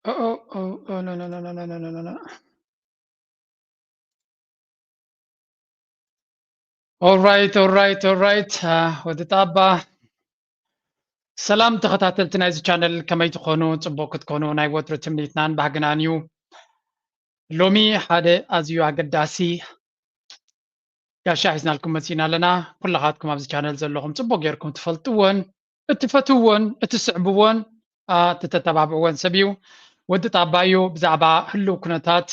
Oh, oh, oh, oh, no, no, no, no, no, no, no, no, no. All right, all right, all right. Uh, ወዲ ጣባ ሰላም ተኸታተልቲ ናይዚ ቻነል፣ ከመይ ትኾኑ? ጽቡቕ ክትኮኑ ናይ ወትሩ ትምኒትናን ባህግናን እዩ። ሎሚ ሓደ ኣዝዩ ኣገዳሲ ጋሻ ሒዝናልኩም መጺና ኣለና። ኩላኻትኩም ኣብዚ ቻነል ዘለኹም ጽቡቕ ጌርኩም ትፈልጥዎን እትፈትውዎን እትስዕብዎን፣ አ፣ እትተባብዕዎን ሰብ እዩ። ወዲ ጣባ እዩ። ብዛዕባ ህሉው ኩነታት፣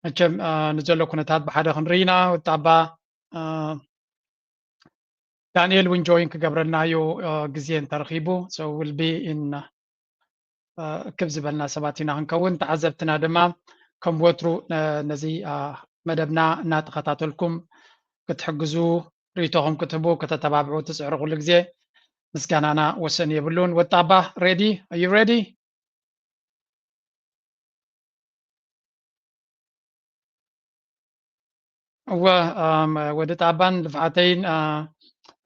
መቸም፣ አ፣ ንዘሎ ኩነታት ብሓደ ክንርኢ ኢና። ወዲ ጣባ፣ አ፣ ዳንኤል እውን ጆይን ክገብረልና እዩ፣ አ፣ ግዜ እንተረኺቡ። So we'll be in፣ አ፣ እክብ ዝበልና ሰባት ኢና ክንከውን። ተዓዘብትና ድማ ከም ወትሩ ነ-፣ ነዚ፣ አ፣ መደብና እናተኸታተልኩም ክትሕግዙ፣ ርእይቶኹም ክትህቡ፣ ከተተባብዑ ትጽዕሩ ኩሉ ግዜ ምስጋናና ወሰን የብሉን። ወጣባ፣ ሬዲ? Are you ready? እወ፣ ኣም፣ ወዲ ጣባን ልፍዓተይን፣ አ፣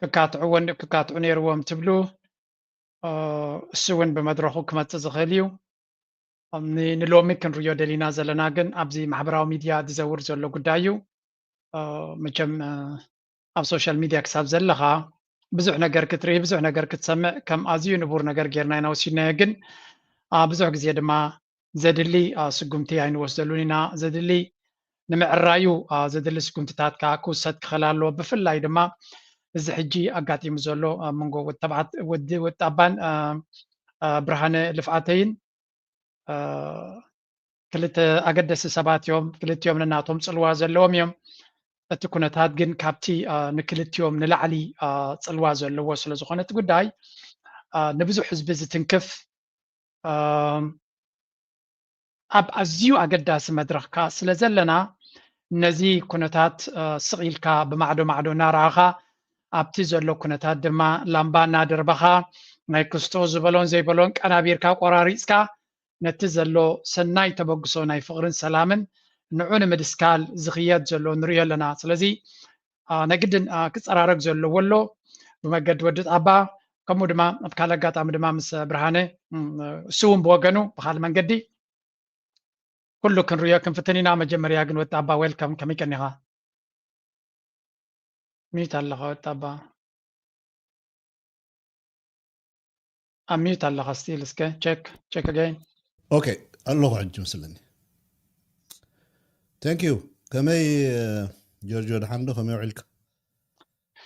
ክካትዕዎን፣ ክካትዑ ነይርዎም ትብሉ፣ አ፣ እሱ እውን ብመድረኹ ክመጽእ ዝኽእል እዩ። ኣም፣ ን-፣ ንሎሚ ክንርእዮ ደሊና ዘለና ግን ኣብዚ ማሕበራዊ ሚድያ ዝዘውር ዘሎ ጉዳይ እዩ። አ፣ መቸም፣ አ፣ ኣብ ሶሻል ሚድያ ክሳብ ዘለኻ ብዙሕ ነገር ክትርኢ፣ ብዙሕ ነገር ክትሰምዕ ከም ኣዝዩ ንቡር ነገር ጌርና ኢና ወሲድናዮ። ግን፣ አ፣ ብዙሕ ግዜ ድማ ዘድሊ፣ አ፣ ስጉምቲ ኣይንወስደሉን ኢና። ዘድሊ ንምዕራዩ፣ አ፣ ዘድሊ ስጉምትታት ከኣ ክውሰድ ክኽእል ኣለዎ። ብፍላይ ድማ እዚ ሕጂ ኣጋጢሙ ዘሎ ኣብ መንጎ ወዲ ተባዕት-፣ ወዲ፣ ወዲ ጣባን፣ አ፣ አ፣ ብርሃነ ልፍዓተይን፣ አ፣ ክልተ ኣገደስቲ ሰባት እዮም። ክልቲኦም ነናቶም ጽልዋ ዘለዎም እዮም። እቲ ኩነታት ግን ካብቲ፣ አ፣ ንክልቲኦም ንላዕሊ፣ አ፣ ጽልዋ ዘለዎ ስለ ዝኾነ እቲ ጉዳይ፣ አ፣ ንብዙሕ ህዝቢ ዝትንክፍ፣ አ፣ ኣብ ኣዝዩ ኣገዳሲ መድረኽ ከኣ ስለ ዘለና፣ ነዚ ኩነታት፣ አ፣ ስቕ ኢልካ ብማዕዶ ማዕዶ እናረኣኻ፣ ኣብቲ ዘሎ ኩነታት ድማ ላምባ እናደርበኻ፣ ናይ ክስቶ ዝበሎን ዘይበሎን ቀናቢርካ ቆራሪጽካ፣ ነቲ ዘሎ ሰናይ ተበግሶ ናይ ፍቕርን ሰላምን ንዑ ንምድስካል ዝኽየድ ዘሎ ንርእዮ ኣለና። ስለዚ፣ አ፣ ናይ ግድን፣ አ፣ ክጸራረግ ዘለዎ ኣሎ ብመገዲ ወዲ ጣባ፣ ከምኡ ድማ ኣብ ካልእ ኣጋጣሚ ድማ ምስ ብርሃነ፣ እም፣ እሱ እውን ብወገኑ ብኻልእ መንገዲ ኩሉ ክንርእዮ ክንፍትን ኢና። መጀመርያ ግን ወዲ ጣባ፣ ዌልካም፣ ከመይ ቀኒኻ? ሚዩት ኣለኻ ወዲ ጣባ? ኣብ ሚዩት ኣለኻ ስቲል። እስከ ቸክ፣ ቸክ ኣገይን። ኦኬ፣ ኣለኹ ሕጂ መስለኒ። ቴንክ ዩ። ከመይ፣ እ፣ ጆርጆ፣ ደሓን ዶ? ከመይ ውዒልካ?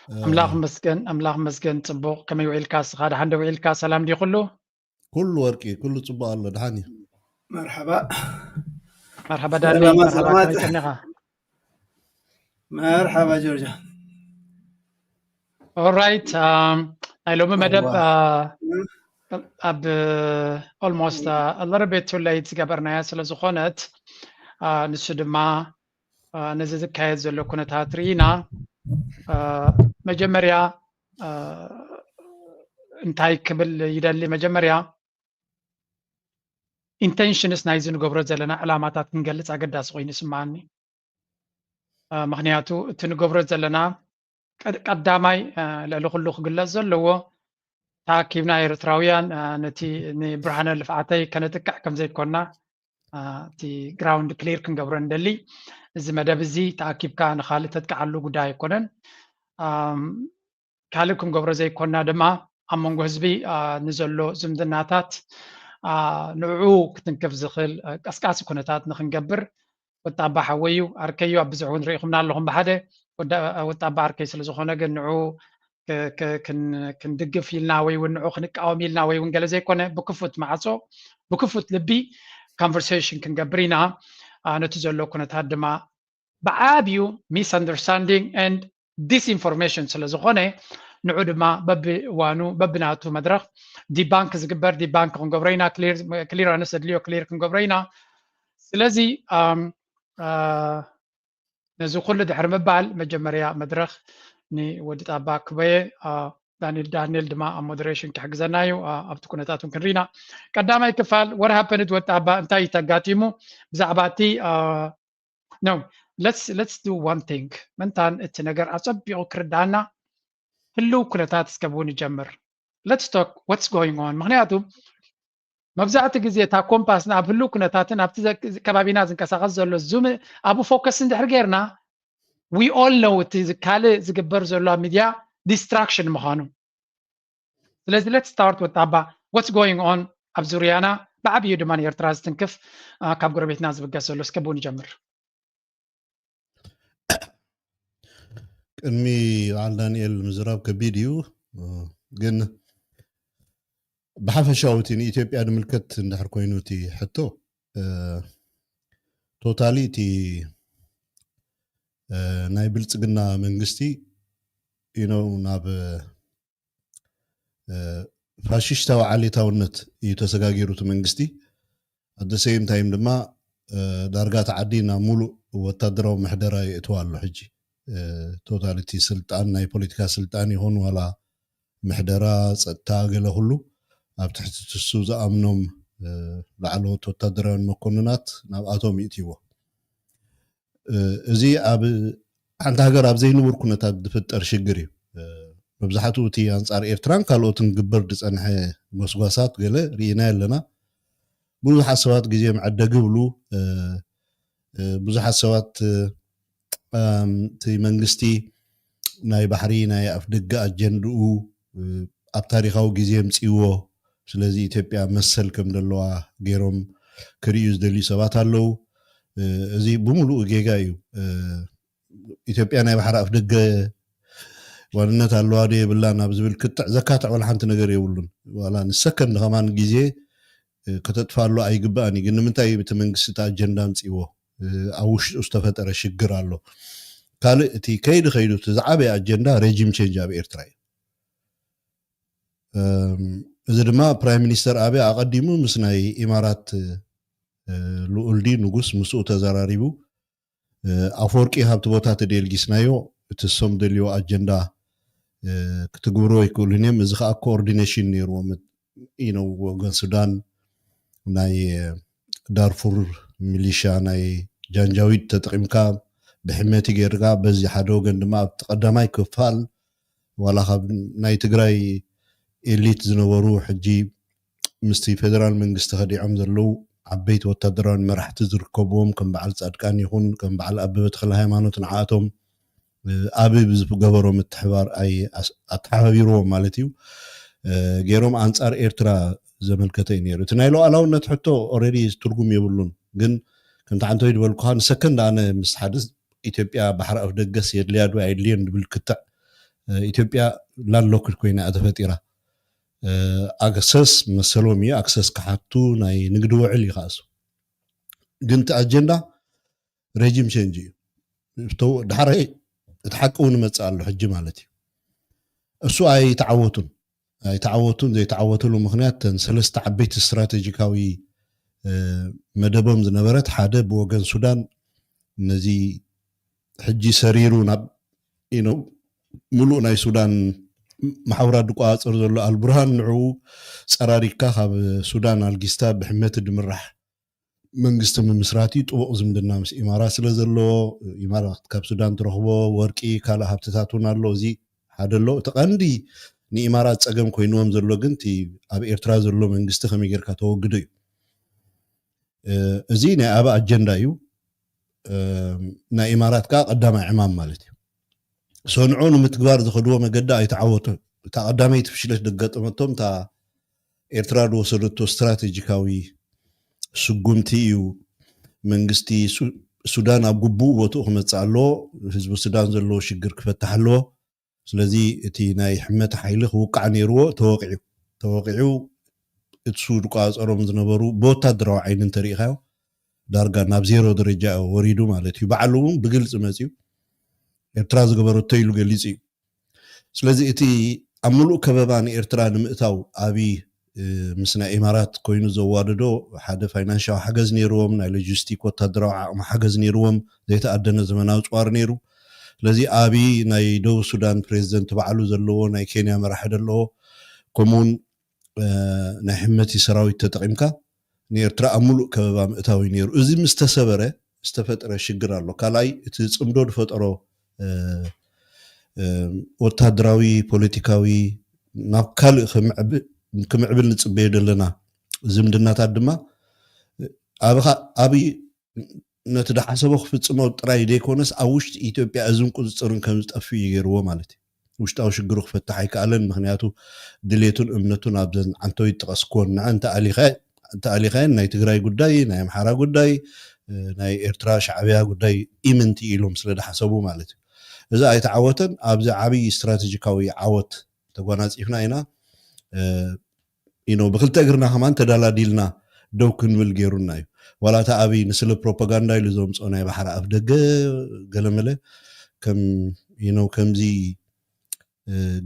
እ፣ ኣምላኽ መስገን፣ ኣምላኽ መስገን፣ ጽቡቕ። ከመይ ውዒልካ እስኻ? ደሓን ዶ ውዒልካ? ሰላም ድዩ ኩሉ? ኩሉ ወርቂ፣ ኩሉ ጽቡቕ ኣሎ፣ ደሓን እዩ። መርሓባ። መርሓባ ዳኒ፣ ሰላማት፣ መርሓባ፣ ሰላማት። ከመይ ቀኒኻ? መርሓባ ጆርጆ። Alright, um, ናይ ሎሚ መደብ፣ uh, ኣብ almost, uh, a little bit too late ዝገበርናያ ስለ ዝኾነት፣ uh, ንሱ ድማ፣ uh፣ ነዚ ዝካየድ ዘሎ ኩነታት ርኢና፣ uh፣ መጀመርያ፣ uh፣ እንታይ ክብል ይደሊ? መጀመርያ intentions ናይዚ ንገብሮ ዘለና ዕላማታት ክንገልጽ ኣገዳሲ ኮይኑ ይስምዓኒ። Uh፣ ምኽንያቱ እቲ ንገብሮ ዘለና ቀድ-፣ ቀዳማይ፣ uh፣ ልዕሊ ኩሉ ክግለጽ ዘለዎ፣ ተኣኪብና ኤርትራውያን፣ uh፣ ነቲ ንብርሃነ ልፍዓተይ ከነጥቅዕ ከም ዘይኮና፣ uh፣ እቲ ground clear ክንገብሮ ንደሊ። እዚ መደብ እዚ ተኣኪብካ ንኻልእ ተጥቅዓሉ ጉዳይ ኣይኮነን። Um፣ ካልእ ክንገብሮ ዘይኮና ድማ ኣብ መንጎ ህዝቢ፣ uh፣ ንዘሎ ዝምድናታት፣ uh፣ ንዕኡ ክትንክፍ ዝኽእል፣ uh፣ ቀስቃሲ ኩነታት ንክንገብር ወጣባ ሓወይ እዩ፣ ኣርከይ እዩ። ኣብ ብዙሕ እውን ርኢኹምና ኣለኹም ብሓደ። ወዳ-፣ ወጣባ ኣርከይ ስለ ዝኾነ ግን ንዕኡ ክ-፣ ክ-፣ ክን-፣ ክንድግፍ ኢልና ወይ እውን ንዕኡ ክንቃወም ኢልና ወይ እውን ገለ ዘይኮነ፣ ብክፉት ማዕጾ፣ ብክፉት ልቢ conversation ክንገብር ኢና። Uh፣ ነቲ ዘሎ ኩነታት ድማ ብዓብዩ misunderstanding and disinformation ስለ ዝኾነ፣ ንዑ ድማ በብእዋኑ በብናቱ መድረኽ debunk ዝግበር debunk ክንገብሮ ኢና፣ clear-፣ clearance ዘድልዮ clear ክንገብሮ ኢና። ስለዚ፣ um፣ uh፣ ነዚ ኩሉ ድሕሪ ምባል መጀመርያ መድረኽ ንወዲ ጣባ ክበየ፣ uh፣ ዳንኤል፣ ዳንኤል ድማ ኣብ moderation ክሕግዘና እዩ። Uh፣ ኣብቲ ኩነታት እውን ክንርኢና። ቀዳማይ ክፋል፣ what happened ወዲ ጣባ፣ እንታይ እዩ ተጋጢሙ ብዛዕባ እቲ፣ uh፣ no, let's, let's do one thing። ምንታን እቲ ነገር ኣጸቢቑ ክርዳና ህልው ኩነታት እስከ ብኡ ንጀምር። Let's talk what's going on። ምኽንያቱ መብዛሕትኡ ግዜ እታ ኮምፓስና ኣብ ህልው ኩነታትን ኣብቲ ዘ-፣ ከባቢና ዝንቀሳቐስ ዘሎ ዙም ኣብኡ focus እንድሕር ጌርና፣ we all know እቲ ዝ-፣ ካልእ ዝግበር ዘሎ ኣብ ሚድያ distraction ምዃኑ። ስለዚ let's start ወጣባ፣ what's going on ኣብ ዙርያና፣ ብዓብዩ ድማ ንኤርትራ ዝትንክፍ፣ uh፣ ካብ ጎረቤትና ዝብገስ ዘሎ፣ እስከ ብኡ ንጀምር። ቅድሚ በዓል ዳንኤል ምዝራብ ከቢድ እዩ፣ uh፣ ግን ብሓፈሻዊ እቲ ንኢትዮጵያ ዝምልከት እንድሕር ኮይኑ እቲ ሕቶ፣ uh፣ totally እቲ፣ uh፣ ናይ ብልጽግና መንግስቲ፣ you know፣ ናብ፣ uh፣ ፋሽስታዊ ዓሌታውነት እዩ ተሰጋጊሩ እቲ መንግስቲ። At the same time ድማ፣ uh፣ ዳርጋ እቲ ዓዲ ናብ ሙሉእ ወታደራዊ ምሕደራ የእትዋ ኣሎ ሕጂ። Uh፣ totally እቲ ስልጣን፣ ናይ ፖለቲካ ስልጣን ይኹን ዋላ ምሕደራ፣ ጸጥታ፣ ገለ ኩሉ ኣብ ትሕቲ ትሱ ዝኣምኖም፣ uh፣ ላዕለዎት ወታደራውያን መኮንናት ናብኣቶም ይእትይዎ። Uh፣ እዚ ኣብ ሓንቲ ሃገር ኣብ ዘይንቡር ኩነታት ዝፍጠር ሽግር እዩ። Uh፣ መብዛሕትኡ እቲ ኣንጻር ኤርትራን ካልኦትን ግበር ዝጸንሐ ጎስጓሳት ገለ ርኢና ኣለና። ብዙሓት ሰባት ግዜ መዐደጊ ይብሉ። Uh፣ uh፣ ብዙሓት ሰባት፣ uh፣ um፣ እቲ መንግስቲ ናይ ባሕሪ ናይ ኣፍ ደገ ኣጀንድኡ፣ uh፣ ኣብ ታሪኻዊ ግዜ የምጽእዎ። ስለዚ ኢትዮጵያ መሰል ከም ዘለዋ ገይሮም ክርእዩ ዝደልዩ ሰባት ኣለዉ። Uh፣ እዚ ብምሉኡ ጌጋ እዩ። Uh፣ ኢትዮጵያ ናይ ባሕሪ ኣፍ ደገ ዋንነት ኣለዋ ዶ የብላን ኣብ ዝብል ክትዕ ዘካትዕ ዋላ ሓንቲ ነገር የብሉን። ዋላ ንሰከንድ ከማን ግዜ፣ uh፣ ከተጥፋሉ ኣይግባእን እዩ። ግን ንምንታይ እቲ መንግስቲ እቲ ኣጀንዳ ኣምጽእዎ? Uh፣ ኣብ ውሽጡ ዝተፈጠረ ሽግር ኣሎ። ካልእ እቲ ከይዲ ከይዱ እቲ ዝዓበየ ኣጀንዳ regime change ኣብ ኤርትራ እዩ። Um፣ እዚ ድማ ፕራይም ሚኒስተር ኣቢ ኣቐዲሙ ምስ ናይ ኢማራት፣ uh፣ ልኡል ድዩ ንጉስ ምስኡ ተዘራሪቡ፣ uh፣ ኣፈወርቂ ካብቲ ቦታ ተደልጊስናዮ፣ እቲ እሶም ደልዮ ኣጀንዳ፣ uh፣ ክትግብርዎ ኣይክእሉን እዮም። እዚ ከዓ ኮኦርዲኔሽን ነይርዎም። You know፣ ወገን ሱዳን ናይ፣ uh፣ ዳርፉር ሚሊሻ ናይ ጃንጃዊድ ተጠቂምካ ብሕመቲ ጌርካ፣ በዚ ሓደ ወገን ድማ ኣብቲ ቀዳማይ ክፋል ዋላ ካብ ናይ ትግራይ ኤሊት ዝነበሩ ሕጂ ምስቲ ፌደራል መንግስቲ ከዲዖም ዘለዉ ዓበይቲ ወታደራውያን መራሕቲ ዝርከብዎም ከም በዓል ጻድቃን ይኹን ከም በዓል ኣበበ ተኽለ ሃይማኖት ንዓኣቶም፣ እ፣ ኣቢ ብዝገበሮ ምትሕባር ኣይ-፣ ኣስ-፣ ኣተሓባቢርዎም ማለት እዩ፣ እ፣ ገይሮም ኣንጻር ኤርትራ ዘመልከተ እዩ ነይሩ። እቲ ናይ ሉዓላውነት ሕቶ ኦልሬዲ ትርጉም የብሉን። ግን ከምቲ ዓንተወይ ዝበልኩኻ ንሰከንድ ኣነ ምስ ሓደ ኢትዮጵያ ባሕሪ ኣፍ ደገስ የድልያ ዶ ኣየድልዮን ዝብል ክትዕ፣ እ፣ ኢትዮጵያ ላንድ ሎክድ ኮይና እያ ተፈጢራ። እ፣ ኣክሰስ መሰሎም እዩ፣ ኣክሰስ ክሓቱ ናይ ንግዲ ውዕል እዩ ከኣሱ። ግን እቲ ኣጀንዳ ሬጂም ቼንጅ እዩ። እቶ-፣ ዳሕራይ እቲ ሓቂ እውን ይመጽእ ኣሎ ሕጂ ማለት እዩ። እሱ ኣይተዓወቱን ኣይተዓወቱን ዘይተዓወትሉ ምክንያት፣ ተን ሰለስተ ዓበይቲ ስትራቴጂካዊ መደቦም ዝነበረት፣ ሓደ ብወገን ሱዳን ነዚ ሕጂ ሰሪሩ ናብ ኢኖ ምሉእ ናይ ሱዳን መሓውራት ዝቆፃፀር ዘሎ ኣልቡርሃን፣ ንዕኡ ፀራሪግካ ካብ ሱዳን ኣልጊስታ ብሕመቲ ድምራሕ መንግስቲ ምምስራት እዩ። ጥቡቕ ዝምድና ምስ ኢማራት ስለ ዘለዎ፣ ኢማራት ካብ ሱዳን ትረኽቦ ወርቂ፣ ካልእ ሃብትታት እውን ኣሎ። እዚ ሓደ ኣሎ። እቲ ቀንዲ ንኢማራት ፀገም ኮይንዎም ዘሎ ግን እቲ ኣብ ኤርትራ ዘሎ መንግስቲ ከመይ ጌርካ ተወግዶ እዩ። እዚ ናይ ኣበ ኣጀንዳ እዩ። ናይ ኢማራት ከዓ ቀዳማይ ዕማም ማለት እዩ። ሰንዑ ንምትግባር ዝኸድዎ መገዲ ኣይተዓወቱ። እታ ቀዳመይቲ ፍሽለት ደገጠመቶም እታ ኤርትራ ዝወሰደቶ ስትራቴጂካዊ ስጉምቲ እዩ። መንግስቲ ሱዳን ኣብ ግቡእ ቦትኡ ክመፅእ ኣለዎ። ህዝቢ ሱዳን ዘለዎ ሽግር ክፈታሕ ኣለዎ። ስለዚ እቲ ናይ ሕመት ሓይሊ ክውቃዕ ነይርዎ። ተወቂዑ ተወቂዑ እሱ ዝቋፀሮም ዝነበሩ ብወታደራዊ ዓይኒ እንተሪኢኻዮ ዳርጋ ናብ ዜሮ ደረጃ ወሪዱ ማለት እዩ። ባዕሉ እውን ብግልፂ መፅዩ ኤርትራ ዝገበረቶ ኢሉ ገሊፁ እዩ። ስለዚ እቲ ኣብ ምሉእ ከበባ ንኤርትራ ንምእታው ኣብይ ምስ ናይ ኢማራት ኮይኑ ዘዋደዶ ሓደ ፋይናንሻዊ ሓገዝ ነይርዎም፣ ናይ ሎጂስቲክ ወታደራዊ ዓቕሚ ሓገዝ ነይርዎም፣ ዘይተኣደነ ዘመናዊ ፅዋር ነይሩ። ስለዚ ኣብይ ናይ ደቡብ ሱዳን ፕሬዚደንት ባዕሉ ዘለዎ፣ ናይ ኬንያ መራሒ ዘለዎ፣ ከምኡውን ናይ ሕመቲ ሰራዊት ተጠቒምካ ንኤርትራ ኣብ ምሉእ ከበባ ምእታው እዩ ነይሩ። እዚ ምስ ተሰበረ ዝተፈጥረ ሽግር ኣሎ። ካልኣይ እቲ ፅምዶ ዝፈጠሮ ወታደራዊ፣ ፖለቲካዊ ናብ ካልእ ክምዕብል ንፅበዮ ዘለና ዝምድናታት ድማ ኣብኻ ኣብይ ነቲ ዝሓሰቦ ክፍፅሞ ጥራይ ዘይኮነስ ኣብ ውሽጢ ኢትዮጵያ እዝን ቁፅፅርን ከም ዝጠፍእ እዩ ገይርዎ ማለት እዩ። ውሽጣዊ ሽግሩ ክፈትሕ ኣይከኣለን። ምክንያቱ ድሌቱን እምነቱን ኣብዘን ዓንተው ይጠቐስክወን ንዐ እንተኣሊኻየን ናይ ትግራይ ጉዳይ፣ ናይ ኣምሓራ ጉዳይ፣ ናይ ኤርትራ ሻዕብያ ጉዳይ ኢምንቲ ኢሎም ስለ ዝሓሰቡ ማለት እዩ። እዚ ኣይተዓወተን። ኣብዚ ዓብዪ ስትራቴጂካዊ ዓወት ተጓናፂፍና ኢና። ኢኖ ብክልተ እግርና ከማን ተዳላዲልና ደው ክንብል ገይሩና እዩ። ዋላ እቲ ኣብይ ንስለ ፕሮፓጋንዳ ኢሉ ዘምፅኦ ናይ ባሕሪ ኣፍ ደገ ገለመለ ከም ኢኖ ከምዚ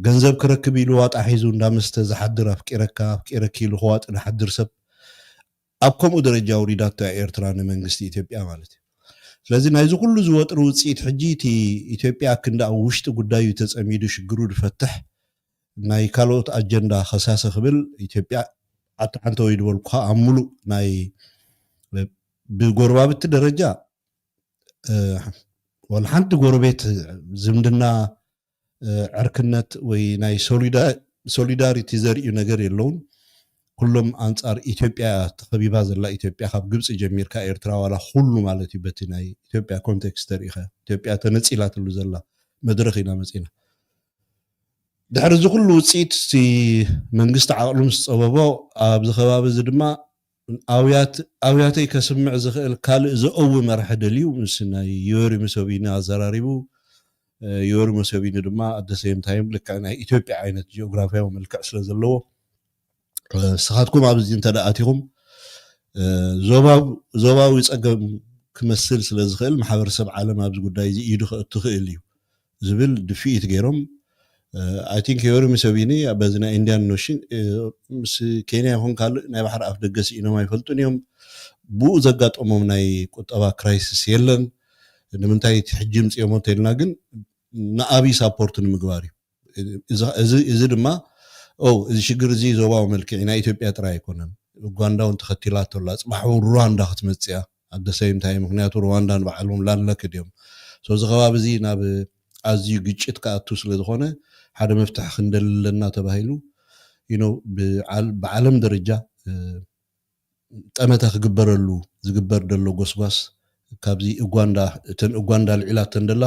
ገንዘብ ክረክብ ኢሉ ዋጣ ሒዙ እንዳመስተ ዝሓድር ኣፍቂረካ ኣፍቂረኪ ኢሉ ክዋጥ ዝሓድር ሰብ ኣብ ከምኡ ደረጃ ውሪዳቶ እያ ኤርትራ ንመንግስቲ ኢትዮጵያ ማለት እዩ። ስለዚ ናይዚ ኩሉ ዝወጥሪ ውፅኢት ሕጂ እቲ ኢትዮጵያ ክንዲ ኣብ ውሽጢ ጉዳዩ ተፀሚዱ ሽግሩ ዝፈትሕ ናይ ካልኦት ኣጀንዳ ከሳሰ ክብል ኢትዮጵያ ዓተዓንተ ወይ ዝበልኩኻ ኣብ ሙሉእ ናይ ብጎረባብቲ ደረጃ ወላ ሓንቲ ጎረቤት ዝምድና ዕርክነት ወይ ናይ ሶሊዳሪቲ ዘርእዩ ነገር የለውን። ኩሎም ኣንጻር ኢትዮጵያ ተኸቢባ ዘላ ኢትዮጵያ ካብ ግብፂ ጀሚርካ ኤርትራ ዋላ ኩሉ ማለት እዩ በቲ ናይ ኢትዮጵያ ኮንቴክስት ተሪኢኻ ኢትዮጵያ ተነፂላትሉ ዘላ መድረኽ ኢና መፂና። ድሕሪ እዚ ኩሉ ውፅኢት እቲ መንግስቲ ዓቕሉ ምስ ፀበቦ ኣብዚ ከባቢ እዚ ድማ ኣውያተይ ከስምዕ ዝኽእል ካልእ ዘእዊ መራሒ ደልዩ ምስ ናይ ዮሪ ሙሰቪኒ ኣዘራሪቡ። ዮሪ ሙሰቪኒ ድማ ኣደሰይም ታይም ልክዕ ናይ ኢትዮጵያ ዓይነት ጂኦግራፊያዊ መልክዕ ስለ ዘለዎ ንስኻትኩም ኣብዚ እንተ ኣቲኹም ዞባዊ ፀገም ክመስል ስለ ዝኽእል ማሕበረሰብ ዓለም ኣብዚ ጉዳይ እዚ ኢዱ ክእቱ ክእል እዩ ዝብል ድፍኢት ገይሮም። I think ዮሪ ሙሰቪኒ በዚ ናይ ኢንዲያን ኖሽን ምስ ኬንያ ይኹን ካልእ ናይ ባሕሪ ኣፍ ደገ ስኢኖም ኣይፈልጡን እዮም። ብኡ ዘጋጠሞም ናይ ቁጠባ ክራይሲስ የለን። ንምንታይ እቲ ሕጂ ምፅኦሞ እንተልና ግን ንኣብይ ሳፖርት ንምግባር እዩ። እዚ ድማ እዚ ሽግር እዚ ዞባዊ መልክዕ ናይ ኢትዮጵያ ጥራይ ኣይኮነን። ኡጋንዳ እውን ተኸቲላቶ ኣላ። ፅባሕ እውን ሩዋንዳ ክትመፅእ እያ። ኣደሰይም እንታይ ምክንያቱ ሩዋንዳ ንባዕሎም ላንድ ሎክድ እዮም። እዚ ከባቢ እዚ ናብ ኣዝዩ ግጭት ክኣቱ ስለ ዝኾነ ሓደ መፍትሒ ክንደሊ ኣለና ተባሂሉ ብዓለም ደረጃ ጠመተ ክግበረሉ ዝግበር ዘሎ ጎስጓስ ካብዚ ኡጋንዳ እተን ኡጋንዳ ልዒላተን ደላ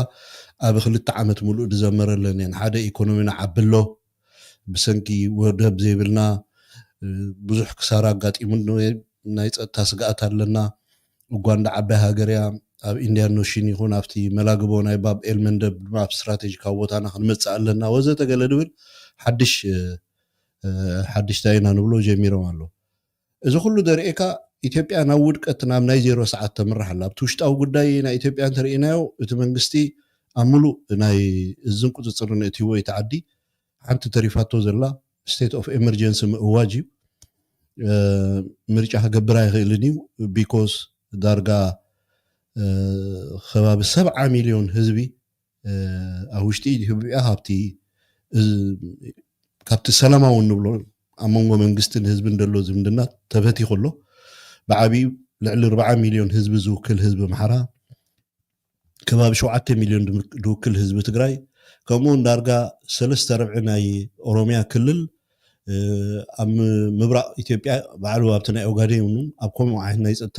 ኣብ ክልተ ዓመት ሙሉእ ዝዘመረለን እየን። ሓደ ኢኮኖሚና ዓቢ ኣሎ ብሰንኪ ወደብ ዘይብልና ብዙሕ ክሳራ ኣጋጢሙ ናይ ፀጥታ ስግኣት ኣለና። ኡጋንዳ ዓባይ ሃገር እያ። ኣብ ኢንዲያን ኖሽን ይኹን ኣብቲ መላግቦ ናይ ባብ ኤልመንደብ ድማ ኣብ ስትራቴጂካዊ ቦታና ክንመፅእ ኣለና ወዘተ ገለ ድብል ሓድሽ ሓድሽታ ኢና ንብሎ ጀሚሮም ኣለዉ። እዚ ኩሉ ደርእካ ኢትዮጵያ ናብ ውድቀት ናብ ናይ ዜሮ ሰዓት ተምርሕ ኣላ። ኣብቲ ውሽጣዊ ጉዳይ ናይ ኢትዮጵያ እንተርእናዮ እቲ መንግስቲ ኣብ ሙሉእ ናይ እዝን ቁፅፅርን እትይዎ እቲ ዓዲ ሓንቲ ተሪፋቶ ዘላ state of emergency ምእዋጅ እዩ። ምርጫ ክገብር ኣይኽእልን እዩ። ቢኮስ ዳርጋ ከባቢ ሰብዓ ሚልዮን ህዝቢ ኣብ ውሽጢ ኢትዮጵያ ካብቲ ካብቲ ሰላማዊ እንብሎ ኣብ መንጎ መንግስትን ህዝብን ዘሎ ዝምድና ተበቲኹ ኣሎ። ብዓብዩ ልዕሊ ኣርባዓ ሚልዮን ህዝቢ ዝውክል ህዝቢ ኣምሓራ፣ ከባቢ ሸውዓተ ሚልዮን ዝውክል ህዝቢ ትግራይ፣ ከምኡ እውን ዳርጋ ሰለስተ ርብዒ ናይ ኦሮሚያ ክልል ኣብ ምብራቕ ኢትዮጵያ ባዕሉ ኣብቲ ናይ ኦጋዴን እውን ኣብ ከምኡ ዓይነት ናይ ፀጥታ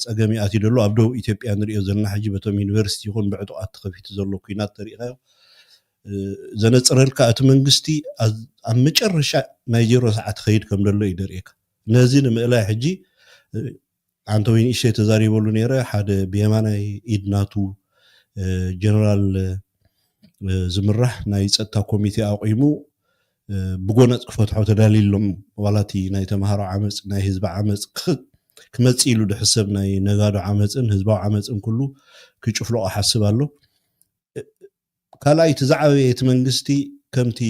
ፀገም ይኣትዩ ዘሎ። ኣብ ደቡብ ኢትዮጵያ ንሪኦ ዘለና ሕጂ በቶም ዩኒቨርሲቲ ይኹን ብዕጡቓት ተኸፊቱ ዘሎ ኩናት ተሪኢኻዮ ዘነፅረልካ እቲ መንግስቲ ኣብ መጨረሻ ናይ ዜሮ ሰዓት ኸይድ ከም ዘሎ እዩ ዘርእየካ። ነዚ ንምእላይ ሕጂ ኣንተ ወይ ንእሽተይ ተዛሪበሉ ነይረ። ሓደ ብየማናይ ኢድ ናቱ ጀነራል ዝምራሕ ናይ ፀጥታ ኮሚቴ ኣቑሙ ብጎነፅ ክፈትሖ ተዳልዩሎም። ዋላ እቲ ናይ ተምሃሮ ዓመፅ፣ ናይ ህዝቢ ዓመፅ ክመፅእ ኢሉ ድሕሰብ ናይ ነጋዶ ዓመፅን ህዝባዊ ዓመፅን ኩሉ ክጭፍልቆ ሓስብ ኣሎ። ካልኣይ እቲ ዝዓበየ እቲ መንግስቲ ከምቲ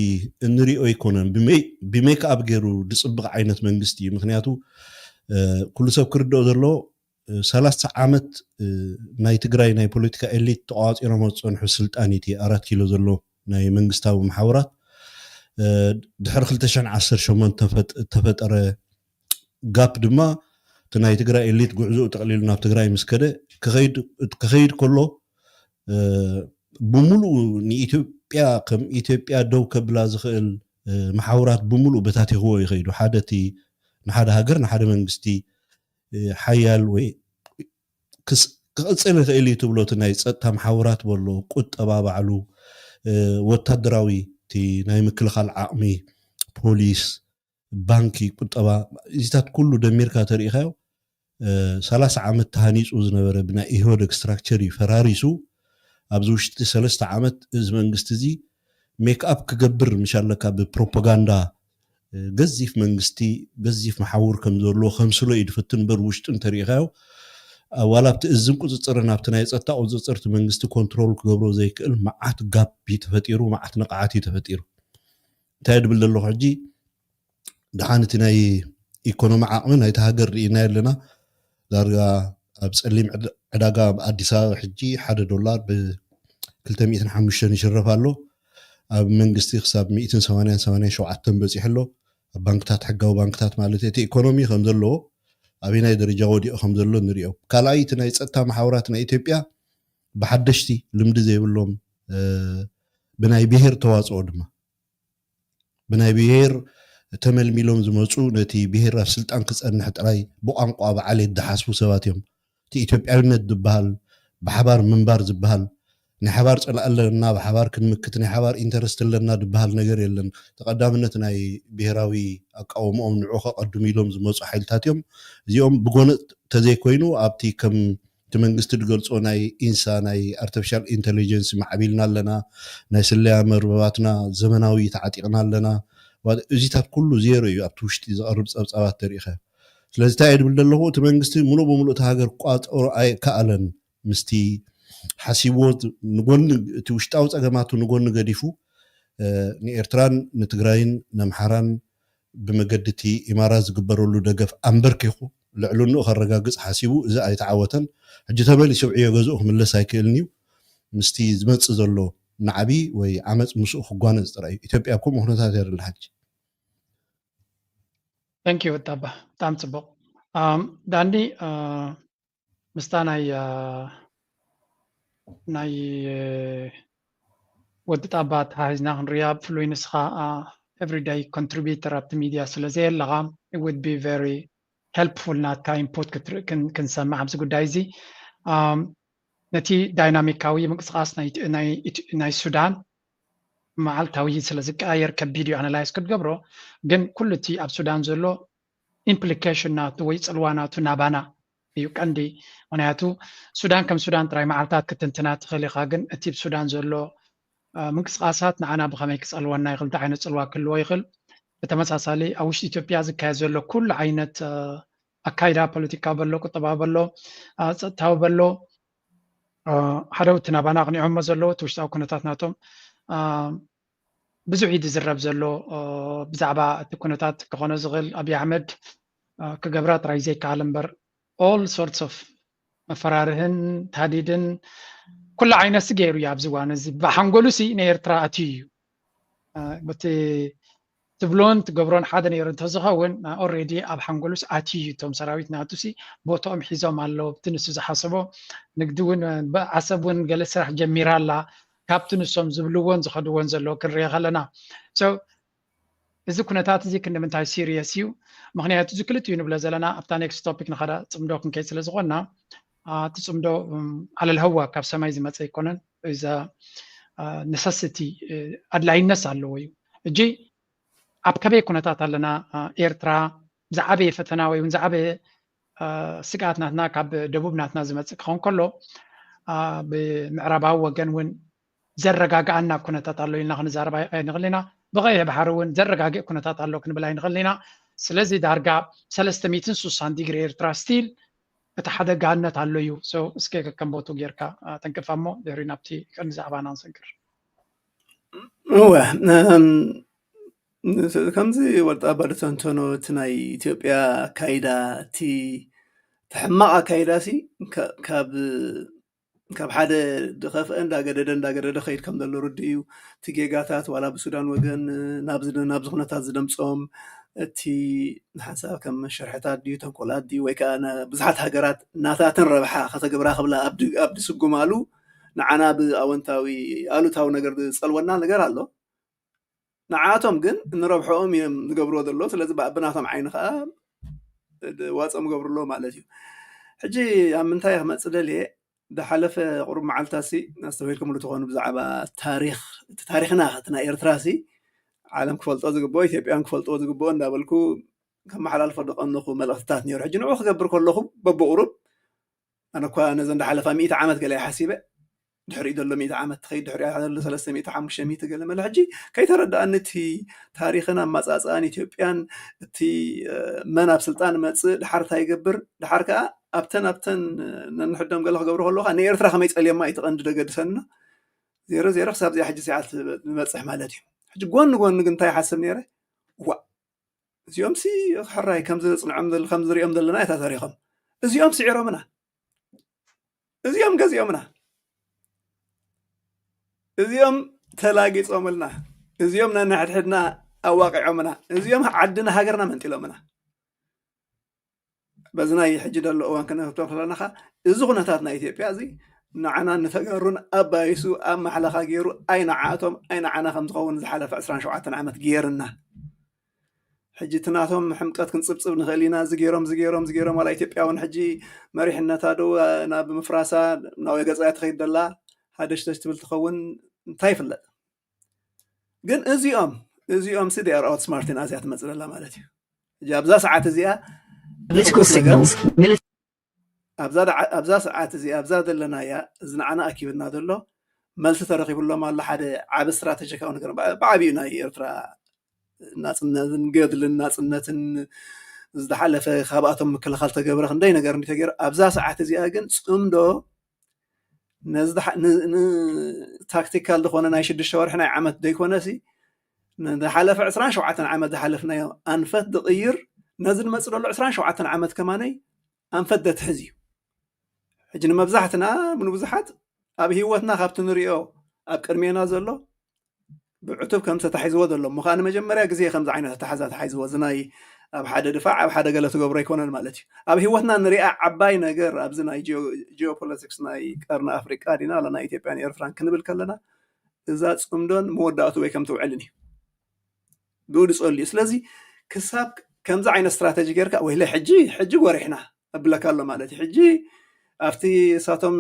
እንሪኦ ኣይኮነን። ብሜክ ኣፕ ገይሩ ዝፅብቕ ዓይነት መንግስቲ እዩ። ምክንያቱ ኩሉ ሰብ ክርድኦ ዘለዎ ሰላሳ ዓመት ናይ ትግራይ ናይ ፖለቲካ ኤሊት ተቋፂሮም ዝፀንሑ ስልጣን እቲ ኣራት ኪሎ ዘሎ ናይ መንግስታዊ መሓውራት ድሕሪ ክልተ ሽሕን ዓሰርተ ሸሞንተን ተፈጠረ ጋፕ ድማ እቲ ናይ ትግራይ ኤሊት ጉዕዞኡ ጠቕሊሉ ናብ ትግራይ ምስ ከደ ክኸይድ ከሎ ብምሉኡ ንኢትዮጵያ ከም ኢትዮጵያ ደው ከብላ ዝኽእል መሓውራት ብምሉኡ በታቲኽዎ ይኸይዱ። ሓደ እቲ ንሓደ ሃገር ንሓደ መንግስቲ ሓያል ወይ ክቕፅል ይኽእል እዩ ትብሎ እቲ ናይ ፀጥታ መሓውራት በሎ ቁጠባ ባዕሉ ወታደራዊ እቲ ናይ ምክልኻል ዓቕሚ ፖሊስ ባንኪ ቁጠባ እዚታት ኩሉ ደሚርካ ተሪኢኻዮ ሰላሳ ዓመት ተሃኒፁ ዝነበረ ብናይ ኢህወደግ ስትራክቸር እዩ ፈራሪሱ። ኣብዚ ውሽጢ ሰለስተ ዓመት እዚ መንግስቲ እዚ ሜክኣፕ ክገብር ምሽ ኣለካ ብፕሮፓጋንዳ ገዚፍ መንግስቲ ገዚፍ መሓውር ከም ዘለዎ ከምስሎ እዩ ድፍትን እምበር ውሽጡ እንተሪኢኻዮ ዋላ ኣብቲ እዝን ቁፅፅርን ኣብቲ ናይ ፀጥታ ቁፅፅርቲ መንግስቲ ኮንትሮል ክገብሮ ዘይክእል መዓት ጋፕ እዩ ተፈጢሩ፣ መዓት ንቕዓት እዩ ተፈጢሩ። እንታይ ድብል ዘለኹ ሕጂ ደሓን እቲ ናይ ኢኮኖሚ ዓቕሚ ናይቲ ሃገር ርኢና ኣለና። ዳርጋ ኣብ ፀሊም ዕዳጋ ኣብ ኣዲስ ኣበባ ሕጂ ሓደ ዶላር ብ ክልተ ሚእትን ሓሙሽተን ይሽረፍ ኣሎ። ኣብ መንግስቲ ክሳብ ሚእትን ሰማንያን ሰማንያን ሸውዓተን በፂሑ ኣሎ። ኣብ ባንክታት ሕጋዊ ባንክታት ማለት እቲ ኢኮኖሚ ከም ዘለዎ ኣበናይ ደረጃ ወዲቑ ከም ዘሎ ንሪኦ። ካልኣይ እቲ ናይ ፀጥታ መሓውራት ናይ ኢትዮጵያ ብሓደሽቲ ልምዲ ዘይብሎም ብናይ ብሄር ተዋፅኦ ድማ ብናይ ብሄር ተመልሚሎም ዝመፁ ነቲ ብሄር ኣብ ስልጣን ክፀንሕ ጥራይ ብቋንቋ ብዓሌት ዝሓስቡ ሰባት እዮም። እቲ ኢትዮጵያዊነት ዝበሃል ብሓባር ምንባር ዝበሃል ናይ ሓባር ፀላእ ኣለና ብሓባር ክንምክት ናይ ሓባር ኢንተረስት ኣለና ዝበሃል ነገር የለን። ተቐዳምነት ናይ ብሄራዊ ኣቃውምኦም ንዑ ከቐድሙ ኢሎም ዝመፁ ሓይልታት እዮም። እዚኦም ብጎነፅ ተዘይኮይኑ ኣብቲ ከም እቲ መንግስቲ ዝገልፆ ናይ ኢንሳ ናይ ኣርቲፊሻል ኢንቴሊጀንስ ማዕቢልና ኣለና፣ ናይ ስለያ መርበባትና ዘመናዊ ተዓጢቕና ኣለና። እዚታት ኩሉ ዜሮ እዩ ኣብቲ ውሽጢ ዝቐርብ ፀብፃባት ተሪኢኸ። ስለዚ እንታይ እየ ድብል ዘለኹ እቲ መንግስቲ ሙሉእ ብሙሉእ እቲ ሃገር ክቋፀሮ ኣይከኣለን። ምስቲ ሓሲብዎ ንጎኒ እቲ ውሽጣዊ ፀገማቱ ንጎኒ ገዲፉ ንኤርትራን ንትግራይን ነምሓራን ብመገዲ እቲ ኢማራት ዝግበረሉ ደገፍ ኣንበርኪኹ ልዕልንኡ ከረጋግፅ ሓሲቡ እዚ ኣይተዓወተን። ሕጂ ተመሊሱ ኣብ ዕዮ ገዝኡ ክምለስ ኣይክእልን እዩ። ምስቲ ዝመፅእ ዘሎ ናዕቢ ወይ ዓመፅ ምስኡ ክጓነፅ ጥራይ እዩ። ኢትዮጵያ ኣብ ከምኡ ኩነታት እያ ዘላ ሕጂ። Thank you ጣባ ብጣዕሚ ፅቡቕ። ዳንዲ ምስታ ናይ ናይ ወዲ ጣባ ተሓሒዝና ክንሪኣ ብፍሉይ ንስኻ everyday contributor ኣብቲ ሚድያ ስለ ዘየለኻ it would be very helpful ናትካ input ክትርኢ ክንሰምዕ ኣብዚ ጉዳይ እዚ ነቲ ዳይናሚካዊ ምንቅስቃስ ናይ ሱዳን መዓልታዊ ስለ ዝቀያየር ከቢድ እዩ analyse ክትገብሮ ግን ኩሉ እቲ ኣብ ሱዳን ዘሎ implication ናቱ ወይ ፅልዋ ናቱ ናባና እዩ ቀንዲ ምክንያቱ ሱዳን ከም ሱዳን ጥራይ መዓልታት ክትንትና ትኽእል ኢኻ ግን እቲ ብ ሱዳን ዘሎ ምንቅስቃሳት ንዓና ብኸመይ ክፀልወና ይኽእል እንታይ ዓይነት ፅልዋ ክህልዎ ይኽእል ብተመሳሳሊ ኣብ ውሽጢ ኢትዮጵያ ዝካየድ ዘሎ ኩሉ ዓይነት ኣካይዳ ፖለቲካ በሎ ቁጠባ በሎ ፀጥታዊ በሎ ሓደ እቲ ናባና ኣቕኒዖሞ ዘለዉ እቲ ውሽጣዊ ኩነታት ናቶም ብዙሕ እዩ ዝዝረብ ዘሎ ብዛዕባ እቲ ኩነታት ክኾኖ ዝኽእል። ኣብይ ኣሕመድ ክገብራ ጥራይ ዘይከኣል እምበር፣ all sorts of መፈራርህን ታዲድን ኩሉ ዓይነት ገይሩ እዩ። ኣብዚ እዋን እዚ ብሓንጎሉ ሲ ንኤርትራ ኣትዩ እዩ። በቲ ትብሎን ትገብሮን ሓደ ነይሩ እንተዝኸውን፣ ኦሬዲ ኣብ ሓንጎሉስ ኣትዩ እዩ። እቶም ሰራዊት ናቱሲ ቦትኦም ሒዞም ኣለዉ። ኣብቲ ንሱ ዝሓሰቦ ንግዲ እውን፣ ዓሰብ እውን ገለ ስራሕ ጀሚራ ኣላ። ካብቲ ንሶም ዝብልዎን ዝኸድዎን ዘለዉ ክንሪኦ ከለና፣ so እዚ ኩነታት እዚ ክንዲ ምንታይ ሲሪየስ እዩ? ምክንያቱ እዚ ክልቲኡ ንብሎ ዘለና ኣብታ ኔክስት ቶፒክ ንኸዳ ጽምዶ ክንከይድ ስለ ዝኾንና፣ እቲ ጽምዶ ኣለልሀዋ ካብ ሰማይ ዝመፀ ኣይኮነን። እዚ ነሰስቲ ኣድላይነት ኣለዎ እዩ። እጂ ኣብ ከመይ ኩነታት ኣለና? ኤርትራ ዝዓበየ ፈተና ወይ እውን ዝዓበየ ስግኣት ናትና ካብ ደቡብ ናትና ዝመፅእ ክኸውን ከሎ፣ ብምዕራባዊ ወገን እውን ዘረጋግኣና ኩነታት ኣሎ ኢልና ክንዛረብ ኣይንኽእል ኢና። ብቐይሕ ባሕሪ እውን ዘረጋግእ ኩነታት ኣሎ ክንብል ኣይንኽእል ኢና። ስለዚ ዳርጋ ሰለስተ ሚእትን ስሳን ዲግሪ ኤርትራ ስቲል እቲ ሓደጋነት ኣሎ እዩ። እስከ ከም ቦቱ ጌርካ ተንክፋ እሞ ድሕሪ ናብቲ ቀንዲ ዛዕባና ንሰግር። እወ፣ ከምዚ ወልጣ ባዶ ተንተኖ እቲ ናይ ኢትዮጵያ ኣካይዳ፣ እቲ ሕማቕ ኣካይዳ ሲ ካብ ካብ ሓደ ድኸፍአ እንዳገደደ እንዳገደደ ከይድ ከም ዘሎ ርዱ እዩ። እቲ ጌጋታት ዋላ ብሱዳን ወገን ናብዚ ናብዚ ኩነታት ዝደምፆም እቲ ንሓንሳብ ከም መሸርሕታት ድዩ ተንኮላት ድዩ ወይ ከዓ ብዙሓት ሃገራት ናታተን ረብሓ ከተግብራ ክብላ ኣብ ድስጉማሉ ንዓና ብኣወንታዊ ኣሉታዊ ነገር ዝፀልወና ነገር ኣሎ። ንዓቶም ግን ንረብሐኦም እዮም ዝገብርዎ ዘለዉ። ስለዚ ብናቶም ዓይኒ ከዓ ዋፅኦም ገብሩ ኣለዉ ማለት እዩ። ሕጂ ኣብ ምንታይ ክመፅእ ደልየ፣ ዝሓለፈ ቁሩብ መዓልታት ሲ ኣስተውዒልኩምሉ ትኾኑ ብዛዕባ ታሪኽ፣ እቲ ታሪኽና እቲ ናይ ኤርትራ ሲ ዓለም ክፈልጦ ዝግብኦ፣ ኢትዮጵያን ክፈልጥዎ ዝግብኦ እንዳበልኩ ከመሓላልፎ ዝቐነኹ መልእኽትታት ነይሩ። ሕጂ ንዑ ክገብር ከለኹ በብቁሩብ ኣነ እኳ ነዘን ዝሓለፋ ሚእቲ ዓመት ገለ ሓሲበ፣ ድሕሪኡ ዘሎ ሚእቲ ዓመት ትኸይድ፣ ድሕሪኡ ዘሎ ሰለስተ ሚእቲ፣ ሓሙሽተ ሚእቲ ገለ መለ። ሕጂ ከይተረድኣኒ እቲ ታሪኽን ኣመፃፅኣን ኢትዮጵያን እቲ መን ኣብ ስልጣን መፅእ ድሓር እንታይ ይገብር ድሓር ከዓ ኣብተን ኣብተን ነንሕዶም ገለ ክገብሩ ከለዉ ከዓ ንኤርትራ ከመይ ፀልዮማ እዩ እቲ ቀንዲ ደገድሰና። ዜሮ ዜሮ ክሳብ እዚኣ ሕጂ ሰዓት ንበፅሕ ማለት እዩ። ሕጂ ጎኒ ጎኒ ግን እንታይ ይሓስብ ነይረ? ዋእ እዚኦም ሲ ሕራይ ከምዚ ዘፅንዖም ዘለ ከምዚ ዝሪኦም ዘለና እታ ታሪኾም እዚኦም ስዒሮምና እዚኦም ገዚኦምና እዚኦም ተላጊፆምልና እዚኦም ነንሕድሕድና ኣዋቂዖምና እዚኦም ዓድና ሃገርና መንጢሎምና። በዚ ናይ ሕጂ ዘሎ እዋን ክንህቶ ከለናኻ እዚ ኩነታት ናይ ኢትዮጵያ እዚ ንዓና ንተጋሩን ኣባይሱ ኣብ ማሕለኻ ገይሩ ኣይንዓቶም ኣይንዓና ከም ዝኸውን ዝሓለፈ ዕስራን ሸውዓተን ዓመት ገይርና። ሕጂ እቲ ናቶም ሕምቀት ክንፅብፅብ ንኽእል ኢና። ዝገይሮም ዝገይሮም ዝገይሮም ዋላ ኢትዮጵያ እውን ሕጂ መሪሕነታ ዶ ናብ ምፍራሳ ናብ ገፃ ትኸይድ ደላ ሃደሽተሽ ትብል ትኸውን እንታይ ይፍለጥ። ግን እዚኦም እዚኦም ሲ they are outsmarting us እያ ትመፅእ ደላ ማለት እዩ። ሕጂ ኣብዛ ሰዓት እዚኣ Political signals. Mili- ኣብዛ ደዓ- ኣብዛ ሰዓት እዚኣ ኣብዛ ዘለናያ እዚ ንዓና ኣኪብና ዘሎ መልሲ ተረኪብሎም ኣሎ። ሓደ ዓቢ ስትራተጂካዊ ነገር ብዓ- ብዓብዩ ናይ ኤርትራ ናፅነትን ገድልን ናፅነትን ዝተሓለፈ ካብኣቶም ምክልኻል ተገብረ ክንደይ ነገር እንዲ ተገይሩ ኣብዛ ሰዓት እዚኣ ግን ፅምዶ ነዚ ንታክቲካል ዝኾነ ናይ ሽዱሽተ ወርሒ ናይ ዓመት ዘይኮነሲ ንዝሓለፈ ዕስራን ሸውዓተን ዓመት ዝሓለፍናዮ ኣንፈት ዝቕይር ነዚ ንመፅእ ዘሎ ዕስራን ሸውዓተን ዓመት ከማነይ ኣንፈት ዘትሕዝ እዩ። ሕጂ ንመብዛሕትና ንብዙሓት ኣብ ህይወትና ካብቲ ንሪኦ ኣብ ቅድሜና ዘሎ ብዕቱብ ከም ተታሒዝዎ ዘሎ እሞ ከዓ ንመጀመርያ ግዜ ከምዚ ዓይነት ኣተሓዛ ተሓይዝዎ እዚ ናይ ኣብ ሓደ ድፋዕ ኣብ ሓደ ገለ ትገብሮ ኣይኮነን ማለት እዩ። ኣብ ህይወትና ንሪኣ ዓባይ ነገር ኣብዚ ናይ ጂኦፖለቲክስ ናይ ቀርኒ ኣፍሪቃ ዲና ዋላ ናይ ኢትዮጵያን ኤርትራን ክንብል ከለና እዛ ፅምዶን መወዳእቱ ወይ ከም ትውዕልን እዩ ብኡ ዝፀሉ እዩ። ስለዚ ክሳብ ከምዚ ዓይነት ስትራተጂ ጌርካ ወይለ ሕጂ ሕጂ ጎሪሕና እብለካ ኣሎ ማለት እዩ። ሕጂ ኣብቲ እሳቶም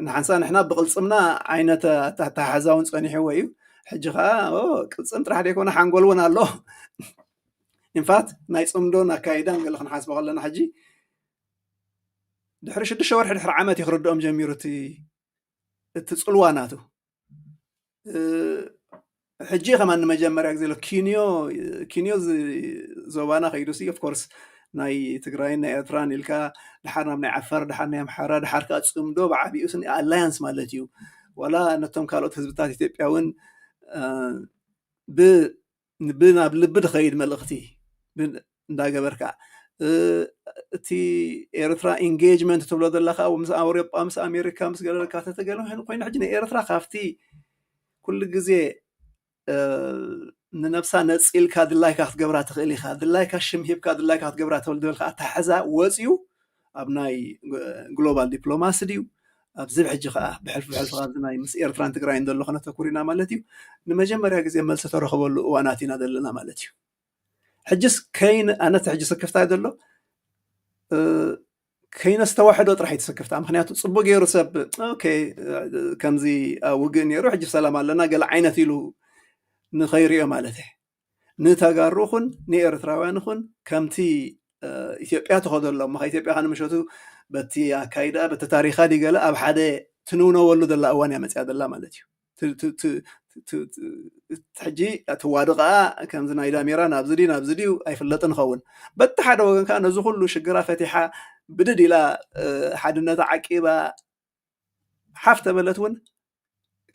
ንሓንሳ ንሕና ብቕልፅምና ዓይነት ኣተሓሕዛ እውን ፀኒሕዎ እዩ። ሕጂ ከዓ ቅልፅም ጥራሕ ዘይኮነ ሓንጎል እውን ኣሎ። ኢንፋት ናይ ፅምዶን ኣካይዳን ገለ ክንሓስቦ ከለና ሕጂ ድሕሪ ሽዱሽተ ወርሒ ድሕሪ ዓመት እዩ ክርድኦም ጀሚሩ እቲ እቲ ፅልዋ ናቱ። ሕጂ ከማን ንመጀመርያ ግዜ ሎ ኪንዮ ኪንዮ ዞባና ከይዱ ሲ ኦፍኮርስ ናይ ትግራይን ናይ ኤርትራን ኢልካ ድሓር ናብ ናይ ዓፋር ድሓር ናይ ኣምሓራ ድሓር ከዓ ፅምዶ ብዓቢኡ ስ ኣላያንስ ማለት እዩ። ዋላ ነቶም ካልኦት ህዝብታት ኢትዮጵያ እውን ብ ናብ ልቢ ድኸይድ መልእኽቲ እንዳገበርካ፣ እቲ ኤርትራ ኢንጌጅመንት ትብሎ ዘለካ ምስ ኣውሮጳ፣ ምስ ኣሜሪካ፣ ምስ ገለካ ተተገለ ኮይኑ፣ ሕጂ ንኤርትራ ካብቲ ኩሉ ግዜ ንነብሳ ነፂልካ ድላይካ ክትገብራ ትኽእል ኢኻ። ድላይካ ሽም ሂብካ ድላይካ ክትገብራ ትኽእል ዝበልካ ኣተሓሕዛ ወፂኡ ኣብ ናይ ግሎባል ዲፕሎማሲ ድዩ? ኣብዚ ሕጂ ከዓ ብሕልፊ ብሕልፊ ኣብዚ ናይ ምስ ኤርትራን ትግራይን ዘሎ ከነተኩር ኢና ማለት እዩ። ንመጀመርያ ግዜ መልሲ ተረኽበሉ እዋናት ኢና ዘለና ማለት እዩ። ሕጅስ ከይን ኣነት ሕጂ ስክፍታ ዘሎ ከይነስተዋሕዶ ጥራሕ ይትስክፍታ። ምክንያቱ ፅቡቅ ገይሩ ሰብ ከምዚ ውግእ ነይሩ ሕጂ ሰላም ኣለና ገለ ዓይነት ኢሉ ንኸይሪኦ ማለት እዩ። ንተጋሩ ኹን ንኤርትራውያን ኹን ከምቲ ኢትዮጵያ ተኸደሎ እሞ ኢትዮጵያ ከነምሸቱ በቲ ኣካይዳ በቲ ታሪኻ ዲገለ ኣብ ሓደ ትንውነወሉ ዘላ እዋን እያ መፅያ ዘላ ማለት እዩ። ሕጂ ትዋድቃ ከምዚ ናይ ዳሜራ ናብዚ ድዩ ናብዚ ድዩ ኣይፍለጥን ይኸውን። በቲ ሓደ ወገን ከዓ ነዚ ኩሉ ሽግራ ፈቲሓ ብድድ ኢላ ሓድነታ ዓቂባ ሓፍ ተበለት እውን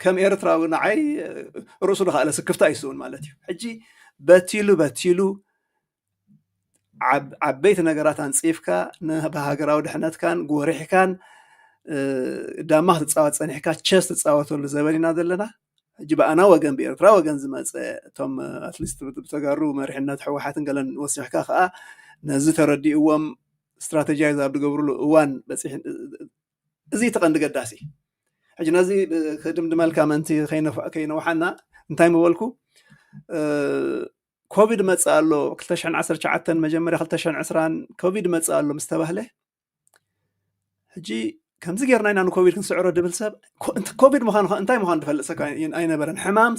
ከም ኤርትራዊ ንዓይ ርእሱ ዝኸኣለ ስክፍታ ይስውን ማለት እዩ። ሕጂ በቲሉ በቲሉ ዓበይቲ ነገራት ኣንፂፍካ ንሃገራዊ ድሕነትካን ጎሪሕካን ዳማ ክትፃወት ፀኒሕካ ቸስ ትፃወተሉ ዘበን ኢና ዘለና። ሕጂ ብኣና ወገን ብኤርትራ ወገን ዝመፀ እቶም ኣትሊስት ብተጋሩ መሪሕነት ህወሓትን ገለን ወሲሕካ ከዓ ነዚ ተረዲእዎም ስትራቴጃይዝ ኣብ ዝገብርሉ እዋን በፂሕ እዚ ተቐንዲ ገዳሲ። ሕጂ ነዚ ክድምድመልካ ምእንቲ ከይነውሓና እንታይ ምበልኩ ኮቪድ መፅእ ኣሎ ክልተ ሽሕን ዓሰርተ ትሽዓተን መጀመርያ ክልተ ሽሕን ዕስራን ኮቪድ መፅእ ኣሎ ምስ ተባህለ ሕጂ ከምዚ ጌርና ኢና ንኮቪድ ክንስዕሮ ድብል ሰብ ኮቪድ ምዃኑ እንታይ ምዃኑ ዝፈልጥ ሰብ ኣይነበረን። ሕማም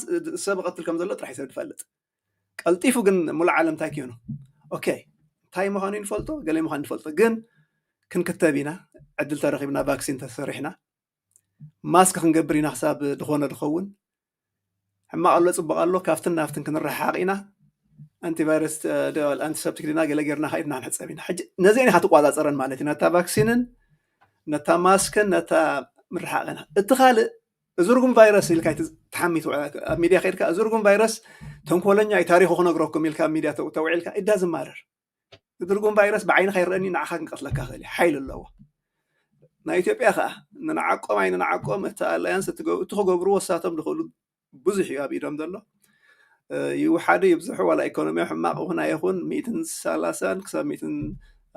ሰብ ቀትል ከም ዘሎ ጥራሕ ሰብ ዝፈልጥ ቀልጢፉ ግን ሙሉእ ዓለም እንታይ ክዮኑ ኦኬ እንታይ ምዃኑ ይንፈልጦ ገለ ምዃኑ ንፈልጦ ግን ክንክተብ ኢና ዕድል ተረኺብና ቫክሲን ተሰሪሕና ማስክ ክንገብር ኢና ክሳብ ዝኾነ ዝኸውን ሕማቕ ኣሎ ፅቡቕ ኣሎ ካብትን ናብትን ክንረሓቕ ኢና ኣንቲቫይረስ ኣንቲሰፕቲክ ድና ገለ ጌርና ከይድና ክንሕፀብ ኢና ነዚአን ኢኻ ትቋፃፀረን ማለት እዩ ነታ ቫክሲንን ነታ ማስክን ነታ ምርሓቕና እቲ ካልእ እዚ ርጉም ቫይረስ ኢልካ ትሓሚት ኣብ ሚድያ ከድካ እዚ ርጉም ቫይረስ ተንኮለኛ እዩ ታሪኹ ክነግረኩም ኢልካ ኣብ ሚድያ ተውዒልካ ኢዳ ዝማረር እዚ ርጉም ቫይረስ ብዓይንኻ ይረአኒ ንዓኻ ክንቀትለካ ክእል ሓይል ኣለዎ ናይ ኢትዮጵያ ከዓ ንንዓቆም ኣይንንዓቆም እቲ ኣላያንስ እቲ ክገብርዎ ሳቶም ዝኽእሉ ብዙሕ እዩ ኣብ ኢዶም ዘሎ ይውሓዱ ይብዝሑ ዋላ ኢኮኖሚያ ሕማቕ ይኹን ኣይኹን ሚእትን ሰላሳን ክሳብ ሚእትን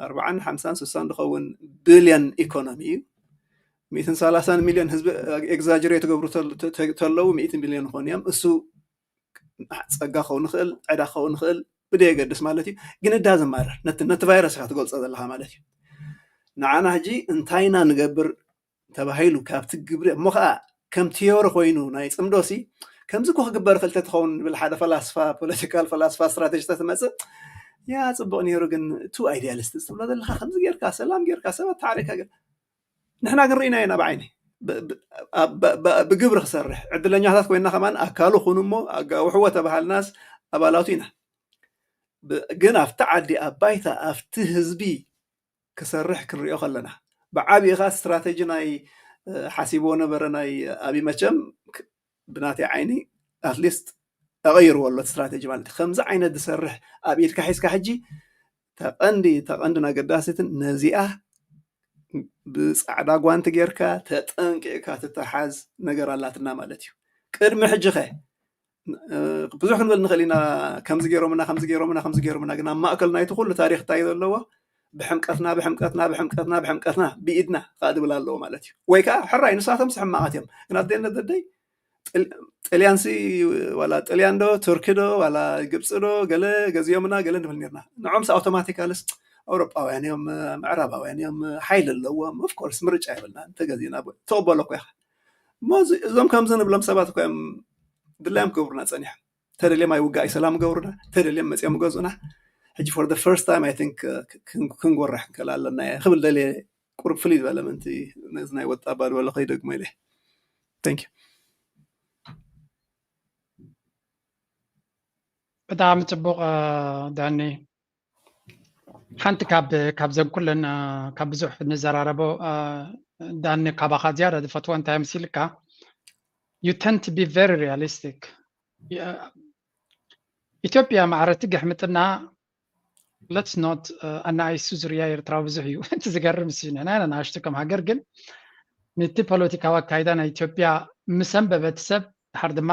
ኣርባዓን ሓምሳን ስሳን ዝኸውን ብልዮን ኢኮኖሚ እዩ ሚእትን ሰላሳን ሚልዮን ህዝቢ ኤግዛጀሬት ትገብሩ ተለዉ ሚእቲ ሚልዮን ይኾኑ እዮም እሱ ፀጋ ክኸውን ይኽእል ዕዳ ክኸውን ይኽእል ብደየገድስ ማለት እዩ ግን እዳ ዝማረር ነቲ ቫይረስ ኢካ ትገልፆ ዘለካ ማለት እዩ ንዓና ሕጂ እንታይና ንገብር ተባሂሉ ካብቲ ግብሪ እሞ ከዓ ከም ቲዮሪ ኮይኑ ናይ ፅምዶ ሲ ከምዚ ኮ ክግበር ክልተ ትኸውን ንብል ሓደ ፈላስፋ ፖለቲካል ፈላስፋ ስትራቴጂ ተትመፅእ ያ ፅቡቅ ነይሩ ግን ቱ ኣይዲያሊስት ትብሎ ዘለካ ከምዚ ጌርካ ሰላም ጌርካ ሰባት ተዓሪካ ንሕና ግን ርኢና ኢና ብዓይኒ ብግብሪ ክሰርሕ ዕድለኛታት ኮይና ከማን ኣካሉ ኩኑ እሞ ኣጋውሕዎ ተባሃልናስ ኣባላቱ ኢና ግን ኣብቲ ዓዲ ኣብ ባይታ ኣብቲ ህዝቢ ክሰርሕ ክንሪኦ ከለና ብዓብኢኻ ስትራተጂ ናይ ሓሲብዎ ነበረ ናይ ኣብይ መቸም ብናተይ ዓይኒ ኣትሊስት ተቐይርዎ ኣሎ ስትራተጂ ማለት ከምዚ ዓይነት ዝሰርሕ ኣብ ኢድካ ሒዝካ ሕጂ ተቐንዲ ተቐንድን ኣገዳሲትን ነዚኣ ብፃዕዳ ጓንቲ ጌርካ ተጠንቂቕካ ትተሓዝ ነገር ኣላትና ማለት እዩ ቅድሚ ሕጂ ኸ ብዙሕ ክንብል ንኽእል ኢና ከምዚ ገይሮምና ከምዚ ገይሮምና ከምዚ ገይሮምና ግን ኣብ ማእከል ናይቲ ኩሉ ታሪክ እንታይ ዘለዎ ብሕምቀትና ብሕምቀትና ብሕምቀትና ብሕምቀትና ብኢድና ከዓ ዝብል ኣለዎ ማለት እዩ ወይ ከዓ ሕራይ ንሳቶም ሕማቃት እዮም ግን ኣደነ ደደይ ጥልያን ሲ ዋላ ጥልያን ዶ ቱርኪ ዶ ዋላ ግብፂ ዶ ገለ ገዚኦምና ገለ ንብል ነርና ንዖምስ ኣውቶማቲካልስ ኣውሮጳውያን እዮም ምዕራባውያን እዮም ሓይሊ ኣለዎም ኦፍኮርስ ምርጫ የብልና እንተገዚእና ተቕበሎ እኮ ኢኻ እሞ እዞም ከምዚ ንብሎም ሰባት እኮ እዮም ድላዮም ክገብሩና ፀኒሖም ተደልዮም ኣይውጋእ ሰላም ገብሩና ተደልዮም መፅኦም ገዙና ሕጂ for the first time I think ክንጎራሕ ክንከል ኣለና ክብል ደልየ ቁሩብ ፍልይ ዝበለ ምንቲ ነዚ ናይ ወጣ ባድበለ ከይደግሞ ኢለ thank you ብጣዕሚ ፅቡቅ ዳኒ ሓንቲ ካብ ካብዘን ኩለን ካብ ብዙሕ ንዘራረቦ ዳኒ ካባኻ ዝያዳ ዝፈትዎ እንታይ መሲልካ you tend to be very realistic ኢትዮጵያ ማዕረ እቲ ግሕምጥና let's not ኣናኣይሱ ዝርያ ኤርትራዊ ብዙሕ እዩ። እቲ ዝገርም ሲ ንሕና ኢና ንኣሽቱ ከም ሃገር፣ ግን ነቲ ፖለቲካዊ ኣካይዳ ናይ ኢትዮጵያ ምስ ኣንበበ እቲ ሰብ ድሓር ድማ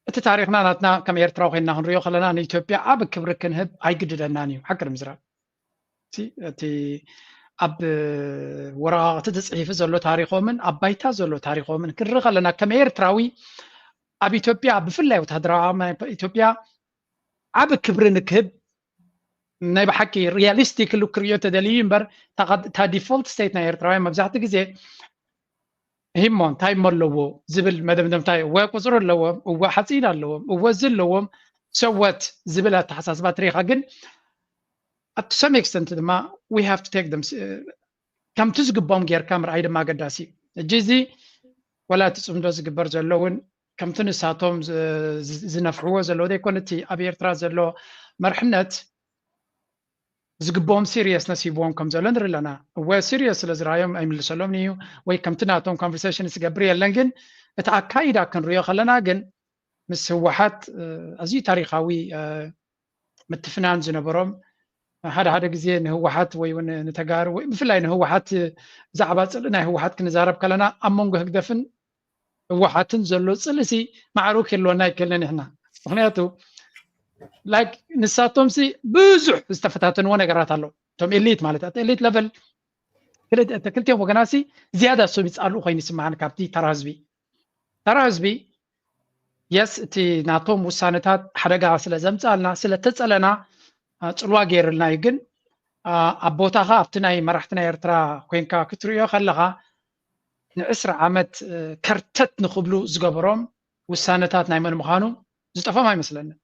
እቲ ታሪኽና ናትና ከም ኤርትራዊ ኮይንና ክንሪኦ ከለና ንኢትዮጵያ ዓቢ ክብሪ ክንህብ ኣይግድደናን እዩ። ሓቂ ንምዝራብ እቲ ኣብ ወረቓቕቲ ተፅሒፉ ዘሎ ታሪኾምን ኣብ ባይታ ዘሎ ታሪኾምን ክንርኢ ከለና ከም ኤርትራዊ ኣብ ኢትዮጵያ ብፍላይ ወታደራዊ ዓቕሚ ናይ ኢትዮጵያ ዓቢ ክብሪ ንክህብ ናይ ብሓቂ ሪያሊስቲክ ሉክ ክርእዮ ተደልዩ እምበር እታ default state ናይ ኤርትራውያን መብዛሕትኡ ግዜ ሂሞ እንታይ እሞ ኣለዎ ዝብል መደምደምታ እዩ። እወ ቁፅሪ ኣለዎም፣ እወ ሓፂን ኣለዎም፣ እወ እዚ ኣለዎም ሰወት ዝብል ኣተሓሳስባ ትሪኢኻ። ግን to some extent ድማ we have to take them ከምቲ ዝግብኦም ጌርካ ምርኣይ ድማ ኣገዳሲ እዩ። ሕጂ እዚ ወላ እቲ ፅምዶ ዝግበር ዘሎ እውን ከምቲ ንሳቶም ዝነፍሕዎ ዘለዉ ዘይኮነ እቲ ኣብ ኤርትራ ዘሎ መርሕነት ዝግብኦም seriousness ሂብዎም ከም ዘሎ ንርኢ ኣለና። እወ serious ስለ ዝረኣዮም ኣይምልሰሎምን እዩ ወይ ከምቲ ናቶም conversation ዝገብር የለን። ግን እቲ ኣካይዳ ክንሪኦ ከለና ግን ምስ ህወሓት ኣዝዩ ታሪኻዊ ምትፍናን ዝነበሮም ሓደ ሓደ ግዜ ንህወሓት ወይ እውን ንተጋሩ ወይ ብፍላይ ንህወሓት ብዛዕባ ፅልኢ ናይ ህወሓት ክንዛረብ ከለና ኣብ መንጎ ህግደፍን ህወሓትን ዘሎ ፅልእሲ ማዕሩ ክህልወና ኣይክእልን ንሕና። ምክንያቱ like ንሳቶም ሲ ብዙሕ ዝተፈታተንዎ ነገራት ኣሎ። እቶም elite ማለት at elite level ክልቲኦም ወገናሲ ዝያዳ ሰብ ይፃልኡ ኮይኑ ይስምዓኒ ካብቲ ተራ ህዝቢ። ተራ ህዝቢ yes እቲ ናቶም ውሳነታት ሓደጋ ስለ ዘምፅኣልና ስለ ተፀለና ፅልዋ ገይርልና እዩ። ግን ኣብ ቦታኻ ኣብቲ ናይ መራሕቲ ናይ ኤርትራ ኮይንካ ክትሪኦ ከለኻ ንዕስራ ዓመት ከርተት ንክብሉ ዝገበሮም ውሳነታት ናይ መን ምዃኑ ዝጠፎም ኣይመስለንን።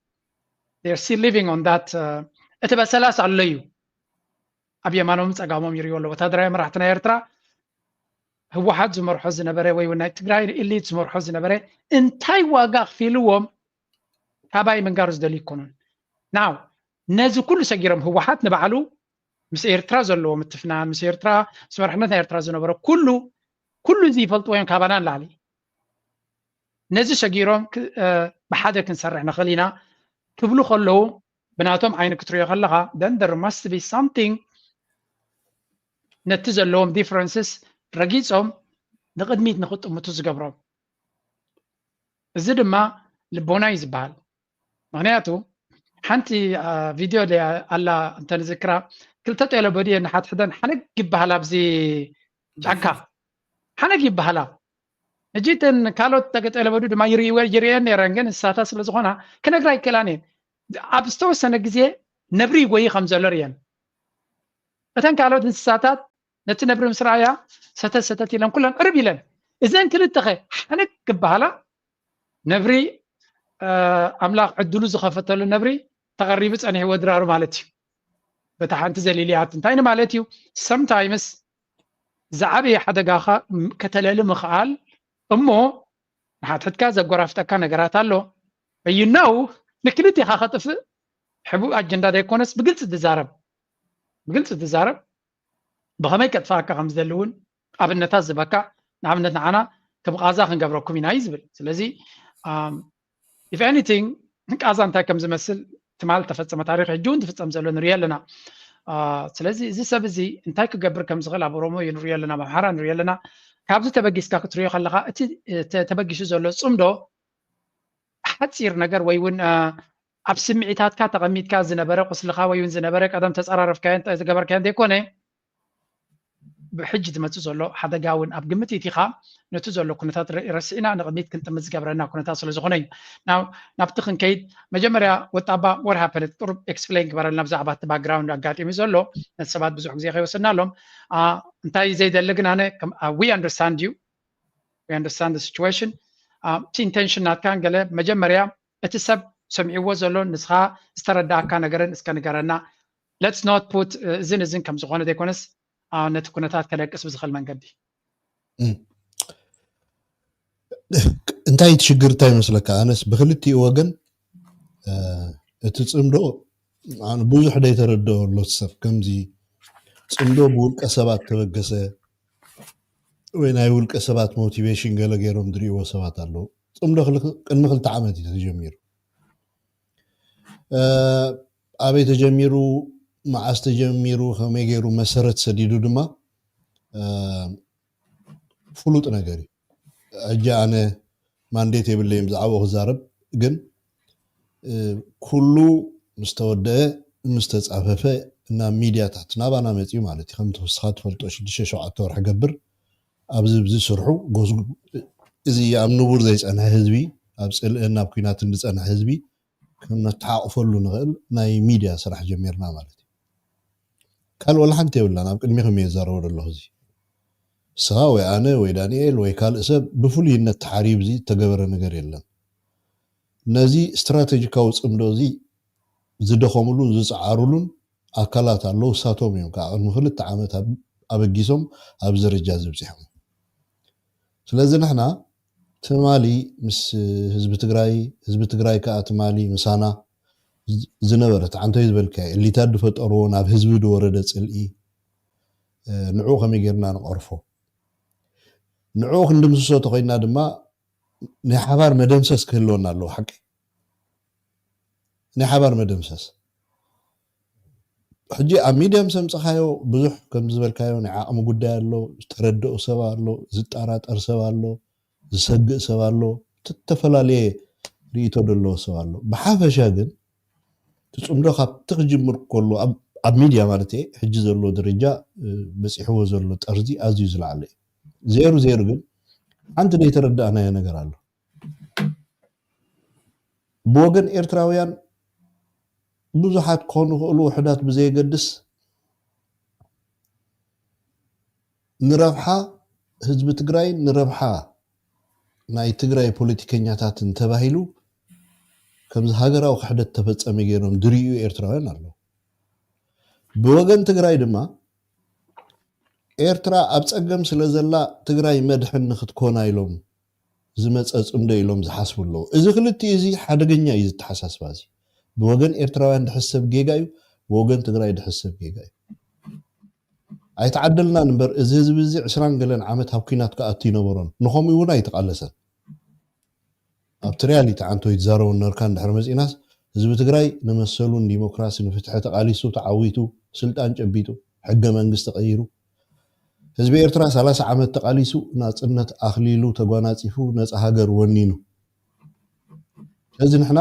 They are still living on that እቲ በሰላስ ኣሎ እዩ። ኣብ የማኖም ፀጋሞም ይሪኦ ኣሎ። ወታደራዊ መራሕቲ ናይ ኤርትራ ህወሓት ዝመርሖ ዝነበረ ወይ ናይ ትግራይ elite ዝመርሖ ዝነበረ እንታይ ዋጋ ክፊልዎም ካባይ ምንጋር ዝደልዩ ይኮኑን። Now ነዚ ኩሉ ሰጊሮም ህወሓት ንባዕሉ ምስ ኤርትራ ዘለዎ ምትፍናን ምስ ኤርትራ ምስ መርሕነት ናይ ኤርትራ ዝነበረ ኩሉ ኩሉ እዚ ይፈልጥዎ እዮም ካባና ንላዕሊ። ነዚ ሰጊሮም ብሓደ ክንሰርሕ ንኽእል ኢና ክብሉ ከለዉ ብናቶም ዓይኒ ክትሪኦ ከለኻ then there must be something ነቲ ዘለዎም differences ረጊፆም ንቕድሚት ንኽጥምቱ ዝገብሮም። እዚ ድማ ልቦና እዩ ዝበሃል። ምክንያቱ ሓንቲ ቪድዮ ኣላ እንተንዝክራ ክልተ ጤለበዱ እየን ንሓድሕደን ሓነግ ይበሃል ኣብዚ ጫካ ሓነግ ይበሃላ። ሕጂ እተን ካልኦት ጤለበዱ ድማ ይርእየን ነረን ግን እንስሳታት ስለዝኾና ክነግራ ይክእላን እየን። ኣብ ዝተወሰነ ግዜ ነብሪ ይጎይ ከም ዘሎ ርእየን። እተን ካልኦት እንስሳታት ነቲ ነብሪ ምስ ረኣያ ሰተት ሰተት ኢለን ኩለን ዕርብ ኢለን። እዘን ክልተኸ ሓነግ ክበሃላ ነብሪ ኣምላኽ ዕድሉ ዝኸፈተሉ ነብሪ ተቐሪቡ ጸኒሕዎ ድራሩ ማለት እዩ። በታ ሓንቲ ዘሊልያት እንታይ ንማለት እዩ? Sometimes ዝዓበየ ሓደጋኻ ከተለሊ ምኽኣል እሞ ንሓድሕድካ ዘጎራፍጠካ ነገራት ኣሎ። You know ንክልቲኻ ከጥፍእ ሕቡእ ኣጀንዳ ዘይኮነስ ብግልፂ ዝዛረብ ብግልፂ ዝዛረብ ብኸመይ ከጥፍኣካ ከም ዝደሊ እውን ኣብነታት ዝበካ ንኣብነት ንዓና ከም ቃዛ ክንገብረኩም ኢና እዩ ዝብል። ስለዚ if anything ቃዛ እንታይ ከም ዝመስል ትማል ተፈፀመ ታሪክ ሕጂ እውን ትፍፀም ዘሎ ንሪኦ ኣለና። ስለዚ እዚ ሰብ እዚ እንታይ ክገብር ከም ዝኽእል ኣብ ኦሮሞ ንሪኦ ኣለና፣ ኣብ ኣምሓራ ንሪኦ ኣለና። ካብዚ ተበጊስካ ክትሪኦ ከለካ እቲ ተበጊሱ ዘሎ ፅምዶ ሓፂር ነገር ወይ እውን ኣብ ስምዒታትካ ተቐሚጥካ ዝነበረ ቁስልኻ ወይ እውን ዝነበረ ቀደም ተፀራረፍካዮ ዝገበርካዮ ዘይኮነ ብሕጂ ዝመፅእ ዘሎ ሓደጋ እውን ኣብ ግምት ኢቲኻ ነቲ ዘሎ ኩነታት ረሲዕና ንቕድሚት ክንጥምት ዝገብረና ኩነታት ስለ ዝኾነ እዩ። ናብቲ ክንከይድ መጀመርያ ወጣባ what happened ቁሩብ explain ግበረልና ብዛዕባ እቲ background ኣጋጢሙ ዘሎ ነቲ ሰባት ብዙሕ ግዜ ከይወሰድናሎም እንታይ ዘይደሊ ግን ኣነ we understand you we understand the situation እቲ intention ናትካን ገለ መጀመርያ እቲ ሰብ ሰሚዕዎ ዘሎ ንስኻ ዝተረዳእካ ነገርን እስከ ንገረና። Let's not put እዝን እዝን ከም ዝኾነ ዘይኮነስ ነቲ ኩነታት ከለቅስ ብዝኽእል መንገዲ እንታይ እቲ ሽግር እንታይ ይመስለካ? ኣነስ ብክልቲኡ ወገን እቲ ፅምዶ ብዙሕ ደይተረድኦ ኣሎ ሰብ ከምዚ ፅምዶ ብውልቀ ሰባት ተበገሰ ወይ ናይ ውልቀ ሰባት motivation ገለ ገይሮም ዝርእይዎ ሰባት ኣለዉ። ፅምዶ ቅድሚ ክልተ ዓመት እዩ ተጀሚሩ። ኣበይ ተጀሚሩ፣ መዓስ ተጀሚሩ፣ ከመይ ገይሩ መሰረት ሰዲዱ ድማ ፍሉጥ ነገር እዩ። ሕጂ ኣነ ማንዴት የብለይም ብዛዕባኡ ክዛረብ፣ ግን ኩሉ ምስ ተወደአ፣ ምስ ተጻፈፈ፣ ናብ ሚድያታት ናባና መጺኡ ማለት እዩ። ከምቲ ንስኻ ትፈልጦ ሽዱሽተ ሸውዓተ ወርሒ ገብር ኣብዚ ብዚ ስርሑ ጎስጉ፣ እዚ ኣብ ንቡር ዘይጸንሐ ህዝቢ፣ ኣብ ጽልእን ኣብ ኲናትን ዝጸንሐ ህዝቢ ከም ነተሓቕፈሉ ንኽእል ናይ ሚድያ ስራሕ ጀሚርና ማለት እዩ። ካልእ ወላ ሓንቲ የብላን። ኣብ ቅድሚኹም እየ ዝዛረቦ ዘለኹ። እዚ ንስኻ ወይ ኣነ ወይ ዳንኤል ወይ ካልእ ሰብ ብፍሉይነት ተሓሪዩ እዚ ዝተገበረ ነገር የለን። ነዚ ስትራቴጂካዊ ጽምዶ እዚ ዝደኸምሉን ዝጸዓሩሉን ኣካላት ኣለዉ። እሳቶም እዮም ከዓ ቅድሚ ክልተ ዓመት ኣብ-፣ ኣበጊሶም ኣብዚ ደረጃ እዚ ኣብጺሖም። ስለዚ ንሕና ትማሊ ምስ ህዝቢ ትግራይ፣ ህዝቢ ትግራይ ከዓ ትማሊ ምሳና ዝ-፣ ዝነበረት ዓንቶይ ዝበልካዮ እሊታት ዝፈጠርዎ ናብ ህዝቢ ዝወረደ ጽልኢ፣ እ፣ ንዕኡ ከመይ ጌርና ንቐርፎ? ንዕኡ ክንድምስሶ ተኾይንና ድማ ናይ ሓባር መደምሰስ ክህልወና ኣለዎ። ሓቂ ናይ ሓባር መደምሰስ። ሕጂ ኣብ ሚድያ ምስ ኣምጻኻዮ ብዙሕ ከም ዝበልካዮ ናይ ዓቕሚ ጉዳይ ኣሎ፣ ዝተረድኦ ሰብ ኣሎ፣ ዝጠራጠር ሰብ ኣሎ፣ ዝሰግእ ሰብ ኣሎ፣ ዝተፈላለየ ርእይቶ ዘለዎ ሰብ ኣሎ። ብሓፈሻ ግን እቲ ጽምዶ ካብቲ ክጅምር ከሎ ኣብ፣ ኣብ ሚድያ ማለት እየ፣ ሕጂ ዘሎ ደረጃ፣ እ፣ በጺሕዎ ዘሎ ጠርዚ ኣዝዩ ዝለዓለ እዩ። ዜሩ ዜሩ ግን ሓንቲ ዘይተረዳእናዮ ነገር ኣሎ። ብወገን ኤርትራውያን ብዙሓት ክኾኑ ይኽእሉ፣ ውሑዳት ብዘየገድስ፣ ንረብሓ ህዝቢ ትግራይን ንረብሓ ናይ ትግራይ ፖለቲከኛታትን ተባሂሉ ከምዚ ሃገራዊ ክሕደት ተፈጸመ ገይሮም ዝርእዩ ኤርትራውያን ኣለዉ። ብወገን ትግራይ ድማ ኤርትራ ኣብ ጸገም ስለ ዘላ ትግራይ መድሕን ንክትኮና ኢሎም ዝመጸ ጽምዶ ኢሎም ዝሓስቡ ኣለዉ። እዚ ክልቲኡ እዚ ሓደገኛ እዩ፣ ዝተሓሳስባ እዚ። ብወገን ኤርትራውያን ዝሕሰብ ጌጋ እዩ፣ ብወገን ትግራይ ዝሕሰብ ጌጋ እዩ። ኣይተዓደልናን እምበር፣ እዚ ህዝቢ እዚ ዕስራን ገለን ዓመት ኣብ ኲናት ክኣቱ ይነበሮን፣ ንኸምኡ እውን ኣይተቓለሰን። ኣብቲ ሪያሊቲ ዓንቶ ይትዛረቡ ነርካ እንድሕር መጺናስ፣ ህዝቢ ትግራይ ንመሰሉን ዲሞክራሲ ንፍትሒ ተቓሊሱ ተዓዊቱ፣ ስልጣን ጨቢጡ፣ ሕገ መንግስቲ ቀይሩ፣ ህዝቢ ኤርትራ ሰላሳ ዓመት ተቓሊሱ፣ ናጽነት ኣኽሊሉ ተጓናጺፉ፣ ነጻ ሃገር ወኒኑ። ስለዚ ንሕና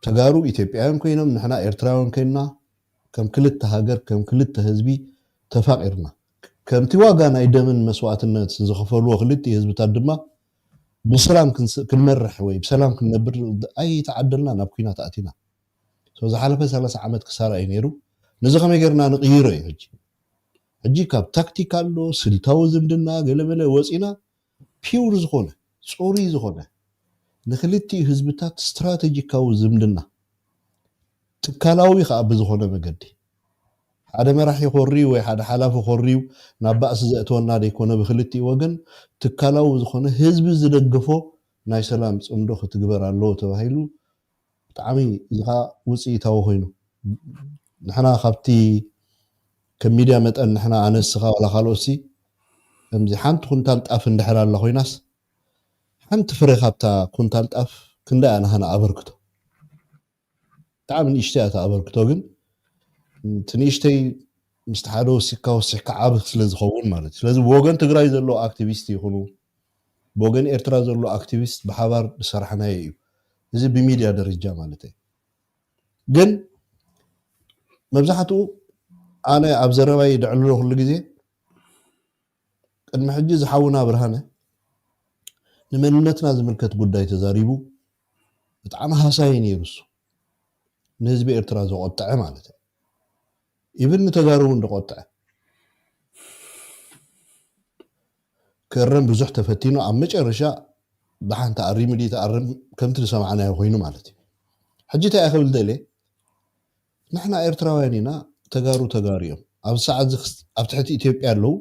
ተጋሩ ኢትዮጵያውያን ኮይኖም፣ ንሕና ኤርትራውያን ኮይንና፣ ከም ክልተ ሃገር፣ ከም ክልተ ህዝቢ ተፋቒርና፣ ከምቲ ዋጋ ናይ ደምን መስዋእትነት ዝኸፈልዎ ክልቲኡ ህዝብታት ድማ ብሰላም ክንስ-፣ ክንመርሕ ወይ ብሰላም ክንነብር ኣይተዓደልና፣ ናብ ኲናት ኣቲና። So ዝሓለፈ ሰላሳ ዓመት ክሳራ እዩ ነይሩ። ነዚ ከመይ ጌርና ንቕይሮ እዩ ሕጂ? ሕጂ ካብ ታክቲክ ኣሎ፣ ስልታዊ ዝምድና፣ ገለመለ ወፂና፣ ፒውር ዝኾነ፣ ፅሩይ ዝኾነ፣ ንክልቲኡ ህዝብታት ስትራቴጂካዊ ዝምድና፣ ትካላዊ ከዓ ብዝኾነ መገዲ፣ ሓደ መራሒ ኮርዩ ወይ ሓደ ሓላፊ ኮርዩ ናብ ባእሲ ዘእተወና ዘይኮነ፣ ብክልቲኡ ወገን ትካላዊ ዝኾነ ህዝቢ ዝደግፎ ናይ ሰላም ፅምዶ ክትግበር ኣለዎ ተባሂሉ። ብጣዕሚ እዚ ከዓ ውፅኢታዊ ኮይኑ፣ ንሕና ካብቲ ከም ሚድያ መጠን ንሕና ኣነስኻ ዋላ ካልኦትሲ ከምዚ ሓንቲ ኩንታል ጣፍ እንድሕር ኣላ ኮይናስ፣ ሓንቲ ፍረ ካብታ ኩንታል ጣፍ ክንደይ ኣናሃና ኣበርክቶ? ብጣዕሚ ንእሽተይ እያ እታ ኣበርክቶ፣ ግን እቲ ንእሽተይ ምስቲ ሓደ ወሲኽካ ወሲኽካ ዓቢ ስለ ዝኸውን ማለት እዩ። ስለዚ ብወገን ትግራይ ዘሎ ኣክቲቪስት ይኹኑ፣ ብወገን ኤርትራ ዘሎ ኣክቲቪስት ብሓባር ዝሰራሕናዮ እዩ። እዚ ብሚድያ ደረጃ ማለት እዩ። ግን መብዛሕትኡ ኣነ ኣብ ዘረባይ ደዕልሎ ኩሉ ግዜ፣ ቅድሚ ሕጂ ዝሓውና ብርሃነ ንመንነትና ዝምልከት ጉዳይ ተዛሪቡ፣ ብጣዕሚ ሃሳይ ነይሩ እሱ። ንህዝቢ ኤርትራ ዘቆጠዐ ማለት እዩ። ኢቭን ንተጋሩ እውን ዝቆጠዐ። ክእረም ብዙሕ ተፈቲኑ፣ ኣብ መጨረሻ ብሓንቲ ኣሪሙ ድዩ ተኣርም ከምቲ ዝሰማዕናዮ ኮይኑ ማለት እዩ። ሕጂ እንታይ እየ ክብል ደልየ? ንሕና ኤርትራውያን ኢና፣ ተጋሩ ተጋሩ እዮም። ኣብዚ ሰዓት እዚ ክስ-፣ ኣብ ትሕቲ ኢትዮጵያ ኣለዉ።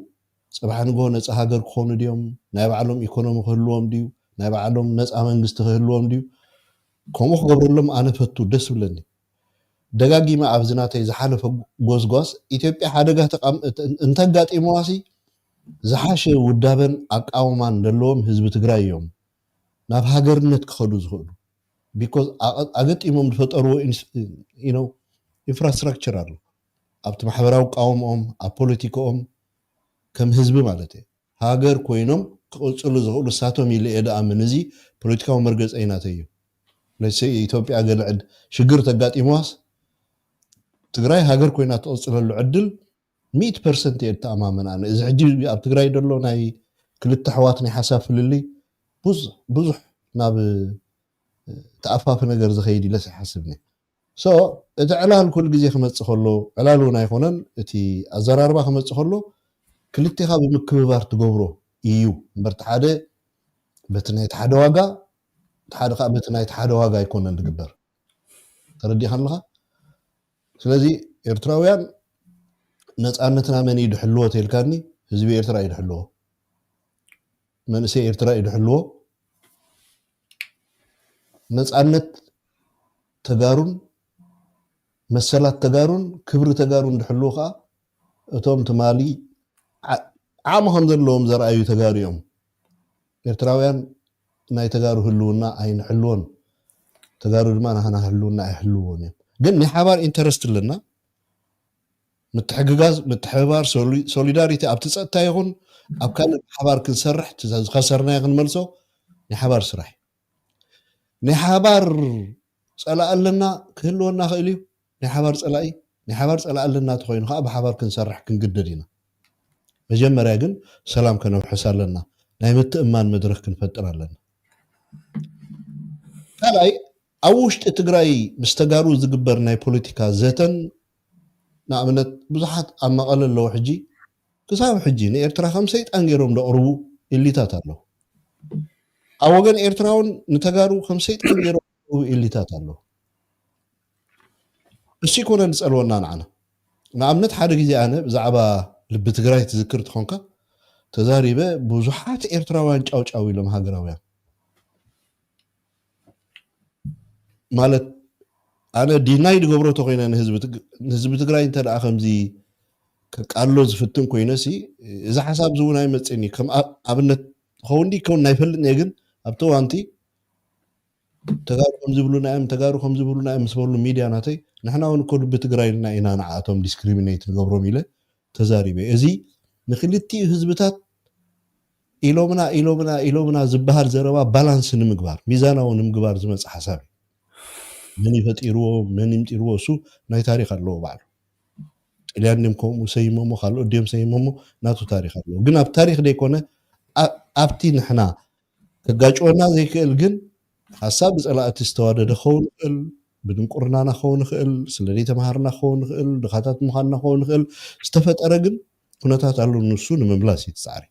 ጽባሕ ንግሆ ነጻ ሃገር ክኾኑ ድዮም? ናይ ባዕሎም ኢኮኖሚ ክህልዎም ድዩ? ናይ ባዕሎም ነጻ መንግስቲ ክህልዎም ድዩ? ከምኡ ክገብረሎም ኣነ ፈቱ፣ ደስ ይብለኒ። ደጋጊመ ኣብዚ ናተይ ዝሓለፈ ጎስጓስ፣ ኢትዮጵያ ሓደጋ ተቃም-፣ እንተ-፣ እንተጋጢምዋሲ ዝሓሸ ውዳበን ኣቃውማን ዘለዎም ህዝቢ ትግራይ እዮም ናብ ሃገርነት ክኸዱ ዝኽእሉ። because ኣገጢሞም ዝፈጠርዎ ኢንፍራስትራክቸር ኣሎ። ኣብቲ ማሕበራዊ ቃውምኦም፣ ኣብ ፖለቲካኦም፣ ከም ህዝቢ ማለት እዩ። ሃገር ኮይኖም ክቕፅሉ ዝኽእሉ እሳቶም ኢለ እየ ድኣምን። እዚ ፖለቲካዊ መርገፀይ ናተይ እዩ። ኢትዮጵያ ገለ ሽግር ተጋጢምዋስ ትግራይ ሃገር ኮይና ትቕፅለሉ ዕድል ሚእቲ ፐርሰንት እየ እተኣማመን ኣነ። እዚ ሕጂ ኣብ ትግራይ ዘሎ ናይ ክልተ ኣሕዋት ናይ ሓሳብ ፍልልይ ብዙሕ ናብ ተኣፋፊ ነገር ዝኸይድ ኢለስ ይሓስብኒ። So እቲ ዕላል ኩሉ ግዜ ክመፅእ ከሎ ዕላል እውን ኣይኮነን። እቲ ኣዘራርባ ክመፅእ ከሎ ክልቴኻ ብምክብባር ትገብሮ እዩ እምበር ሓደ በቲ ናይ ሓደ ዋጋ ሓደ ከዓ በቲ ናይ ሓደ ዋጋ ኣይኮነን ዝግበር። ተረዲኻ ኣለኻ? ስለዚ ኤርትራውያን ነፃነትና መን እዩ ድሕልዎ ተልካኒ፣ ህዝቢ ኤርትራ እዩ ድሕልዎ፣ መንእሰይ ኤርትራ እዩ ድሕልዎ። ነፃነት ተጋሩን መሰላት ተጋሩን ክብሪ ተጋሩን ድሕልዎ ከዓ እቶም ትማሊ ዓቕሚ ከም ዘለዎም ዘርኣዩ ተጋሩ እዮም። ኤርትራውያን ናይ ተጋሩ ህልውና ኣይንሕልዎን፣ ተጋሩ ድማ ናህና ህልውና ኣይሕልውዎን እዮም። ግን ናይ ሓባር ኢንተረስት ኣለና። ምትሕግጋዝ፣ ምትሕብባር፣ ሶሊዳሪቲ ኣብቲ ፀጥታ ይኹን ኣብ ካልእ ሓባር ክንሰርሕ ዝኸሰርናዮ ክንመልሶ ናይ ሓባር ስራሕ ናይ ሓባር ፀላእ ኣለና ክህልወና ክእል እዩ። ናይ ሓባር ፀላኢ ናይ ሓባር ፀላእ ኣለና ተኮይኑ ከዓ ብሓባር ክንሰርሕ ክንግደድ ኢና። መጀመርያ ግን ሰላም ከነውሕስ ኣለና። ናይ ምትእማን መድረክ ክንፈጥር ኣለና። ካልኣይ ኣብ ውሽጢ ትግራይ ምስ ተጋሩ ዝግበር ናይ ፖለቲካ ዘተን ንኣብነት ብዙሓት ኣብ መቐለ ኣለዉ ሕጂ ክሳብ ሕጂ ንኤርትራ ከም ሰይጣን ገይሮም ዘቕርቡ ኢሊታት ኣለዉ። ኣብ ወገን ኤርትራ እውን ንተጋሩ ከም ሰይጣን ገይሮም ዘቕርቡ ኢሊታት ኣለዉ። እሱ ይኮነ ዝፀልወና ንዓና። ንኣብነት ሓደ ግዜ ኣነ ብዛዕባ ልቢ ትግራይ ትዝክር ትኾንካ ተዛሪበ ብዙሓት ኤርትራውያን ጫውጫው ኢሎም ሃገራውያን ማለት ኣነ ዲናይ ዝገብሮ ተኮይነ ንህዝቢ ትግራይ እንተ ከምዚ ከቃሎ ዝፍትን ኮይነ ሲ እዚ ሓሳብ እዚ እውን ኣይመፅእን እዩ። ከም ኣብነት ኸውን ዲ ከውን ናይ ፈልጥ ግን ኣብቲ እዋንቲ ተጋሩ ከም ዝብሉና እዮም ተጋሩ ከም ዝብሉና እዮም ምስ በሉ ሚድያ ናተይ ንሕና እውን እኮ ልቢ ትግራይ ኢልና ኢና ንዓኣቶም ዲስክሪሚኔት ንገብሮም ኢለ ተዛሪበ። እዚ ንክልቲኡ ህዝብታት ኢሎምና ኢሎምና ኢሎምና ዝበሃል ዘረባ ባላንስ ንምግባር ሚዛናዊ ንምግባር ዝመፅእ ሓሳብ እዩ። መን ይፈጢርዎ መን ይምጢርዎ እሱ ናይ ታሪክ ኣለዎ ባዕሉ። ጥልያን ድም ከምኡ ሰይሞሞ ካልኦት ድም ሰይሞሞ ናቱ ታሪክ ኣለዎ። ግን ኣብ ታሪክ ዘይኮነ ኣብቲ ንሕና ከጋጭወና ዘይክእል ግን ሓሳብ ብፀላእቲ ዝተዋደደ ክኸውን ይኽእል፣ ብድንቁርናና ክኸውን ይኽእል፣ ስለ ዘይተምሃርና ክኸውን ይኽእል፣ ድኻታት ምዃንና ክኸውን ይኽእል፣ ዝተፈጠረ ግን ኩነታት ኣሎ። ንሱ ንምምላስ እዩ ትፃዕሪ።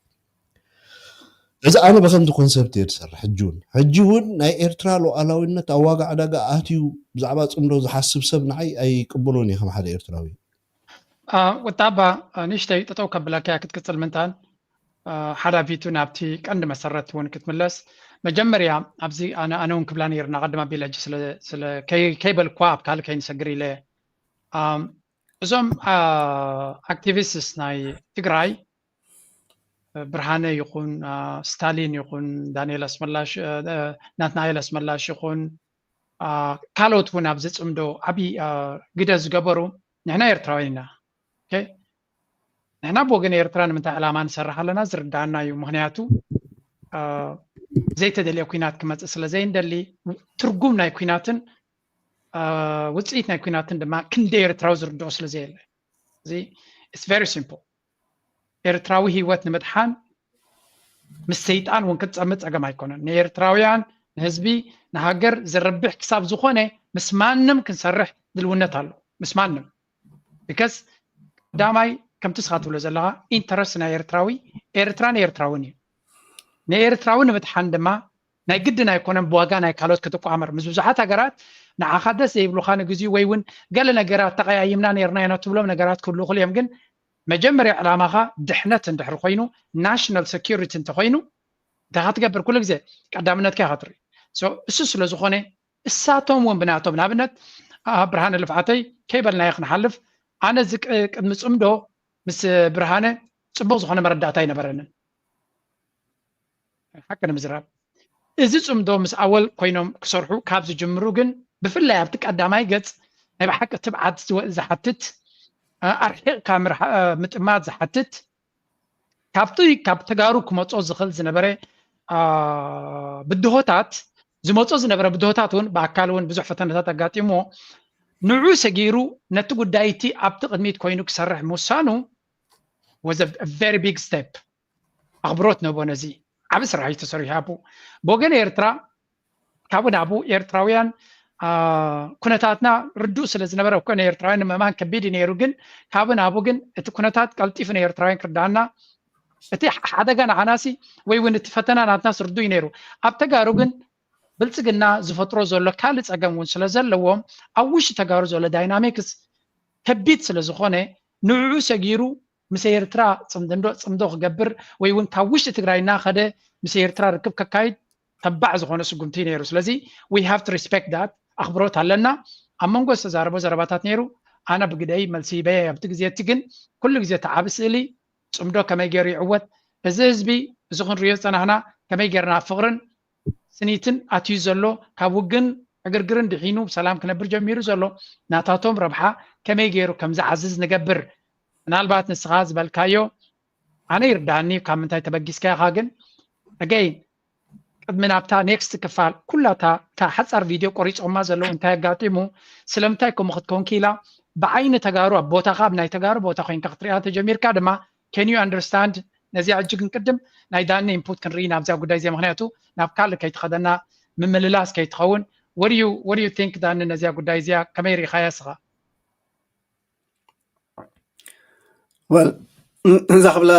እዚ ኣነ ብከምዚ ኮንሰፕት እየ ዝሰርሕ። ሕጂ እውን ሕጂ እውን ናይ ኤርትራ ሉዓላዊነት ኣብ ዋጋ ዕዳጋ ኣትዩ ብዛዕባ ፅምዶ ዝሓስብ ሰብ ንዓይ ኣይቅበሎን እየ ከም ሓደ ኤርትራዊ። ወጣባ ንእሽተይ ጠጠው ከብለካ ክትቅፅል ምንታን ሓዳፊቱ ናብቲ ቀንዲ መሰረት እውን ክትምለስ መጀመርያ ኣብዚ ኣነ ኣነ እውን ክብላ ነይርና ቀድማ ቢለጅ ስለ ስለ ከይ- ከይበልኳ ኣብ ካልእ ከይንሰግር ኢለ ኣም፣ እዞም ኣክቲቪስትስ ናይ ትግራይ ብርሃነ ይኹን ስታሊን ይኹን ዳንኤል ኣስመላሽ ናትናኤል ኣስመላሽ ይኹን ካልኦት እውን ኣብዚ ፅምዶ ዓብዪ ግደ ዝገበሩ ንሕና ኤርትራውያን ኢና። ንሕና ብወገን ኤርትራ ንምንታይ ዕላማ ንሰርሕ ኣለና ዝርዳኣና እዩ። ምክንያቱ ዘይተደልየ ኩናት ክመፅእ ስለ ዘይንደሊ ትርጉም ናይ ኩናትን ውፅኢት ናይ ኩናትን ድማ ክንደ ኤርትራዊ ዝርድኦ ስለ ዘየለ እዚ very simple ኤርትራዊ ህይወት ንምድሓን ምስ ሰይጣን እውን ክትፀምድ ፀገም ኣይኮነን። ንኤርትራውያን ንህዝቢ ንሃገር ዘረብሕ ክሳብ ዝኾነ ምስ ማንም ክንሰርሕ ድልውነት ኣሎ ምስ ማንም because ቀዳማይ ከምቲ ስኻ ትብሎ ዘለኻ ኢንተረስት ናይ ኤርትራዊ ኤርትራ ንኤርትራውን እዩ። ንኤርትራዊ ንምድሓን ድማ ናይ ግድን ኣይኮነን ብዋጋ ናይ ካልኦት ክትቋመር ምስ ብዙሓት ሃገራት ንዓኻ ደስ ዘይብሉኻ ንግዚኡ ወይ እውን ገለ ነገራት ተቐያይምና ነርና ኢና ትብሎም ነገራት ክህሉ ይኽእሉ እዮም ግን መጀመርያ ዕላማኻ ድሕነት እንድሕር ኮይኑ ናሽናል ሰኪሪቲ እንተኮይኑ እንታይ ክትገብር ኩሉ ግዜ ቀዳምነትካ ኢኻ ትርኢ እሱ ስለ ዝኾነ እሳቶም እውን ብናቶም ንኣብነት ብርሃነ ልፍዓተይ ከይበልናዮ ክንሓልፍ ኣነ እዚ ቅድሚ ፅምዶ ምስ ብርሃነ ፅቡቅ ዝኾነ መረዳእታ ኣይነበረንን ሓቂ ንምዝራብ እዚ ጽምዶ ምስ ኣወል ኮይኖም ክሰርሑ ካብ ዝጅምሩ ግን ብፍላይ ኣብቲ ቀዳማይ ገጽ ናይ ብሓቂ ትብዓት ዝወ- ዝሓትት፣ እ፣ ኣርሒቕካ ምርሓ- እ፣ ምጥማት ዝሓትት፣ ካብቲ ካብ ተጋሩ ክመጾ ዝኽእል ዝነበረ፣ አ፣ ብድሆታት ዝመጾ ዝነበረ ብድሆታት እውን ብኣካል እውን ብዙሕ ፈተነታት ኣጋጢሞ ንዑ ሰጊሩ ነቲ ጉዳይ እቲ ኣብቲ ቅድሚት ኮይኑ ክሰርሕ ምውሳኑ was a very big step። ኣኽብሮት ነቦ ነዚ ዓቢ ስራሕ እዩ ተሰሪሑ። ኣቡ ብወገን ኤርትራ ካብኡ ናብኡ ኤርትራውያን፣ አ፣ ኩነታትና ርዱእ ስለ ዝነበረ እኮ ንኤርትራውያን ንምእማን ከቢድ እዩ ነይሩ። ግን ካብኡ ናብኡ ግን እቲ ኩነታት ቀልጢፉ ንኤርትራውያን ክርዳኣና፣ እቲ ሓደጋ ንዓናሲ ወይ እውን እቲ ፈተና ናትናስ ርዱእ እዩ ነይሩ። ኣብ ተጋሩ ግን ብልጽግና ዝፈጥሮ ዘሎ ካልእ ጸገም እውን ስለ ዘለዎም ኣብ ውሽጢ ተጋሩ ዘሎ ዳይናሚክስ ከቢድ ስለ ዝኾነ ንዕኡ ሰጊሩ ምስ ኤርትራ ጽምዶ ጽምዶ ክገብር ወይ እውን ካብ ውሽጢ ትግራይ እናኸደ ምስ ኤርትራ ርክብ ከካይድ ተባዕ ዝኾነ ስጉምቲ ነይሩ። ስለዚ we have to respect that፣ ኣኽብሮት ኣለና። ኣብ መንጎ ዝተዛረቦ ዘረባታት ነይሩ። ኣነ ብግደይ መልሲ ሂበ ኣብቲ ግዜ እቲ ግን ኩሉ ግዜ እቲ ዓቢ ስእሊ ጽምዶ ከመይ ገይሩ ይዕወት፣ እዚ ህዝቢ እዚ ክንሪኦ ዝጸናሕና ከመይ ጌርና ፍቕርን ስኒትን ኣትዩ ዘሎ ካብ ውግን ዕግርግርን ድሒኑ ሰላም ክነብር ጀሚሩ ዘሎ ናታቶም ረብሓ ከመይ ገይሩ ከም ዝዓዝዝ ንገብር። ምናልባት ንስኻ ዝበልካዮ ኣነ ይርዳኒ ካብ ምንታይ ተበጊስካ ኢኻ፣ ግን ኣገይን ቅድሚ ናብታ ኔክስት ክፋል ኩላታ እታ ሓጻር ቪድዮ ቆሪጾማ ዘለዉ እንታይ ኣጋጢሙ ስለምንታይ ከምኡ ክትከውን ክኢላ ብዓይኒ ተጋሩ ኣብ ቦታኻ ኣብ ናይ ተጋሩ ቦታ ኮይንካ ክትሪኣ ተጀሚርካ ድማ can you understand ነዚኣ እጅ ግን ቅድም ናይ ዳኒ ኢንፑት ክንርኢ ናብዚኣ ጉዳይ እዚኣ ምክንያቱ ናብ ካልእ ከይትኸደና ምምልላስ ከይትኸውን። What do you think ዳኒ ነዚኣ ጉዳይ እዚኣ ከመይ ርኢኻያ እስኻ? ወል እዛ ክብላ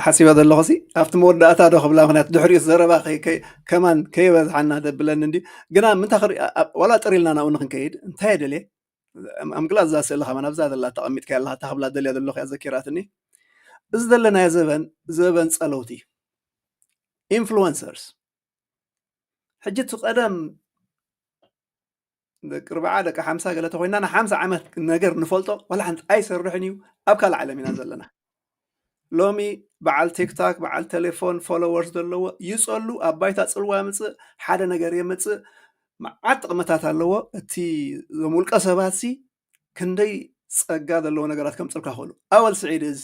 ሓሲባ ዘለኹ ሲ ኣብቲ መወዳእታ ዶ ክብላ ምክንያቱ ድሕሪኡ ዘረባ ከማን ከይበዝሓና ደብለኒ እንዲ ግና ምንታ ክርኢ ዋላ ጥር ኢልና ናብኡ ንክንከይድ እንታይ የደልየ ኣምግላ እዛ ስእሊ ከማን ኣብዛ ዘላ ተቐሚጥካ ያለካ እታ ክብላ ደልያ ዘለኹ እያ ዘኪራትኒ እዚ ዘለናዮ ዘበን ዘበን ጸለውቲ ኢንፍሉወንሰርስ ሕጂ እቲ ቀደም ደቂ ርብዓ ደቂ ሓምሳ ገለ ተኮይና ንሓምሳ ዓመት ነገር ንፈልጦ ዋላ ሓንቲ ኣይሰርሕን እዩ ኣብ ካልእ ዓለም ኢና ዘለና ሎሚ በዓል ቲክታክ በዓል ቴሌፎን ፎሎወርስ ዘለዎ ይፀሉ ኣብ ባይታ ፅልዋ ምፅእ ሓደ ነገር የምፅእ መዓት ጥቕምታት ኣለዎ እቲ ዞም ውልቀ ሰባት ሲ ክንደይ ፀጋ ዘለዎ ነገራት ከምፅልካ ክእሉ ኣወል ስዒድ እዝ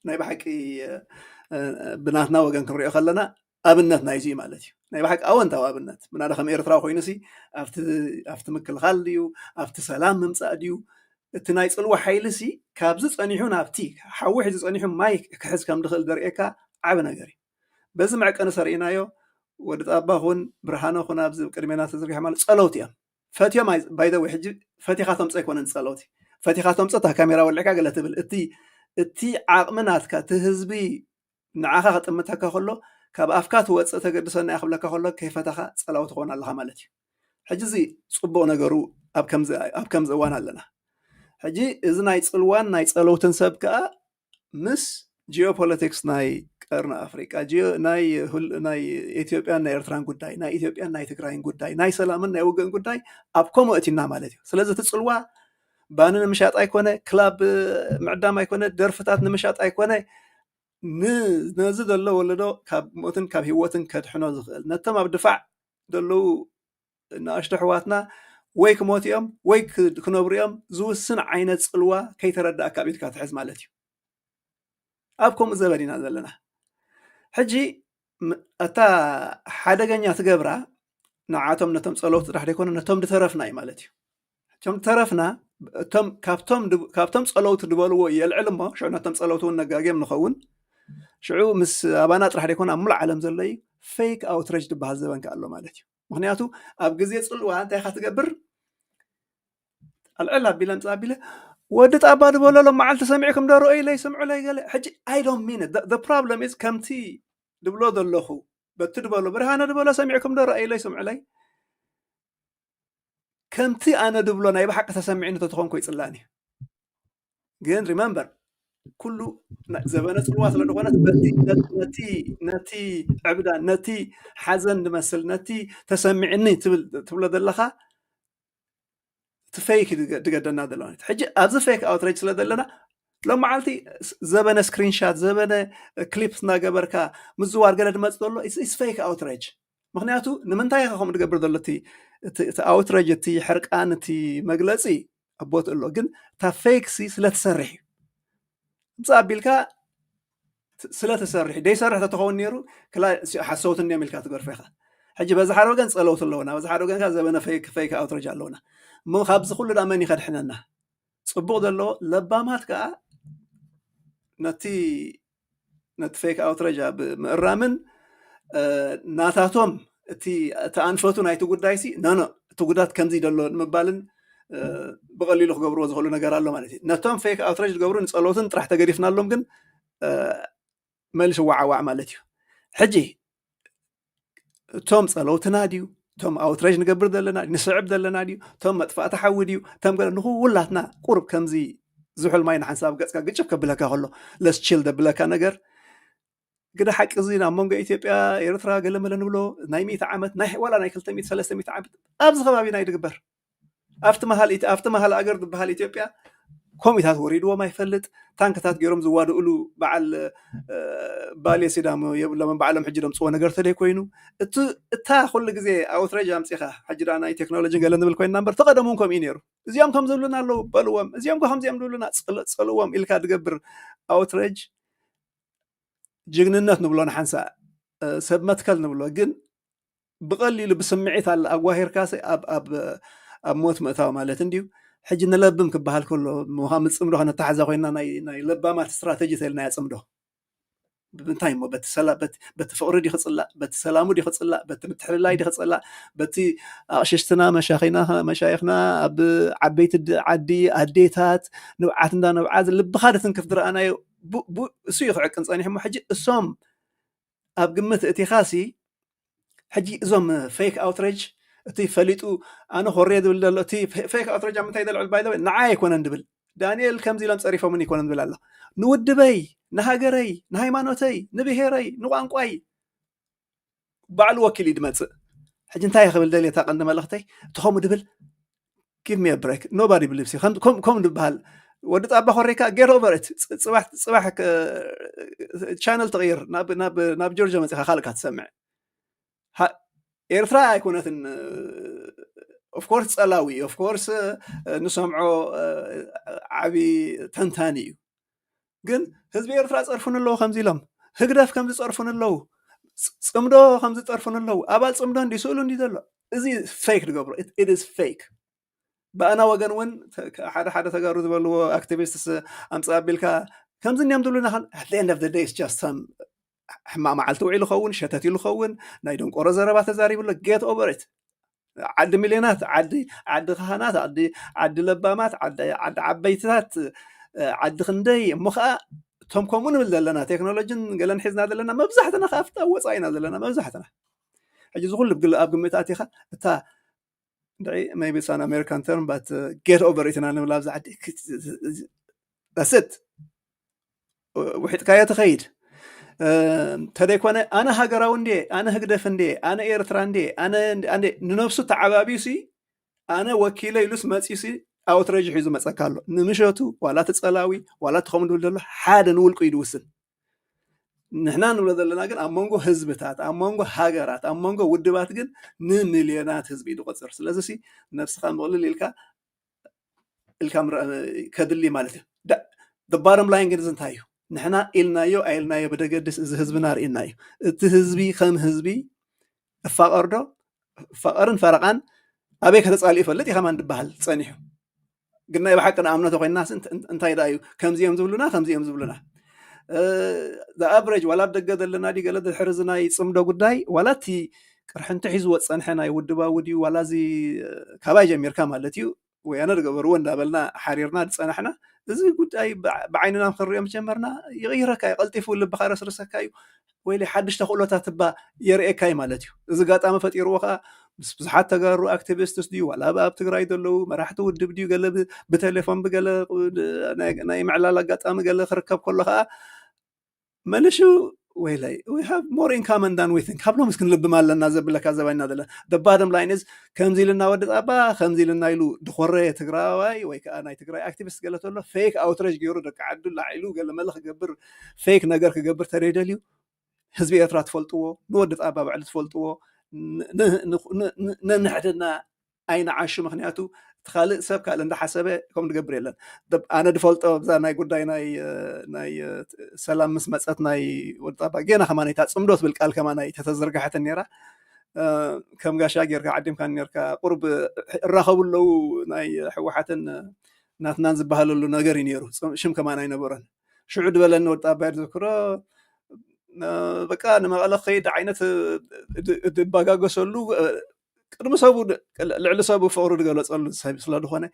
ናይ ብሓቂ ብናትና ወገን ክንሪኦ ከለና ኣብነት ናይዚ ማለት እዩ ናይ ብሓቂ ኣወንታዊ ኣብነት ምናዳ ከም ኤርትራዊ ኮይኑ ሲ ኣብቲ ምክልኻል ድዩ ኣብቲ ሰላም ምምፃእ ድዩ እቲ ናይ ፅልዋ ሓይሊ ሲ ካብዚ ፀኒሑ ናብቲ ሓዊ ሕዚ ፀኒሑ ማይ ክሕዝ ከም ድኽእል ዘርእየካ ዓቢ ነገር እዩ በዚ መዕቀኒ ሰሪእናዮ ወዲ ጣባ ኩን ብርሃነ ኩን ኣብዚ ቅድሜና ተዝርግሐ ማለት ፀለውቲ እዮም ፈትዮም ባይደወይ ሕጂ ፈቲኻ ተምፀ ኣይኮነን ፀለውቲ ፈቲኻ ተምፀ እታ ካሜራ ወልዕካ ገለ ትብል እቲ እቲ ዓቕሚ ናትካ እቲ ህዝቢ ንዓኻ ክጥምተካ ከሎ ካብ ኣፍካ ትወፅእ ተገድሰና እያ ክብለካ ከሎ ከይፈተኻ ፀላዊ ትኾን ኣለኻ ማለት እዩ ሕጂ እዚ ፅቡቕ ነገሩ ኣብ ከምዚ እዋን ኣለና ሕጂ እዚ ናይ ፅልዋን ናይ ፀለውትን ሰብ ከዓ ምስ ጂኦፖለቲክስ ናይ ቀርኒ ኣፍሪቃ ናይ ኢትዮጵያን ናይ ኤርትራን ጉዳይ ናይ ኢትዮጵያን ናይ ትግራይን ጉዳይ ናይ ሰላምን ናይ ውግእን ጉዳይ ኣብ ከምኡ እቲና ማለት እዩ ስለዚ እቲ ፅልዋ ባኒ ንምሻጥ ኣይኮነ ክላብ ምዕዳም ኣይኮነ ደርፍታት ንምሻጥ ኣይኮነ ነዚ ዘሎ ወለዶ ካብ ሞትን ካብ ህይወትን ከድሕኖ ዝኽእል ነቶም ኣብ ድፋዕ ዘለዉ ንኣሽቶ ኣሕዋትና ወይ ክሞት እዮም ወይ ክነብሩ እዮም ዝውስን ዓይነት ፅልዋ ከይተረዳእካ ኣብ ኢድካ ትሕዝ ማለት እዩ ኣብ ከምኡ ዘበን ኢና ዘለና ሕጂ እታ ሓደገኛ ትገብራ ንዓቶም ነቶም ፀለውቲ ጥራሕ ዘይኮነ ነቶም ድተረፍና እዩ ማለት እዩ እቶም ተረፍና እቶም ካብቶም ድብ- ካብቶም ጸለውቲ ድበልዎ የልዕል እሞ ሽዑ ነቶም ጸለውቲ እውን ነጋግዮም ንኸውን ሽዑ ምስ ኣባና ጥራሕ ደይኮነ ኣብ ሙሉእ ዓለም ዘሎ እዩ ፌክ ኣውትሬጅ ዝበሃል ዘበን ከ ኣሎ ማለት እዩ ምክንያቱ ኣብ ግዜ ጽልዋ እንታይ ኢካ ትገብር ኣልዕል ኣቢለ ምጽእ ኣቢለ ወዲ ጣባ ድበሎ ሎም መዓልቲ ሰሚዕኩም ዶ ረኦይለይ ስምዑለይ ገለ ሕጂ I don't mean it the problem is ከምቲ ድብሎ ዘለኹ በቲ ድበሎ ብርሃነ ድበሎ ሰሚዕኩም ዶ ረኣይለይ ስምዑለይ ከምቲ ኣነ ድብሎ ናይ ብሓቂ ተሰሚዕኒ ተተኾንኩ ይፅላኒ ግን ሪመምበር ኩሉ ዘበነ ፅልዋ ስለ ዝኾነት ነቲ ዕብዳን ነቲ ሓዘን ንመስል ነቲ ተሰሚዕኒ ትብሎ ዘለኻ እቲ ፌክ ድገደና ዘሎ ሕጂ ኣብዚ ፌክ ኣውትሬጅ ስለ ዘለና ሎም መዓልቲ ዘበነ ስክሪንሻት ዘበነ ክሊፕ እናገበርካ ምዝዋር ገለ ድመፅ ዘሎ ፌክ ኣውትሬጅ። ምክንያቱ ንምንታይ ኢኻ ከምኡ ትገብር ዘሎ? እቲ ኣውትሬጅ፣ እቲ ሕርቃን፣ እቲ መግለፂ ኣቦት ኣሎ፣ ግን እታ ፌክ ሲ ስለትሰርሕ እዩ። ምፃ ኣቢልካ ስለተሰርሕ ደይሰርሕ ተተኸውን ነይሩ ክላ ሓሰውትን እዮም ኢልካ ትገርፎ ኢኻ። ሕጂ በዚ ሓደ ወገን ፀለውት ኣለውና፣ በዚ ሓደ ወገን ዘበነ ፌክ ኣውትሬጅ ኣለውና። እሞ ካብዚ ኩሉ ዳ መን ይኸድሕነና? ፅቡቕ ዘለዎ ለባማት ከዓ ነቲ ነቲ ፌክ ኣውትሬጅ ኣብ ምእራምን ናታቶም እቲ ኣንፈቱ ናይቲ ጉዳይ ሲ ኖኖ እቲ ጉዳት ከምዚ ደሎ ንምባልን ብቐሊሉ ክገብርዎ ዝኽእሉ ነገር ኣሎ ማለት እዩ። ነቶም ፌክ ኣውትሬጅ ዝገብሩ ንፀሎትን ጥራሕ ተገዲፍናሎም ግን መልሲ ዋዓዋዕ ማለት እዩ። ሕጂ እቶም ጸለውትና ድዩ? እቶም ኣውትሬጅ ንገብር ዘለና ንስዕብ ዘለና ድዩ? እቶም መጥፋእቲ ሓዊ ድዩ? እቶም ገለ ንኹላትና ቁርብ ከምዚ ዝሑል ማይ ንሓንሳብ ገጽካ ግጭፍ ከብለካ ከሎ ለስችል ደብለካ ነገር ግደ ሓቂ እዚ ናብ መንጎ ኢትዮጵያ ኤርትራ ገለመለ ንብሎ ናይ ሚእቲ ዓመት ናይ ዋላ ናይ ክልተ ሚእቲ ሰለስተ ሚእቲ ዓመት ኣብዚ ከባቢ ናይ ድግበር ኣብቲ መሃል ኣብቲ መሃል ኣገር ዝበሃል ኢትዮጵያ ኮሚታት ወሪድዎም ኣይፈልጥ። ታንክታት ገይሮም ዝዋድእሉ በዓል ባሌ ሲዳሞ የብሎምን በዓሎም ሕጂ ደምፅዎ ነገር ተደይ ኮይኑ እታ ኩሉ ግዜ ኣውትሬጅ ኣምፂኻ ሕጂ ዳ ናይ ቴክኖሎጂ ገለ ንብል ኮይና እምበር ተቐደሙ እውን ከምኡ ነይሩ። እዚኦም ከም ዝብሉና ኣለዉ በልዎም፣ እዚኦም ከምዚኦም ዝብሉና ፀልዎም ኢልካ ትገብር ኣውትሬጅ ጅግንነት ንብሎ ንሓንሳ ሰብ መትከል ንብሎ ግን ብቐሊሉ ብስምዒት ኣለ ኣጓሂርካ ኣብ ሞት ምእታው ማለት እንድዩ። ሕጂ ንለብም ክበሃል ከሎ ምዃ ምፅምዶ ከነተሓዛ ኮይና ናይ ለባማት ስትራተጂ ተልና ያፅምዶ ብምንታይ እሞ በቲ ፍቕሪ ዲ ክፅላእ በቲ ሰላሙ ዲ ክፅላእ በቲ ምትሕልላይ ዲ ክፅላእ በቲ ኣቕሽሽትና መሻኺና መሻይኽና ኣብ ዓበይቲ ዓዲ ኣዴታት ንብዓት እንዳ ንብዓት ልብኻ ድትንክፍ ዝረኣናዮ እሱ እዩ ክዕቅን ፀኒሑ እሞ ሕጂ እሶም ኣብ ግምት እቲ ኻሲ ሕጂ እዞም ፌክ ኣውትሬጅ እቲ ፈሊጡ ኣነ ኮሬ ዝብል ዘሎ እቲ ፌክ ኣውትሬጅ ኣብ ምንታይ ዘልዕል ባይ ንዓ ኣይኮነን ድብል ዳንኤል ከምዚ ኢሎም ፀሪፎምን ይኮነን ዝብል ኣሎ ንውድበይ ንሃገረይ ንሃይማኖተይ ንብሄረይ ንቋንቋይ ባዕሉ ወኪል እዩ ድመፅእ ሕጂ እንታይ ክብል ደልየ እታ ቀንዲ መልእክተይ እትኸሙ ድብል give me a break nobody believes you ከም ድበሃል ወዲ ጣባ ኮሬካ get over it ፅባሕ ቻነል ትቕይር ናብ ጆርጆ መፅኻ ካልካ ትሰምዕ ኤርትራ ኣይኮነትን of course ፀላዊ of course ንሰምዖ ዓቢ ተንታኒ እዩ ግን ህዝቢ ኤርትራ ፀርፉን ኣለዉ ከምዚ ኢሎም ህግደፍ ከምዚ ፀርፉን ኣለዉ ፅምዶ ከምዚ ፀርፉን ኣለዉ ኣባል ፅምዶ እንዲ ስእሉ እንዲ ዘሎ እዚ ፌክ ዝገብሮ it is fake ብኣና ወገን እውን ሓደ ሓደ ተጋሩ ዝበልዎ ኣክቲቪስትስ ኣምፅእ ኣቢልካ ከምዚ እንዲዮም ዝብሉና at the end of the day just ሕማቕ መዓልቲ ውዒሉ ኸውን ሸተት ኢሉ ኸውን ናይ ደንቆሮ ዘረባ ተዛሪቡ ኣሎ get over it ዓዲ ሚልዮናት ዓዲ ዓዲ ካህናት ዓዲ ዓዲ ለባማት ዓዲ ዓበይትታት ዓዲ ክንደይ እሞ ከዓ እቶም ከምኡ ንብል ዘለና ቴክኖሎጂን ገለን ሒዝና ዘለና መብዛሕትና ከዓ ኣብቲ ወፃኢና ዘለና መብዛሕትና ሕጂ ዝኩሉ ኣብ ግምት ኣቲኻ እታ maybe it's an American term but get over it ኢና ንብል ኣብዚ ዓዲ that's it ውሒጥካዮ ትኸይድ ተደይኮነ ኣነ ሃገራዊ እንዴ ኣነ ህግደፍ እንዴ ኣነ ኤርትራ እንዴ ኣነ ንነብሱ ተዓባቢዩ ሲ ኣነ ወኪለ ኢሉስ መፂኡ ሲ ኣውትሬጅ ሒዙ መፀካ ኣሎ ንምሸቱ ዋላ ትፀላዊ ዋላ ትኸም ድብል ዘሎ ሓደ ንውልቁ እዩ ድውስን ንሕና ንብሎ ዘለና ግን ኣብ መንጎ ህዝብታት ኣብ መንጎ ሃገራት ኣብ መንጎ ውድባት ግን ንሚልዮናት ህዝቢ እዩ ዝቆፅር ስለዚ ነብስኻ ምቕልል ኢልካ ኢልካ ከድሊ ማለት እዩ ባሮም ላይን ግን እዚ እንታይ እዩ ንሕና ኢልናዮ ኣይልናዮ ብደገድስ እዚ ህዝብና ርኢና እዩ እቲ ህዝቢ ከም ህዝቢ እፋቐርዶ እፋቐርን ፈረቓን ኣበይ ከተፃልኡ ይፈልጥ እዩ ከማን ዝበሃል ፀኒሑ ግን ናይ ብሓቂ ንኣምነቶ ኮይና እንታይ ዳ እዩ ከምዚኦም ዝብሉና ከምዚኦም ዝብሉና the average ዋላ ኣብ ደገ ዘለና ዲ ገለ ድሕሪ እዚ ናይ ፅምዶ ጉዳይ ዋላ እቲ ቅርሕንቲ ሒዝዎ ዝፀንሐ ናይ ውድባዊ ድዩ ዋላ እዚ ካባይ ጀሚርካ ማለት እዩ ወያነ ዝገበርዎ እንዳበልና ሓሪርና ዝፀናሕና እዚ ጉዳይ ብዓይንና ክንሪኦ ጀመርና ይቕይረካ እዩ ቀልጢፉ ልብኻ ረስርሰካ እዩ ወይ ሓድሽ ተኽእሎታት እባ የርእየካ እዩ ማለት እዩ እዚ ጋጣሚ ፈጢርዎ ከዓ ምስ ብዙሓት ተጋሩ ኣክቲቪስትስ ድዩ ዋላ ኣብ ትግራይ ዘለዉ መራሕቲ ውድብ ድዩ ገለ ብቴሌፎን ብገለ ናይ ምዕላል ኣጋጣሚ ገለ ክርከብ ከሎ ከዓ መሊሹ ወይለይ we have more in common than we think። ካብ ሎምስ ክንልብም ኣለና ዘብለካ ዘባይና ዘለና። The bottom line is ከምዚ ኢልና ወዲ ጣባ ከምዚ ኢልና ኢሉ ድኾረየ ትግራዋይ ወይ ከዓ ናይ ትግራይ ኣክቲቪስት ገለ ተሎ ፌክ ኣውትሬጅ ገይሩ ደቂ ዓዱ ላዒሉ ገለ መለ ክገብር ፌክ ነገር ክገብር ተደይደልዩ ህዝቢ ኤርትራ ትፈልጥዎ ንወዲ ጣባ ባዕሉ ትፈልጥዎ ነንሕድና ኣይንዓሹ። ምክንያቱ እቲ ካልእ ሰብ ካልእ እንዳሓሰበ ከም ንገብር የለን። ኣነ ድፈልጦ ብዛ ናይ ጉዳይ ናይ ሰላም ምስ መፀት ናይ ወዲ ጣባ ጌና ከማን እታ ፅምዶ ትብል ቃል ከማን ተተዘርጋሐትን ነይራ። ከም ጋሻ ጌርካ ዓዲምካ ነርካ ቁርብ እራኸቡ ኣለዉ ናይ ህወሓትን ናትናን ዝበሃለሉ ነገር እዩ ነይሩ። ሽም ከማን ኣይነበረን። ሽዑ ድበለኒ ወዲ ጣባ ዝክሮ በቃ ንመቐለ ከይድ ዓይነት ድባጋገሰሉ ቅድሚ ሰቡ ልዕሊ ሰቡ ፍቕሩ ዝገለፀሉ ሰብ ስለዝኾነ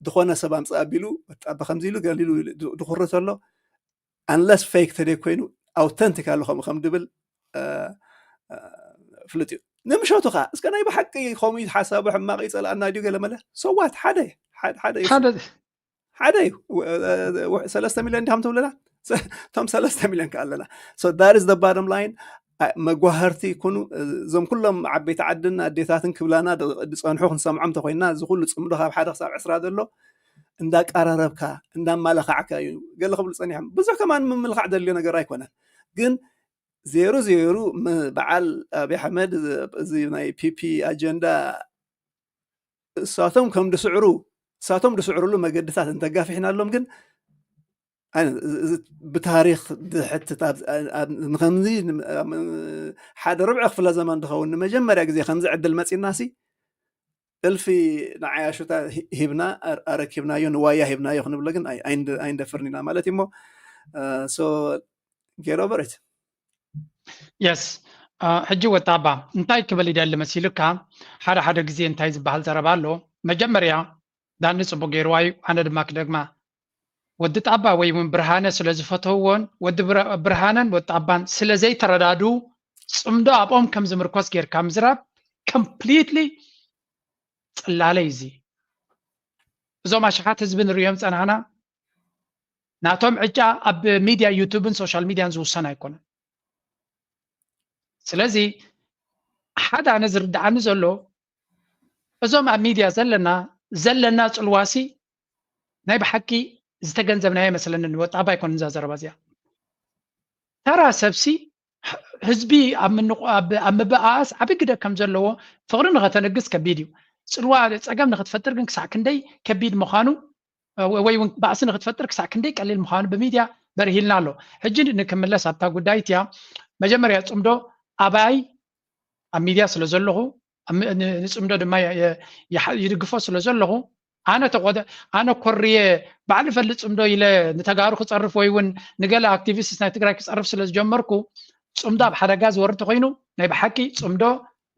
ዝኾነ ሰብ ኣምፅእ ኣቢሉ በጣም ከምዚ ኢሉ ገሊሉ ድኩርት ኣሎ። ኣንለስ ፌክ ተደይ ኮይኑ ኣውተንቲክ ኣሎ ከምኡ ከም ድብል ፍልጥ እዩ። ንምሸቱ ከዓ እስከ ናይ ብሓቂ ከምኡ ሓሳቡ ሕማቕ ይፀልኣና ድዩ ገለ መለ ሰዋት ሓደ ሓደ ሓደ እዩ። ሰለስተ ሚሊዮን ዲሃም ትብለና እቶም ሰለስተ ሚሊዮን ከ ኣለና። So that is the bottom line። መጓህርቲ ይኩኑ እዞም ኩሎም ዓበይቲ ዓድን ኣዴታትን ክብላና ዝፀንሑ ክንሰምዖም እንተኮይና እዚ ኩሉ ፅምዶ ካብ ሓደ ክሳብ ዕስራ ዘሎ እንዳቀራረብካ እንዳማለካዕካ እዩ። ገለ ክብሉ ፀኒሖም ብዙሕ ከማን ምምልካዕ ዘድልዮ ነገር ኣይኮነን። ግን ዜሩ ዜሩ በዓል ኣብይ ኣሕመድ እዚ ናይ ፒፒ ኣጀንዳ እሳቶም ከም ድስዕሩ እሳቶም ድስዕሩሉ መገድታት እንተጋፊሕናሎም ግን ብታሪክ ድሕትት ንከምዚ ሓደ ርብዒ ክፍለ ዘመን ድኸውን ንመጀመርያ ግዜ ከምዚ ዕድል መፂና ሲ እልፊ ንዓያሹታ ሂብና ኣረኪብናዮ ንዋያ ሂብናዮ ክንብሎ ግን ኣይንደፍርን ኢና ማለት እዩ። እሞ ጌሮ በሬት የስ ሕጂ ወጣባ እንታይ ክብል ይደሊ መሲሉካ? ሓደ ሓደ ግዜ እንታይ ዝበሃል ዘረባ ኣሎ። መጀመርያ ዳኒ ፅቡቅ ገይርዋ እዩ። ኣነ ድማ ክደግማ ወዲ ጣባ ወይ እውን ብርሃነ ስለ ዝፈተውዎን ወዲ ብርሃነን ወዲ ጣባን ስለ ዘይተረዳድኡ ፅምዶ ኣብኦም ከም ዝምርኮስ ጌርካ ምዝራብ ኮምፕሊትሊ ፅላለይ እዚ። እዞም ኣሽሓት ህዝቢ ንሪኦም ፀናሕና ናቶም ዕጫ ኣብ ሚድያ ዩቱብን ሶሻል ሚድያን ዝውሰን ኣይኮነን። ስለዚ ሓደ ኣነ ዝርድዓኒ ዘሎ እዞም ኣብ ሚድያ ዘለና ዘለና ፅልዋሲ ናይ ብሓቂ ዝተገንዘብናዮ መስለኒ። ንወጣባ ኣይኮን እዛ ዘረባ እዚኣ ተራ ሰብሲ ህዝቢ ኣብ ምብኣስ ዓቢ ግደ ከም ዘለዎ ፍቕሪ ንኸተነግስ ከቢድ እዩ። ፅልዋ ፀገም ንኽትፈጥር ግን ክሳዕ ክንደይ ከቢድ ምዃኑ ወይ እውን ባእሲ ንኽትፈጥር ክሳዕ ክንደይ ቀሊል ምዃኑ ብሚድያ በርሂልና ኣሎ። ሕጂ ንክምለስ ኣብታ ጉዳይ እቲያ መጀመርያ ፅምዶ ኣባይ ኣብ ሚድያ ስለ ዘለኹ ንፅምዶ ድማ ይድግፎ ስለ ዘለኹ ኣነ ተቆደ ኣነ ኮርየ ባዕሊ ፈልጥ ፅምዶ ኢለ ንተጋሩ ክፀርፍ ወይ እውን ንገለ ኣክቲቪስት ናይ ትግራይ ክፀርፍ ስለ ዝጀመርኩ ፅምዶ ኣብ ሓደጋ ዝወርድ ተኮይኑ ናይ ብሓቂ ፅምዶ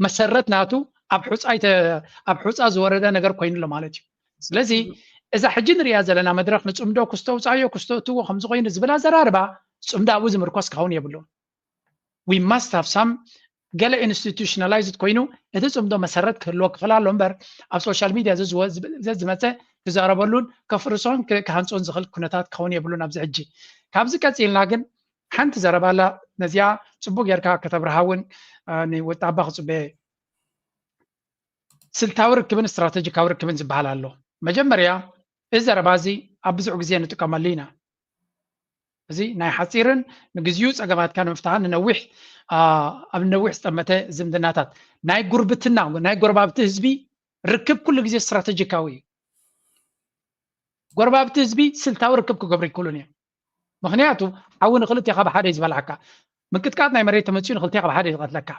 መሰረት ናቱ ኣብ ሑፃ ዝወረደ ነገር ኮይኑ ኣሎ ማለት እዩ። ስለዚ እዛ ሕጂ ንሪኣ ዘለና መድረክ ንፅምዶ ክስተውፃዮ ክስተእትዎ ከምዝኮይኑ ዝብል ኣዘራርባ ፅምዶ ኣብኡ ዝምርኮስ ክኸውን የብሉን። We must have some ገለ ኢንስቲቱሽናላይዝድ ኮይኑ እቲ ፅምዶ መሰረት ክህልዎ ክኽእል ኣሎ እምበር ኣብ ሶሻል ሚድያ ዘዝመፀ ክዛረበሉን ከፍርሶን ክሃንፆን ዝኽእል ኩነታት ክኸውን የብሉን። ኣብዚ ሕጂ ካብዚ ቀፂልና ግን ሓንቲ ዘረባ ኣላ። ነዚኣ ፅቡቅ ጌርካ ከተብርሃ እውን ንወጣባ ክፅበየ። ስልታዊ ርክብን ስትራተጂካዊ ርክብን ዝበሃል ኣሎ። መጀመርያ እዚ ዘረባ እዚ ኣብ ብዙሕ ግዜ ንጥቀመሉ ኢና። እዚ ናይ ሓፂርን ንግዚኡ ፀገማትካ ንምፍታሕን ንነዊሕ ኣብ ነዊሕ ዝጠመተ ዝምድናታት ናይ ጉርብትና ናይ ጎረባብቲ ህዝቢ ርክብ ኩሉ ግዜ ስትራተጂካዊ እዩ። ጎረባብቲ ህዝቢ ስልታዊ ርክብ ክገብሩ ይክእሉን እዮም። ምክንያቱ ሓዊ ንክልቴኻ ብሓደ እዩ ዝበልዓካ። ምቅጥቃጥ ናይ መሬት ተመፅኡ ንክልቴኻ ብሓደ እዩ ዝቀትለካ።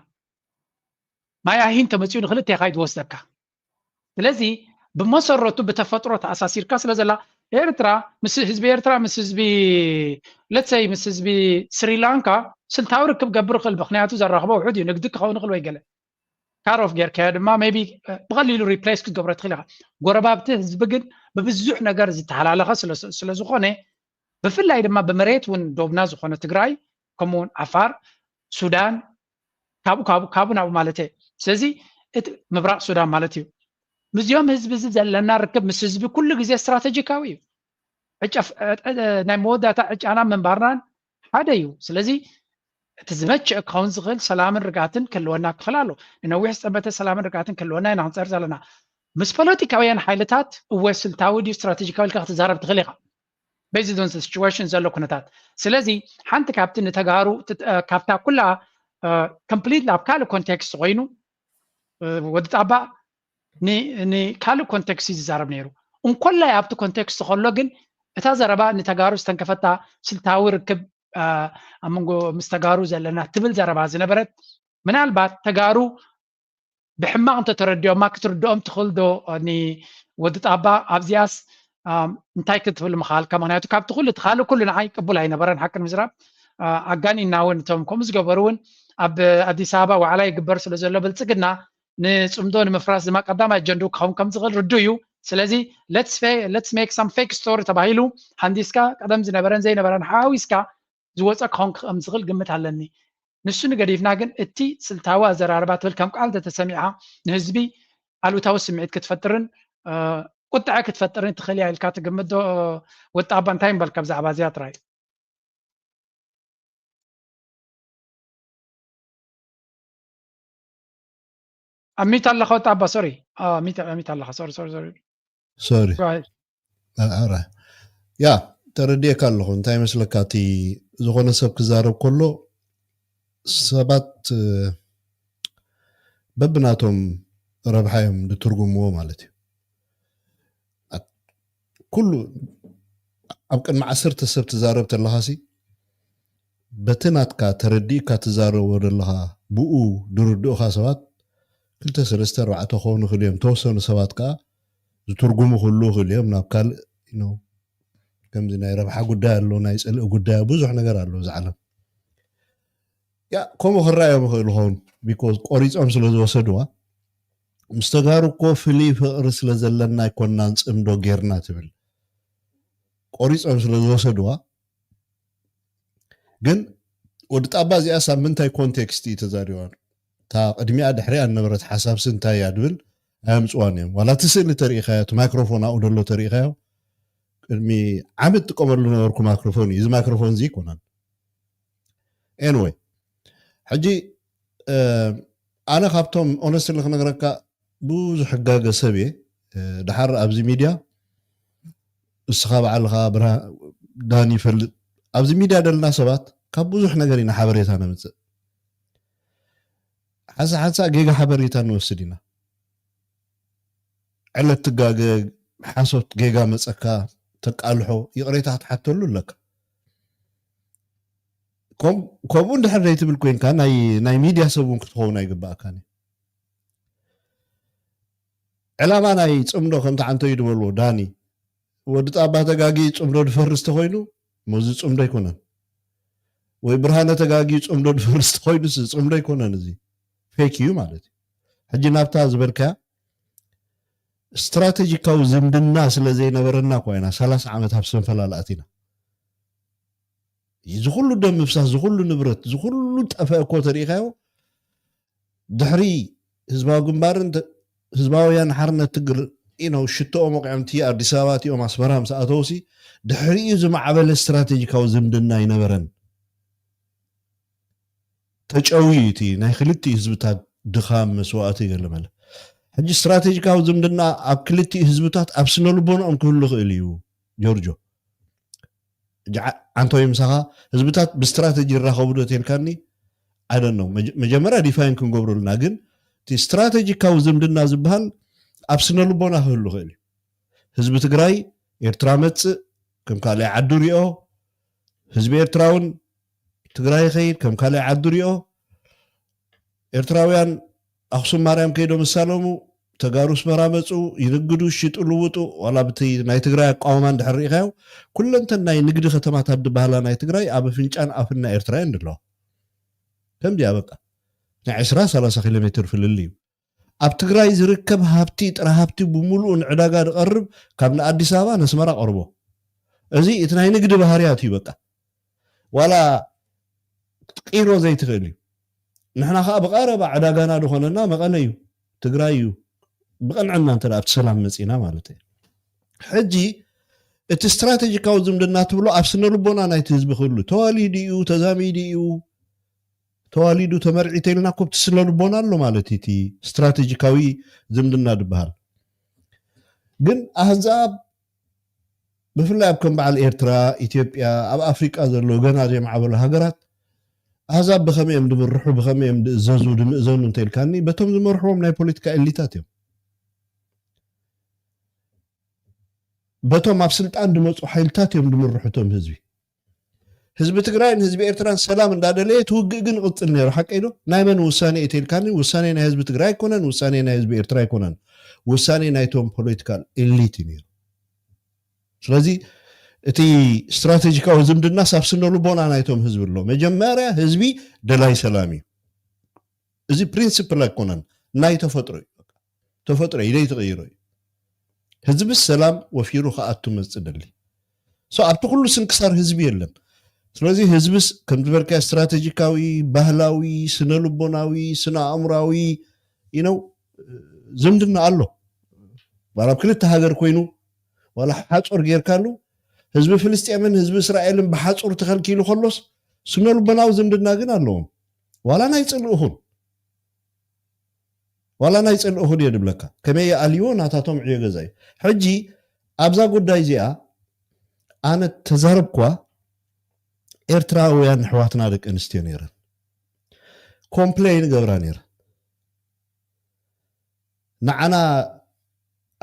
ማይ ኣሂን ተመፅኡ ንክልቴኻ እዩ ዝወስደካ። ስለዚ ብመሰረቱ ብተፈጥሮ ተኣሳሲርካ ስለ ዘላ ኤርትራ ምስ ህዝቢ ኤርትራ ምስ ህዝቢ ለትሰይ ምስ ህዝቢ ስሪላንካ ስልታዊ ርክብ ገብር ይኽእል። ምክንያቱ ዘራኽቦ ውሑድ እዩ። ንግዲ ክኸውን ይኽእል ወይ ገለ ካሮፍ ጌርካዮ ድማ ቢ ብቐሊሉ ሪፕሌስ ክትገብሮ ትኽእል ኢኻ። ጎረባብቲ ህዝቢ ግን ብብዙሕ ነገር ዝተሓላለኸ ስለዝኾነ ብፍላይ ድማ ብመሬት እውን ዶብና ዝኾነ ትግራይ ከምኡውን ዓፋር ሱዳን ካብኡ ካብኡ ካብኡ ናብኡ ማለት እየ። ስለዚ እቲ ምብራቕ ሱዳን ማለት እዩ። ምስዚኦም ህዝቢ እዚ ዘለና ርክብ ምስ ህዝቢ ኩሉ ግዜ ስትራተጂካዊ እዩ። ናይ መወዳእታ ዕጫና ምንባርናን ሓደ እዩ። ስለዚ እቲ ዝመቸእ ክኸውን ዝኽእል ሰላምን ርግኣትን ክህልወና ክኽእል ኣሎ። ንነዊሕ ዝጸበተ ሰላምን ርግኣትን ክህልወና ኢና ክንጸር ዘለና። ምስ ፖለቲካውያን ሓይልታት እወ ስልታዊ ድዩ ስትራቴጂካዊ ኢልካ ክትዛረብ ትኽእል ኢኻ። Based on the situation ዘሎ ኩነታት። ስለዚ ሓንቲ ካብቲ ንተጋሩ ትት- እ፣ ካብታ ኩላ ኮምፕሊት ኣብ ካልእ ኮንቴክስት ኮይኑ እ፣ ወዲ ጣባ ን- ንካልእ ኮንቴክስት እዩ ዝዛረብ ነይሩ። እንኮላይ ኣብቲ ኮንቴክስት ከሎ ግን እታ ዘረባ ንተጋሩ ዝተንከፈታ ስልታዊ ርክብ እ፣ ኣብ መንጎ ምስ ተጋሩ ዘለና ትብል ዘረባ ዝነበረት ምናልባት ተጋሩ ብሕማቕ እንተተረዲኦማ ክትርድኦም ትኽእል ዶ? ንወዲ ጣባ ኣብዚኣስ እንታይ ክትብል ምኻልካ? ምክንያቱ ካብቲ ኩሉ እቲ ካልእ ኩሉ ንዓይ ቅቡል ኣይነበረን። ሓቂ ንምዝራብ ኣጋኒና እውን እቶም ከምኡ ዝገበሩ እውን ኣብ ኣዲስ ኣበባ ዋዕላ ይግበር ስለ ዘሎ ብልፅግና ንፅምዶ ንምፍራስ ድማ ቀዳማይ ኣጀንድኡ ክኸውን ከም ዝኽእል ርዱ እዩ። ስለዚ let's make some fake story ተባሂሉ ሃንዲስካ ቀደም ዝነበረን ዘይነበረን ሓዊስካ ዝወፀ ክኸውን ከም ዝኽእል ግምት ኣለኒ። ንሱ ንገዲፍና ግን እቲ ስልታዊ ኣዘራርባ ትብል ከም ቃል እንተተሰሚዓ ንህዝቢ ኣሉታዊ ስምዒት ክትፈጥርን ቁጥዐ ክትፈጥርን ትኽእል እያ ኢልካ ትግምት ዶ? ወጣ ኣባ እንታይ ምበልካ ብዛዕባ እዚኣ ጥራይ? ኣብ ሚት ኣለኻ ወጣ ኣባ? ሶሪ ሚት ኣለኻ። ሶሪ ሶሪ ሶሪ ሶሪ ኣራ ያ ተረዲኤካ ኣለኹ። እንታይ መስለካ እቲ ዝኾነ ሰብ ክዛረብ ከሎ ሰባት በብናቶም ረብሓ እዮም ዝትርጉምዎ ማለት እዩ። ኩሉ ኣብ ቅድሚ ዓሰርተ ሰብ ትዛረብ ተለኻሲ በቲ ናትካ ተረዲእካ ትዛረቦ ዘለኻ ብኡ ዝርድኡኻ ሰባት ክልተ ሰለስተ ኣርባዕተ ክኾኑ ይኽእሉ እዮም። ተወሰኑ ሰባት ከዓ ዝትርጉሙ ክህልዉ ይኽእሉ እዮም ናብ ካልእ you know፣ ከምዚ ናይ ረብሓ ጉዳይ ኣሎ፣ ናይ ፅልኢ ጉዳይ ብዙሕ ነገር ኣሎ እዚ ዓለም። ያ ከምኡ ክረኣዮም ይኽእሉ ኸውን because ቆሪፆም ስለ ዝወሰድዋ ምስ ተጋሩ እኮ ፍሉይ ፍቕሪ ስለ ዘለና ኣይኮናን ፅምዶ ጌርና ትብል ቆሪፆም ስለ ዝወሰድዋ ግን ወዲ ጣባ እዚኣስ ኣብ ምንታይ ኮንቴክስት እዩ ተዛሪባ? እታ ቅድሚኣ ድሕሪኣ ዝነበረት ሓሳብሲ እንታይ እያ ዝብል ኣየምፅዋን እዮም። ዋላ እቲ ስእሊ ተሪኢኻዮ፣ እቲ ማይክሮፎን ኣብኡ ዘሎ ተሪኢኻዮ፣ ቅድሚ ዓመት ጥቀመሉ ነበርኩ ማይክሮፎን እዩ። እዚ ማይክሮፎን እዚ ኣይኮነን። Anyway ሕጂ ኣነ ካብቶም ኦነስትሊ ክነግረካ ብዙሕ ሕጋገ ሰብ እየ። ድሓር ኣብዚ ሚድያ እስኻ በዓልኻ ዳኒ ይፈልጥ ኣብዚ ሚድያ ደለና ሰባት ካብ ብዙሕ ነገር ኢና ሓበሬታ ነምፅእ። ሓንሳ ሓንሳ ጌጋ ሓበሬታ ንወስድ ኢና። ዕለት ትጋገ ሓሶት ጌጋ መፀካ ተቃልሖ ይቕሬታ ክትሓተሉ ኣለካ። ከምኡ እንድሕር ዘይትብል ኮይንካ ናይ ሚድያ ሰብ እውን ክትኸውን ኣይግባእካን እዩ። ዕላማ ናይ ፅምዶ ከምቲ ዓንተዩ ዝበልዎ ዳኒ ወዲ ጣባ ተጋጊ ፅምዶ ድፈርስ ተኮይኑ ሞዚ ፅምዶ ኣይኮነን። ወይ ብርሃነ ተጋጊ ፅምዶ ድፈርስ ተኮይኑ ሲ ፅምዶ ኣይኮነን። እዚ ፌክ እዩ ማለት እዩ። ሕጂ ናብታ ዝበልካያ ስትራቴጂካዊ ዝምድና ስለ ዘይነበረና እኳ ኢና ሰላሳ ዓመት ኣብ ሰንፈላል ኣቲና። እዚ ኩሉ ደም ምፍሳስ፣ ዝኩሉ ንብረት፣ ዝኩሉ ጠፈ እኮ ተሪኢካዮ ድሕሪ ህዝባዊ ግንባርን ህዝባውያን ሓርነት ትግር ኢነው ሽቶኦም ወቂዖም እቲ ኣዲስ ኣበባ እቲኦም ኣስመራ ምስ ኣተው ሲ ድሕሪኡ ዝማዕበለ ስትራቴጂካዊ ዝምድና ኣይነበረን። ተጨውዩ እቲ ናይ ክልቲኡ ህዝብታት ድኻም መስዋእቲ ገለመለ። ሕጂ ስትራቴጂካዊ ዝምድና ኣብ ክልቲኡ ህዝብታት ኣብ ስነ ልቦንኦም ክህሉ ይኽእል እዩ ጆርጆ። ዓንቶይ ምሳኻ ህዝብታት ብስትራተጂ ይራኸቡ ዶ ተልካኒ? I don't know። መጀመርያ ዲፋይን ክንገብረሉና ግን እቲ ስትራተጂካዊ ዝምድና ዝበሃል ኣብ ስነ ልቦና ክህሉ ይኽእል እዩ። ህዝቢ ትግራይ ኤርትራ መፅእ ከም ካልኣይ ዓዱ ሪኦ፣ ህዝቢ ኤርትራ እውን ትግራይ ይኸይድ ከም ካልኣይ ዓዱ ሪኦ። ኤርትራውያን ኣኽሱም ማርያም ከይዶም ዝሳለሙ፣ ተጋሩ ኣስመራ መፁ፣ ይንግዱ፣ ሽጡ፣ ልውጡ። ዋላ ብቲ ናይ ትግራይ ኣቋውማ እንድሕር ርኢኻዮ ኩለንተን ናይ ንግዲ ከተማታት ዝበሃላ ናይ ትግራይ ኣብ ኣፍንጫን ኣፍን ናይ ኤርትራውያን ኣለዋ። ከምዚኣ በቃ ናይ ዕስራ ሰላሳ ኪሎ ሜትር ፍልልይ እዩ። ኣብ ትግራይ ዝርከብ ሃብቲ ጥረ ሃብቲ ብምሉኡ ንዕዳጋ ዝቐርብ ካብ ንኣዲስ ኣበባ ነስመራ ቀርቦ። እዚ እቲ ናይ ንግዲ ባህርያት እዩ በቃ። ዋላ ክትቂሮ ዘይትኽእል እዩ። ንሕና ከዓ ብቐረባ ዕዳጋና ዝኾነና መቐለ እዩ፣ ትግራይ እዩ። ብቕንዕና እንተ ኣብቲ ሰላም መፂና ማለት እዩ። ሕጂ እቲ ስትራቴጂካዊ ዝምድና ትብሎ ኣብ ስነ ልቦና ናይቲ ህዝቢ ክህሉ ተዋሊዱ እዩ፣ ተዛሚዱ እዩ። ተዋሊዱ ተመርዒ ተይልና ኮ እቲ ስነ ልቦና ኣሎ ማለት እዩ። እቲ ስትራቴጂካዊ ዝምድና ዝበሃል ግን ኣህዛብ ብፍላይ ኣብ ከም በዓል ኤርትራ፣ ኢትዮጵያ፣ ኣብ ኣፍሪቃ ዘለዉ ገና ዘይማዕበሉ ሃገራት ኣህዛብ ብኸመይ እዮም ድምርሑ፣ ብኸመይ እዮም ድእዘዙ፣ ድምእዘኑ እንተኢልካኒ በቶም ዝመርሕዎም ናይ ፖለቲካ ኤሊታት እዮም። በቶም ኣብ ስልጣን ድመፁ ሓይልታት እዮም ድምርሑ እቶም ህዝቢ። ህዝቢ ትግራይን ህዝቢ ኤርትራን ሰላም እንዳደለየ እቲ ውግእ ግን ይቕፅል ነይሩ። ሓቀይ ዶ? ናይ መን ውሳኔ እዩ ተልካኒ? ውሳኔ ናይ ህዝቢ ትግራይ ኣይኮነን፣ ውሳኔ ናይ ህዝቢ ኤርትራ ኣይኮነን። ውሳኔ ናይቶም ፖለቲካል ኤሊት እዩ ነይሩ። ስለዚ እቲ ስትራቴጂካዊ ዝምድናስ ኣብ ስነ ልቦና ናይቶም ህዝቢ ኣሎ። መጀመርያ ህዝቢ ደላይ ሰላም እዩ። እዚ ፕሪንስፕል ኣይኮነን፣ ናይ ተፈጥሮ እዩ። ተፈጥሮ እዩ፣ ዘይትቕይሮ እዩ። ህዝብስ ሰላም ወፊሩ ክኣቱ መጽእ ደሊ። So ኣብቲ ኩሉ ስንክሳር ህዝቢ የለን። ስለዚ ህዝብስ ከም ዝበልካ ስትራቴጂካዊ፣ ባህላዊ፣ ስነ ልቦናዊ፣ ስነ ኣእምራዊ you know ዝምድና ኣሎ። ዋላ ኣብ ክልተ ሃገር ኮይኑ ዋላ ሓጾር ጌርካሉ ህዝቢ ፍልስጤምን ህዝቢ እስራኤልን ብሓጹር ተኸልኪሉ ከሎስ ስነ ልቦናዊ ዝምድና ግን ኣለዎም። ዋላ ናይ ጽልእኹን ዋላ ናይ ጽልእኹን እየ ድብለካ። ከመይ ይኣልይዎ ናታቶም ዕዮ ገዛ እዩ። ሕጂ ኣብዛ ጉዳይ እዚኣ ኣነ ተዛረብኳ ኤርትራውያን ኣሕዋትና ደቂ ኣንስትዮ ነይረን ኮምፕሌን ገብራ ነይረን። ንዓና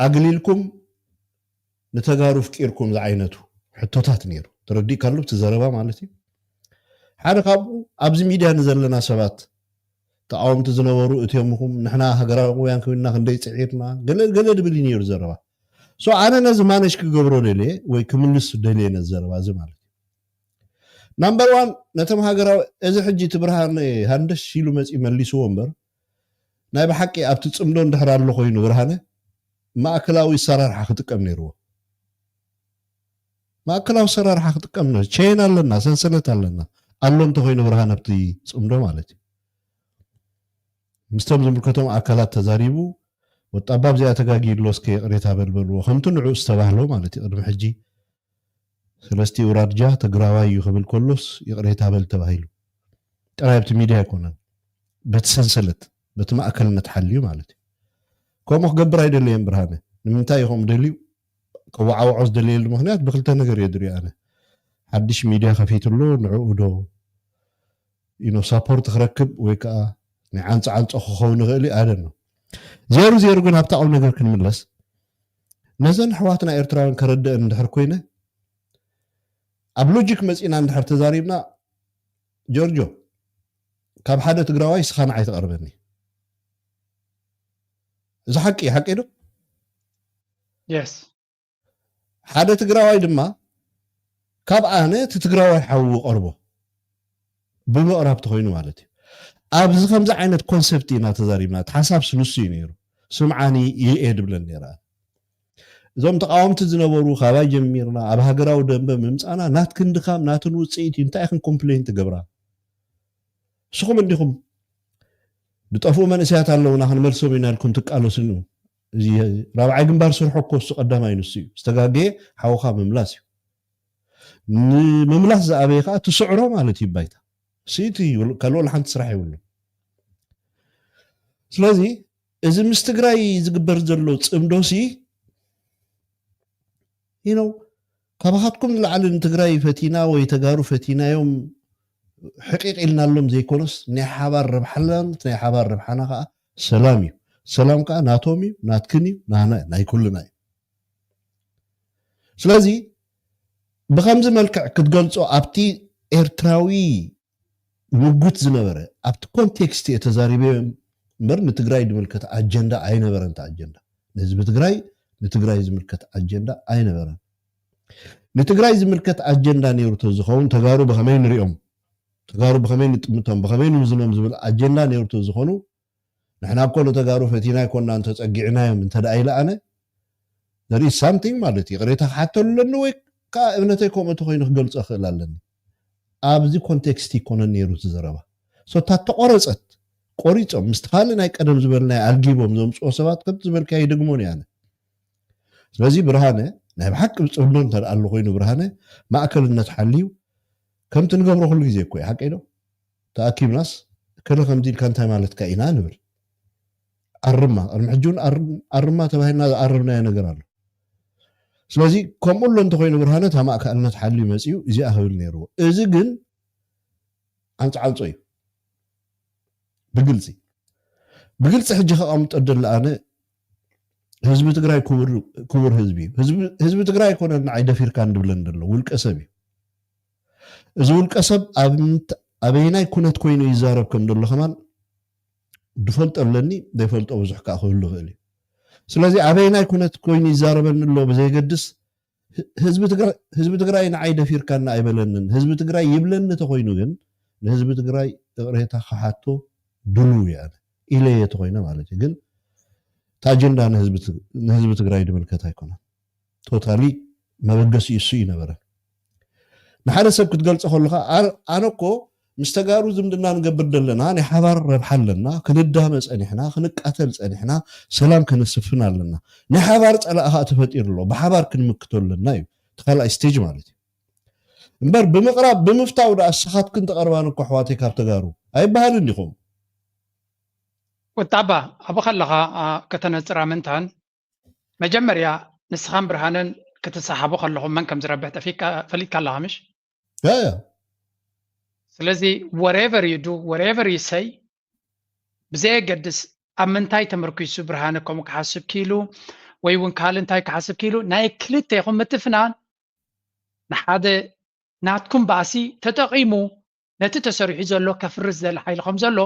ኣግሊልኩም ንተጋሩ ፍቂርኩም ዝዓይነቱ ሕቶታት ነይሩ። ተረዲእካሉ እቲ ዘረባ ማለት እዩ። ሓደ ካብኡ ኣብዚ ሚድያ ንዘለና ሰባት ተቃወምቲ ዝነበሩ እትዮምኹም ንሕና ሃገራውያን ኮይንና ክንደይ ጽዒርና ገለ ገለ ድብል እዩ ነይሩ ዘረባ። So ኣነ ነዚ ማነጅ ክገብሮ ደልየ ወይ ክምልስ ደልየ ነዚ ዘረባ እዚ ማለት እዩ። ናምበር ዋን ነቶም ሃገራዊ እዚ ሕጂ እቲ ብርሃን ሃንደሽ ኢሉ መፂ መልስዎ እምበር ናይ ብሓቂ ኣብቲ ፅምዶ እንድሕር ኣሎ ኮይኑ ብርሃነ ማእከላዊ ኣሰራርሓ ክጥቀም ነይርዎ። ማእከላዊ ኣሰራርሓ ክጥቀም ነ ቼን ኣለና ሰንሰለት ኣለና ኣሎ እንተኮይኑ ብርሃን ኣብቲ ፅምዶ ማለት እዩ ምስቶም ዝምልከቶም ኣካላት ተዛሪቡ ወጣባብ ዚኣ ተጋጊ ኣሎ እስከ ይቕሬታ በልበልዎ ከምቲ ንዑ ዝተባህሎ ማለት እዩ ቅድሚ ሕጂ ሰለስቲ ውራድጃ ትግራዋይ እዩ ክብል ከሎስ ይቕሬታ በል ተባሂሉ ጥራይ ኣብቲ ሚድያ ኣይኮነን በቲ ሰንሰለት በቲ ማእከልነት ሓልዩ ማለት እዩ ከምኡ ክገብር ኣይደለየን ብርሃነ ንምንታይ እዩ ከምኡ ደልዩ ከወዓውዖ ዝደለየሉ ምክንያት ብክልተ ነገር እየ ድሪኦ ኣነ ሓድሽ ሚድያ ከፊትሎ ንዕኡ ዶ ኢኖ ሳፖርት ክረክብ ወይ ከዓ ናይ ዓንፃ ዓንፆ ክኸውን ይኽእል እዩ ኣደን ነው ዜሩ ዜሩ ግን ኣብታ ቁም ነገር ክንምለስ ነዘን ኣሕዋትና ኤርትራውያን ከረድአን እንድሕር ኮይነ ኣብ ሎጂክ መፂና እንድሕር ተዛሪብና ጆርጆ ካብ ሓደ ትግራዋይ ስኻ ንዓይ ትቐርበኒ እዚ ሓቂ ሓቂ ዶ የስ ሓደ ትግራዋይ ድማ ካብ ኣነ እቲ ትግራዋይ ሓዉ ቀርቦ ብምቕራብ ተኮይኑ ማለት እዩ ኣብዚ ከምዚ ዓይነት ኮንሰፕት ኢና ተዛሪብና እቲ ሓሳብ ስንሱ እዩ ነይሩ ስምዓኒ ይልኤ ድብለን ነይረ እዞም ተቃወምቲ ዝነበሩ ካባይ ጀሚርና ኣብ ሃገራዊ ደንበ ምምፃና ናትክን ድካም ናትን ውፅኢት እዩ እንታይ ኢክን ኮምፕሌን ትገብራ ንስኹም እንዲኹም ዝጠፍኡ መንእሰያት ኣለውና ክንመልሶም ኢና ኢልኩም ትቃለሱ ራብዓይ ግንባር ስርሑ እኮ እሱ ቀዳማይ ንሱ እዩ ዝተጋገየ ሓውካ ምምላስ እዩ ንምምላስ ዝኣበየ ከዓ ትስዕሮ ማለት እዩ ባይታ ስኢቲ ካልኦ ሓንቲ ስራሕ ይብሉ ስለዚ እዚ ምስ ትግራይ ዝግበር ዘሎ ፅምዶሲ you know ካባኻትኩም ንላዕሊ ንትግራይ ፈቲና ወይ ተጋሩ ፈቲናዮም ሕቂቕ ኢልናሎም ዘይኮነስ ናይ ሓባር ረብሓ ኣለና ናይ ሓባር ረብሓና ከዓ ሰላም እዩ ሰላም ከዓ ናቶም እዩ ናትክን እዩ ናና እዩ ናይ ኩልና እዩ ስለዚ ብከምዚ መልክዕ ክትገልፆ ኣብቲ ኤርትራዊ ምጉት ዝነበረ ኣብቲ ኮንቴክስት እየ ተዛሪበ እምበር ንትግራይ ዝምልከት ኣጀንዳ ኣይነበረን እቲ ኣጀንዳ ንህዝቢ ትግራይ ንትግራይ ዝምልከት ኣጀንዳ ኣይነበረን ንትግራይ ዝምልከት ኣጀንዳ ነይሩ ተዝኸውን ተጋሩ ብከመይ ንሪኦም ተጋሩ ብከመይ ንጥምቶም ብከመይ ንውዝኖም ዝብል ኣጀንዳ ነይሩ ተዝኾኑ ንሕና እኮ ንተጋሩ ፈቲና ኣይኮናን ተፀጊዕናዮም እንተደኣ ኢለ ኣነ there is something ማለት እዩ ቅሬታ ክሓተሉ ኣለኒ ወይ ከዓ እምነተይ ከምኡ ተኮይኑ ክገልፆ ክእል ኣለኒ ኣብዚ ኮንቴክስት ይኮነን ነይሩ እቲ ዘረባ so እታ ተቆረፀት ቆሪፆም ምስቲ ካልእ ናይ ቀደም ዝበልናይ ኣልጊቦም ዘምፅኦ ሰባት ከም ዝበልካ ይድግሞን እየ ኣነ ስለዚ ብርሃነ ናይ ብሓቂ ብፅምዶ እንተ ኣሎ ኮይኑ ብርሃነ ማእከልነት ሓልዩ ከምቲ ንገብሮ ኩሉ ግዜ እኮ እዩ ሓቀይ ዶ ተኣኪብናስ ከለ ከምዚ ኢልካ እንታይ ማለትካ ኢና ንብል። ኣርማ ቅድሚ ሕጂ እውን ኣርም- ኣርማ ተባሂልና ዝኣረምናዮ ነገር ኣሎ። ስለዚ ከምኡ ኣሎ እንተኮይኑ ብርሃነ እታ ማእከልነት ሓልዩ መፅዩ እዚኣ ክብል ነይርዎ። እዚ ግን ዓንፃዓንፆ እዩ። ብግልፂ ብግልፂ ሕጂ ከቐምጦ ደለ ኣነ ህዝቢ ትግራይ ክቡር ክቡር ህዝቢ እዩ። ህዝቢ ህዝቢ ትግራይ ኣይኮነን ንዓይ ደፊርካ እንድብለን ደሎ ውልቀ ሰብ እዩ። እዚ ውልቀ ሰብ ኣብ ምንት- ኣበየናይ ኩነት ኮይኑ ይዛረብ ከም ዘሎ ከማን ድፈልጦ ኣለኒ። ዘይፈልጦ ብዙሕ ከዓ ክህሉ ይኽእል እዩ። ስለዚ ኣበየናይ ኩነት ኮይኑ ይዛረበኒ ኣሎ ብዘይገድስ ህ- ህዝቢ ትግራይ ህዝቢ ትግራይ ንዓይ ደፊርካና ኣይበለንን። ህዝቢ ትግራይ ይብለኒ ተኮይኑ ግን ንህዝቢ ትግራይ እቕሬታ ክሓቶ ድሉው እየ ኣነ ኢለየ ተኮይነ ማለት እዩ። ግን እቲ ኣጀንዳ ንህዝቢ ትግ- ንህዝቢ ትግራይ ዝምልከት ኣይኮነን። ቶታሊ መበገሲኡ እሱ እዩ ነበረ። ንሓደ ሰብ ክትገልጾ ከለካ ኣር- ኣነ እኮ ምስ ተጋሩ ዝምድና ንገብር ዘለና ናይ ሓባር ረብሓ ኣለና፣ ክንዳመ ጸኒሕና፣ ክንቃተል ጸኒሕና፣ ሰላም ከነስፍን ኣለና። ናይ ሓባር ጸላእ ከዓ ተፈጢሩ ኣሎ፣ ብሓባር ክንምክቶ ኣለና እዩ እቲ ካልኣይ ስቴጅ ማለት እዩ። እምበር ብምቕራብ ብምፍታው ደኣ ንስኻትክን ተቐርባን እኮ ኣሕዋተይ ካብ ተጋሩ ኣይበሃልን ዲኹም? ቁጣባ ኣብኡ ከለኻ ኣ፣ ከተነጽራ ምንታን መጀመርያ ንስኻን ብርሃንን ክትሰሓቡ ከለኹም መን ከም ዝረብሕ ጠፊእካ ፈሊጥካ ኣለኻ ምሽ? ያ ያ ስለዚ whatever you do whatever you say ብዘየገድስ ኣብ ምንታይ ተመርኪሱ ብርሃነ ከምኡ ክሓስብ ኪሉ ወይ እውን ካልእ እንታይ ክሓስብ ኪሉ ናይ ክልቴኹም ምትፍናን ንሓደ ናትኩም ባእሲ ተጠቒሙ ነቲ ተሰሪሑ ዘሎ ከፍርስ ዝደሊ ሓይሊ ከም ዘሎ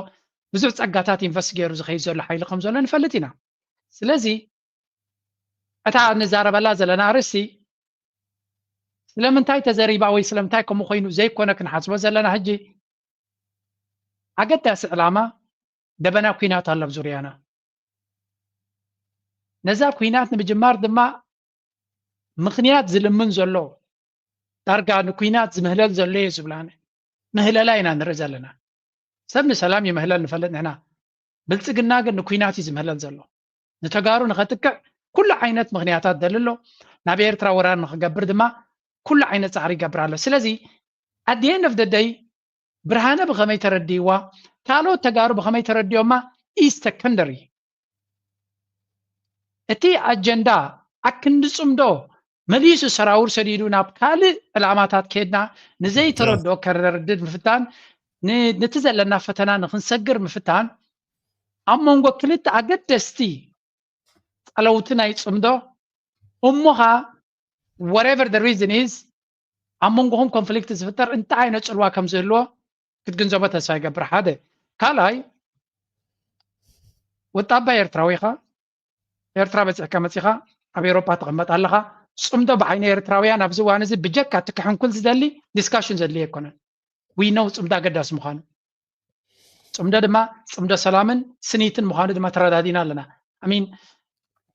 ብዙሕ ጸጋታት ኢንቨስት ገይሩ ዝኸይድ ዘሎ ሓይሊ ከም ዘሎ ንፈልጥ ኢና። ስለዚ እታ ንዛረበላ ዘለና ኣርእስቲ ስለምንታይ ተዘሪባ ወይ ስለምንታይ ከምኡ ኮይኑ ዘይኮነ ክንሓስቦ ዘለና ሕጂ ኣገዳሲ ዕላማ ደበና ኲናት ኣሎ ኣብ ዙርያና። ነዛ ኲናት ንምጅማር ድማ ምኽንያት ዝልምን ዘሎ ዳርጋ ንኲናት ዝምህለል ዘሎ እየ ዝብላነ ምህለላ ኢና ንርኢ ዘለና። ሰብ ንሰላም ይምህለል ንፈልጥ ንሕና። ብልጽግና ግን ንኲናት እዩ ዝምህለል ዘሎ። ንተጋሩ ንኸጥቅዕ ኩሉ ዓይነት ምኽንያታት ደሊ ኣሎ። ናብ ኤርትራ ወራር ንኽገብር ድማ ኩሉ ዓይነት ጻዕሪ ይገብር ኣሎ። ስለዚ ኣድየን ኦፍ ደደይ ብርሃነ ብኸመይ ተረድይዋ ካልኦት ተጋሩ ብኸመይ ተረድዮማ ኢዝ ሰከንደሪ። እቲ ኣጀንዳ ኣክንዲ ጽምዶ መሊሱ ሰራውር ሰዲዱ ናብ ካልእ ዕላማታት ከድና ንዘይተረድኦ ከረድድ ምፍታን ን- ነቲ ዘለና ፈተና ንክንሰግር ምፍታን ኣብ መንጎ ክልተ ኣገደስቲ ጸለውቲ ናይ ጽምዶ እሞኻ whatever the reason is ኣብ መንጎኹም ኮንፍሊክት ዝፍጠር እንታይ ዓይነት ጽልዋ ከም ዝህልዎ ክትግንዘቦ ተስፋ ይገብር። ሓደ ካልኣይ ወጣባ ኤርትራዊ ኢኻ። ኤርትራ በፂሕካ መፂኻ ኣብ ኤሮፓ ትቕመጥ ኣለኻ። ፅምዶ ብዓይኒ ኤርትራውያን ኣብዚ እዋን እዚ ብጀካ እቲ ክሕንኩል ዝደሊ ዲስካሽን ዘድልዮ ኣይኮነን። We know ፅምዶ ኣገዳሲ ምዃኑ። ፅምዶ ድማ ፅምዶ ሰላምን ስኒትን ምዃኑ ድማ ተረዳዲና ኣለና። I mean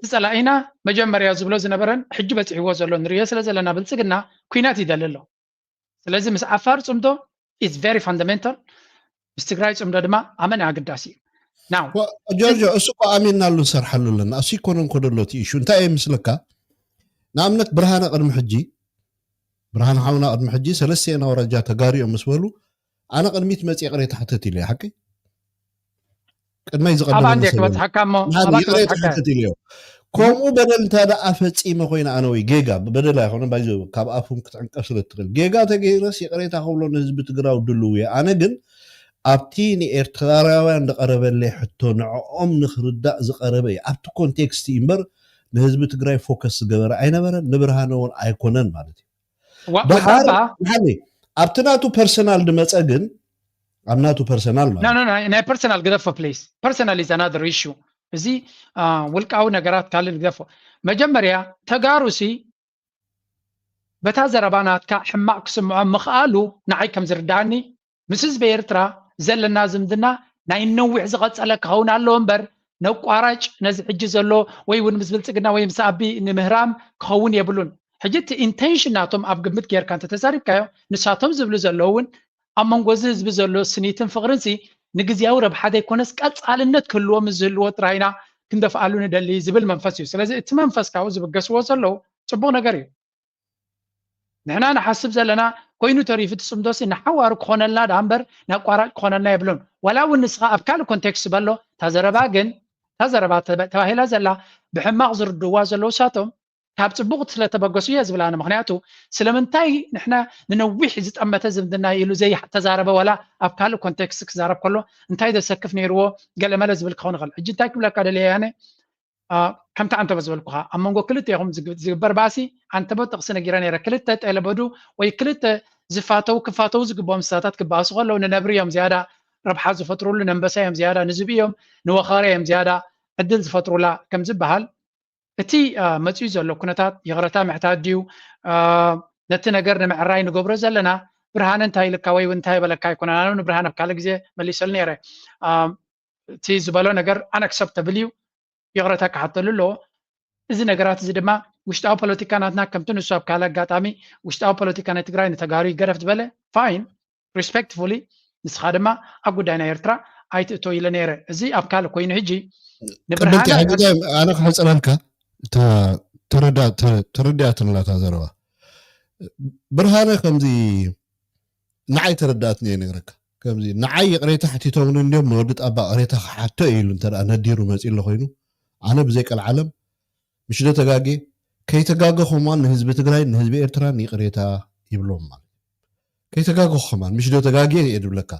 እቲ ፀላኢና መጀመርያ ዝብሎ ዝነበረን ሕጂ በፂሕዎ ዘሎ ንሪኦ ስለ ዘለና ብልፅግና ኲናት ይደሊ ኣሎ። ስለዚ ምስ ዓፋር ፅምዶ is very fundamental፣ ምስ ትግራይ ፅምዶ ድማ ኣመን ኣገዳሲ እዩ። ናው ጆርጆ እሱ እኮ ኣሚንናሉ ንሰርሓሉ ኣለና። እሱ ይኮነን ኮደሎ እቲ ኢሹ እንታይ እየ ምስለካ? ንኣብነት ብርሃነ ቅድሚ ሕጂ ብርሃነ ሓውና ቅድሚ ሕጂ ሰለስተ ኣውራጃ ተጋሩ እዮም ምስ በሉ ኣነ ቅድሚት መፅየ ቅሬታ ሕተት ኢለ ሓቂ ቅድመይ ዝቐደመ ኣባንዴ መሰለኒ። ክበፅሓካ እሞ ንሓደ ኣባን ይቕሬታ ክበፅሓካ ሕተት ኢለዮ። ከምኡ በደል እንተ ደኣ ፈጺመ ኮይነ ኣነ ወይ ጌጋ በደል ኣይኮነ ባይዞ ካብ ኣፉም ክትዕንቀፍ ስለ ትኽእል ጌጋ ተገይረስ ይቕሬታ ክብሎ ንህዝቢ ትግራዊ ድልው እየ። ኣነ ግን ኣብቲ ንኤርትራውያን ዝቐረበለይ ሕቶ ንዕኦም ንክርዳእ ዝቐረበ እዩ ኣብቲ ኮንቴክስት እዩ እምበር ንህዝቢ ትግራይ ፎከስ ዝገበረ ኣይነበረን ንብርሃነ እውን ኣይኮነን ማለት እዩ። ዋ- ደሓር ወጣባ ሓኒ ኣብቲ ናቱ ፐርሰናል ድመፀ ግን ኣብ ናቱ ፐርሰናል ኖ ማለት ኖ ኖ ናይ ፐርሰናል ግደፎ ፕሊስ። ፐርሰናል ኢዝ ኣናዘር ኢሹ። እዚ አ፣ ውልቃዊ ነገራት ካልእ ግደፎ። መጀመርያ ተጋሩሲ በታ ዘረባ ናትካ ሕማቕ ክስምዖም ምኽኣሉ ንዓይ ከም ዝርድኣኒ ምስ ህዝቢ ኤርትራ ዘለና ዝምድና ናይ ነዊሕ ዝቐጸለ ክኸውን ኣለዎ እምበር ነቋራጭ ነዚ ሕጂ ዘሎ ወይ እውን ምስ ብልጽግና ወይ ምስ ኣቢ ንምህራም ክኸውን የብሉን። ሕጂ እቲ ኢንቴንሽን ናቶም ኣብ ግምት ጌርካ እንተተዛሪብካዮ ንሳቶም ዝብሉ ዘለዉ እውን ኣብ መንጎ እዚ ህዝቢ ዘሎ ስኒትን ፍቕርን ሲ ንግዝያዊ ረብሓ ዘይኮነስ ቀጻልነት ክህልዎ ምስ ዝህልዎ ጥራይ ኢና ክንደፍኣሉ ንደሊ ዝብል መንፈስ እዩ። ስለዚ እቲ መንፈስ ካብኡ ዝብገስዎ ዘለዉ ጽቡቕ ነገር እዩ። ንሕና ንሓስብ ዘለና ኮይኑ ተሪፉ እቲ ፅምዶሲ ንሓዋሩ ክኾነልና ደኣ እምበር ነቋራጭ ክኾነልና የብሉን። ዋላ እውን ንስኻ ኣብ ካልእ ኮንቴክስት በሎ፣ እታ ዘረባ ግን እታ ዘረባ ተባሂላ ዘላ ብሕማቕ ዝርድዋ ዘለዉ ሳቶም ካብ ፅቡቕ ስለተበገሱ እየ ዝብል ኣነ። ምክንያቱ ስለምንታይ ንሕና ንነዊሕ ዝጠመተ ዝምድና ኢሉ ዘይተዛረበ ዋላ ኣብ ካልእ ኮንቴክስት ክዛረብ ከሎ እንታይ ዘሰክፍ ነይርዎ ገለመለ ዝብል ክኸውን ይኽእል። ሕጂ እንታይ ክብለካ ደልየ ኣነ ከምቲ ኣንተበ ዝበልኩኻ ኣብ መንጎ ክልተ ኢኹም ዝግበር ባእሲ ኣንተበ ጥቕሲ ነጊረ ነይረ። ክልተ ጠለበዱ ወይ ክልተ ዝፋተው ክፋተው ዝግብኦም እንስሳታት ክበኣሱ ከለዉ ንነብሪ እዮም ዝያዳ ረብሓ ዝፈጥሩሉ፣ ነንበሳ እዮም ዝያዳ ንዝቢ እዮም ንወኻሪ እዮም ዝያዳ ዕድል ዝፈጥሩላ ከም ዝበሃል እቲ መፅዩ ዘሎ ኩነታት ይቕረታ ምሕታት ድዩ? ነቲ ነገር ንምዕራይ ንገብሮ ዘለና ብርሃነ እንታይ ኢልካ ወይ እንታይ በለካ ኣይኮነን። ኣነ ንብርሃነ ኣብ ካልእ ግዜ መሊሰሉ ነይረ። እቲ ዝበሎ ነገር ኣንኣክሰፕተብል እዩ፣ ይቕረታ ክሓተሉ ኣለዎ። እዚ ነገራት እዚ ድማ ውሽጣዊ ፖለቲካ ናትና ከምቲ ንሱ ኣብ ካልእ ኣጋጣሚ ውሽጣዊ ፖለቲካ ናይ ትግራይ ንተጋሩ ይገደፍ ዝበለ ፋይን ሪስፔክትፉሊ ንስኻ ድማ ኣብ ጉዳይ ናይ ኤርትራ ኣይትእቶ ኢለ ነይረ። እዚ ኣብ ካልእ ኮይኑ ሕጂ ንብርሃነ ኣነ ክሕፅረልካ ተረዲኣትንላ እታ ዘረባ ብርሃነ ከምዚ ንዓይ ተረዳእትኒ እየ ነግረካ ከምዚ ንዓይ ይቕሬታ ሕቲቶምኒ እንዲዮም ንወዲ ጣባ ቅሬታ ክሓቶ ኢሉ እንተ ነዲሩ መፂ ኣሎ ኮይኑ ኣነ ብዘይ ቀልዓለም ምሽ ዶ ተጋጌ ከይተጋገኹም ንህዝቢ ትግራይ ንህዝቢ ኤርትራን ይቕሬታ ይብሎም ማለት ከይተጋገኹ ከማን ምሽ ዶ ተጋጌ እየ ድብለካ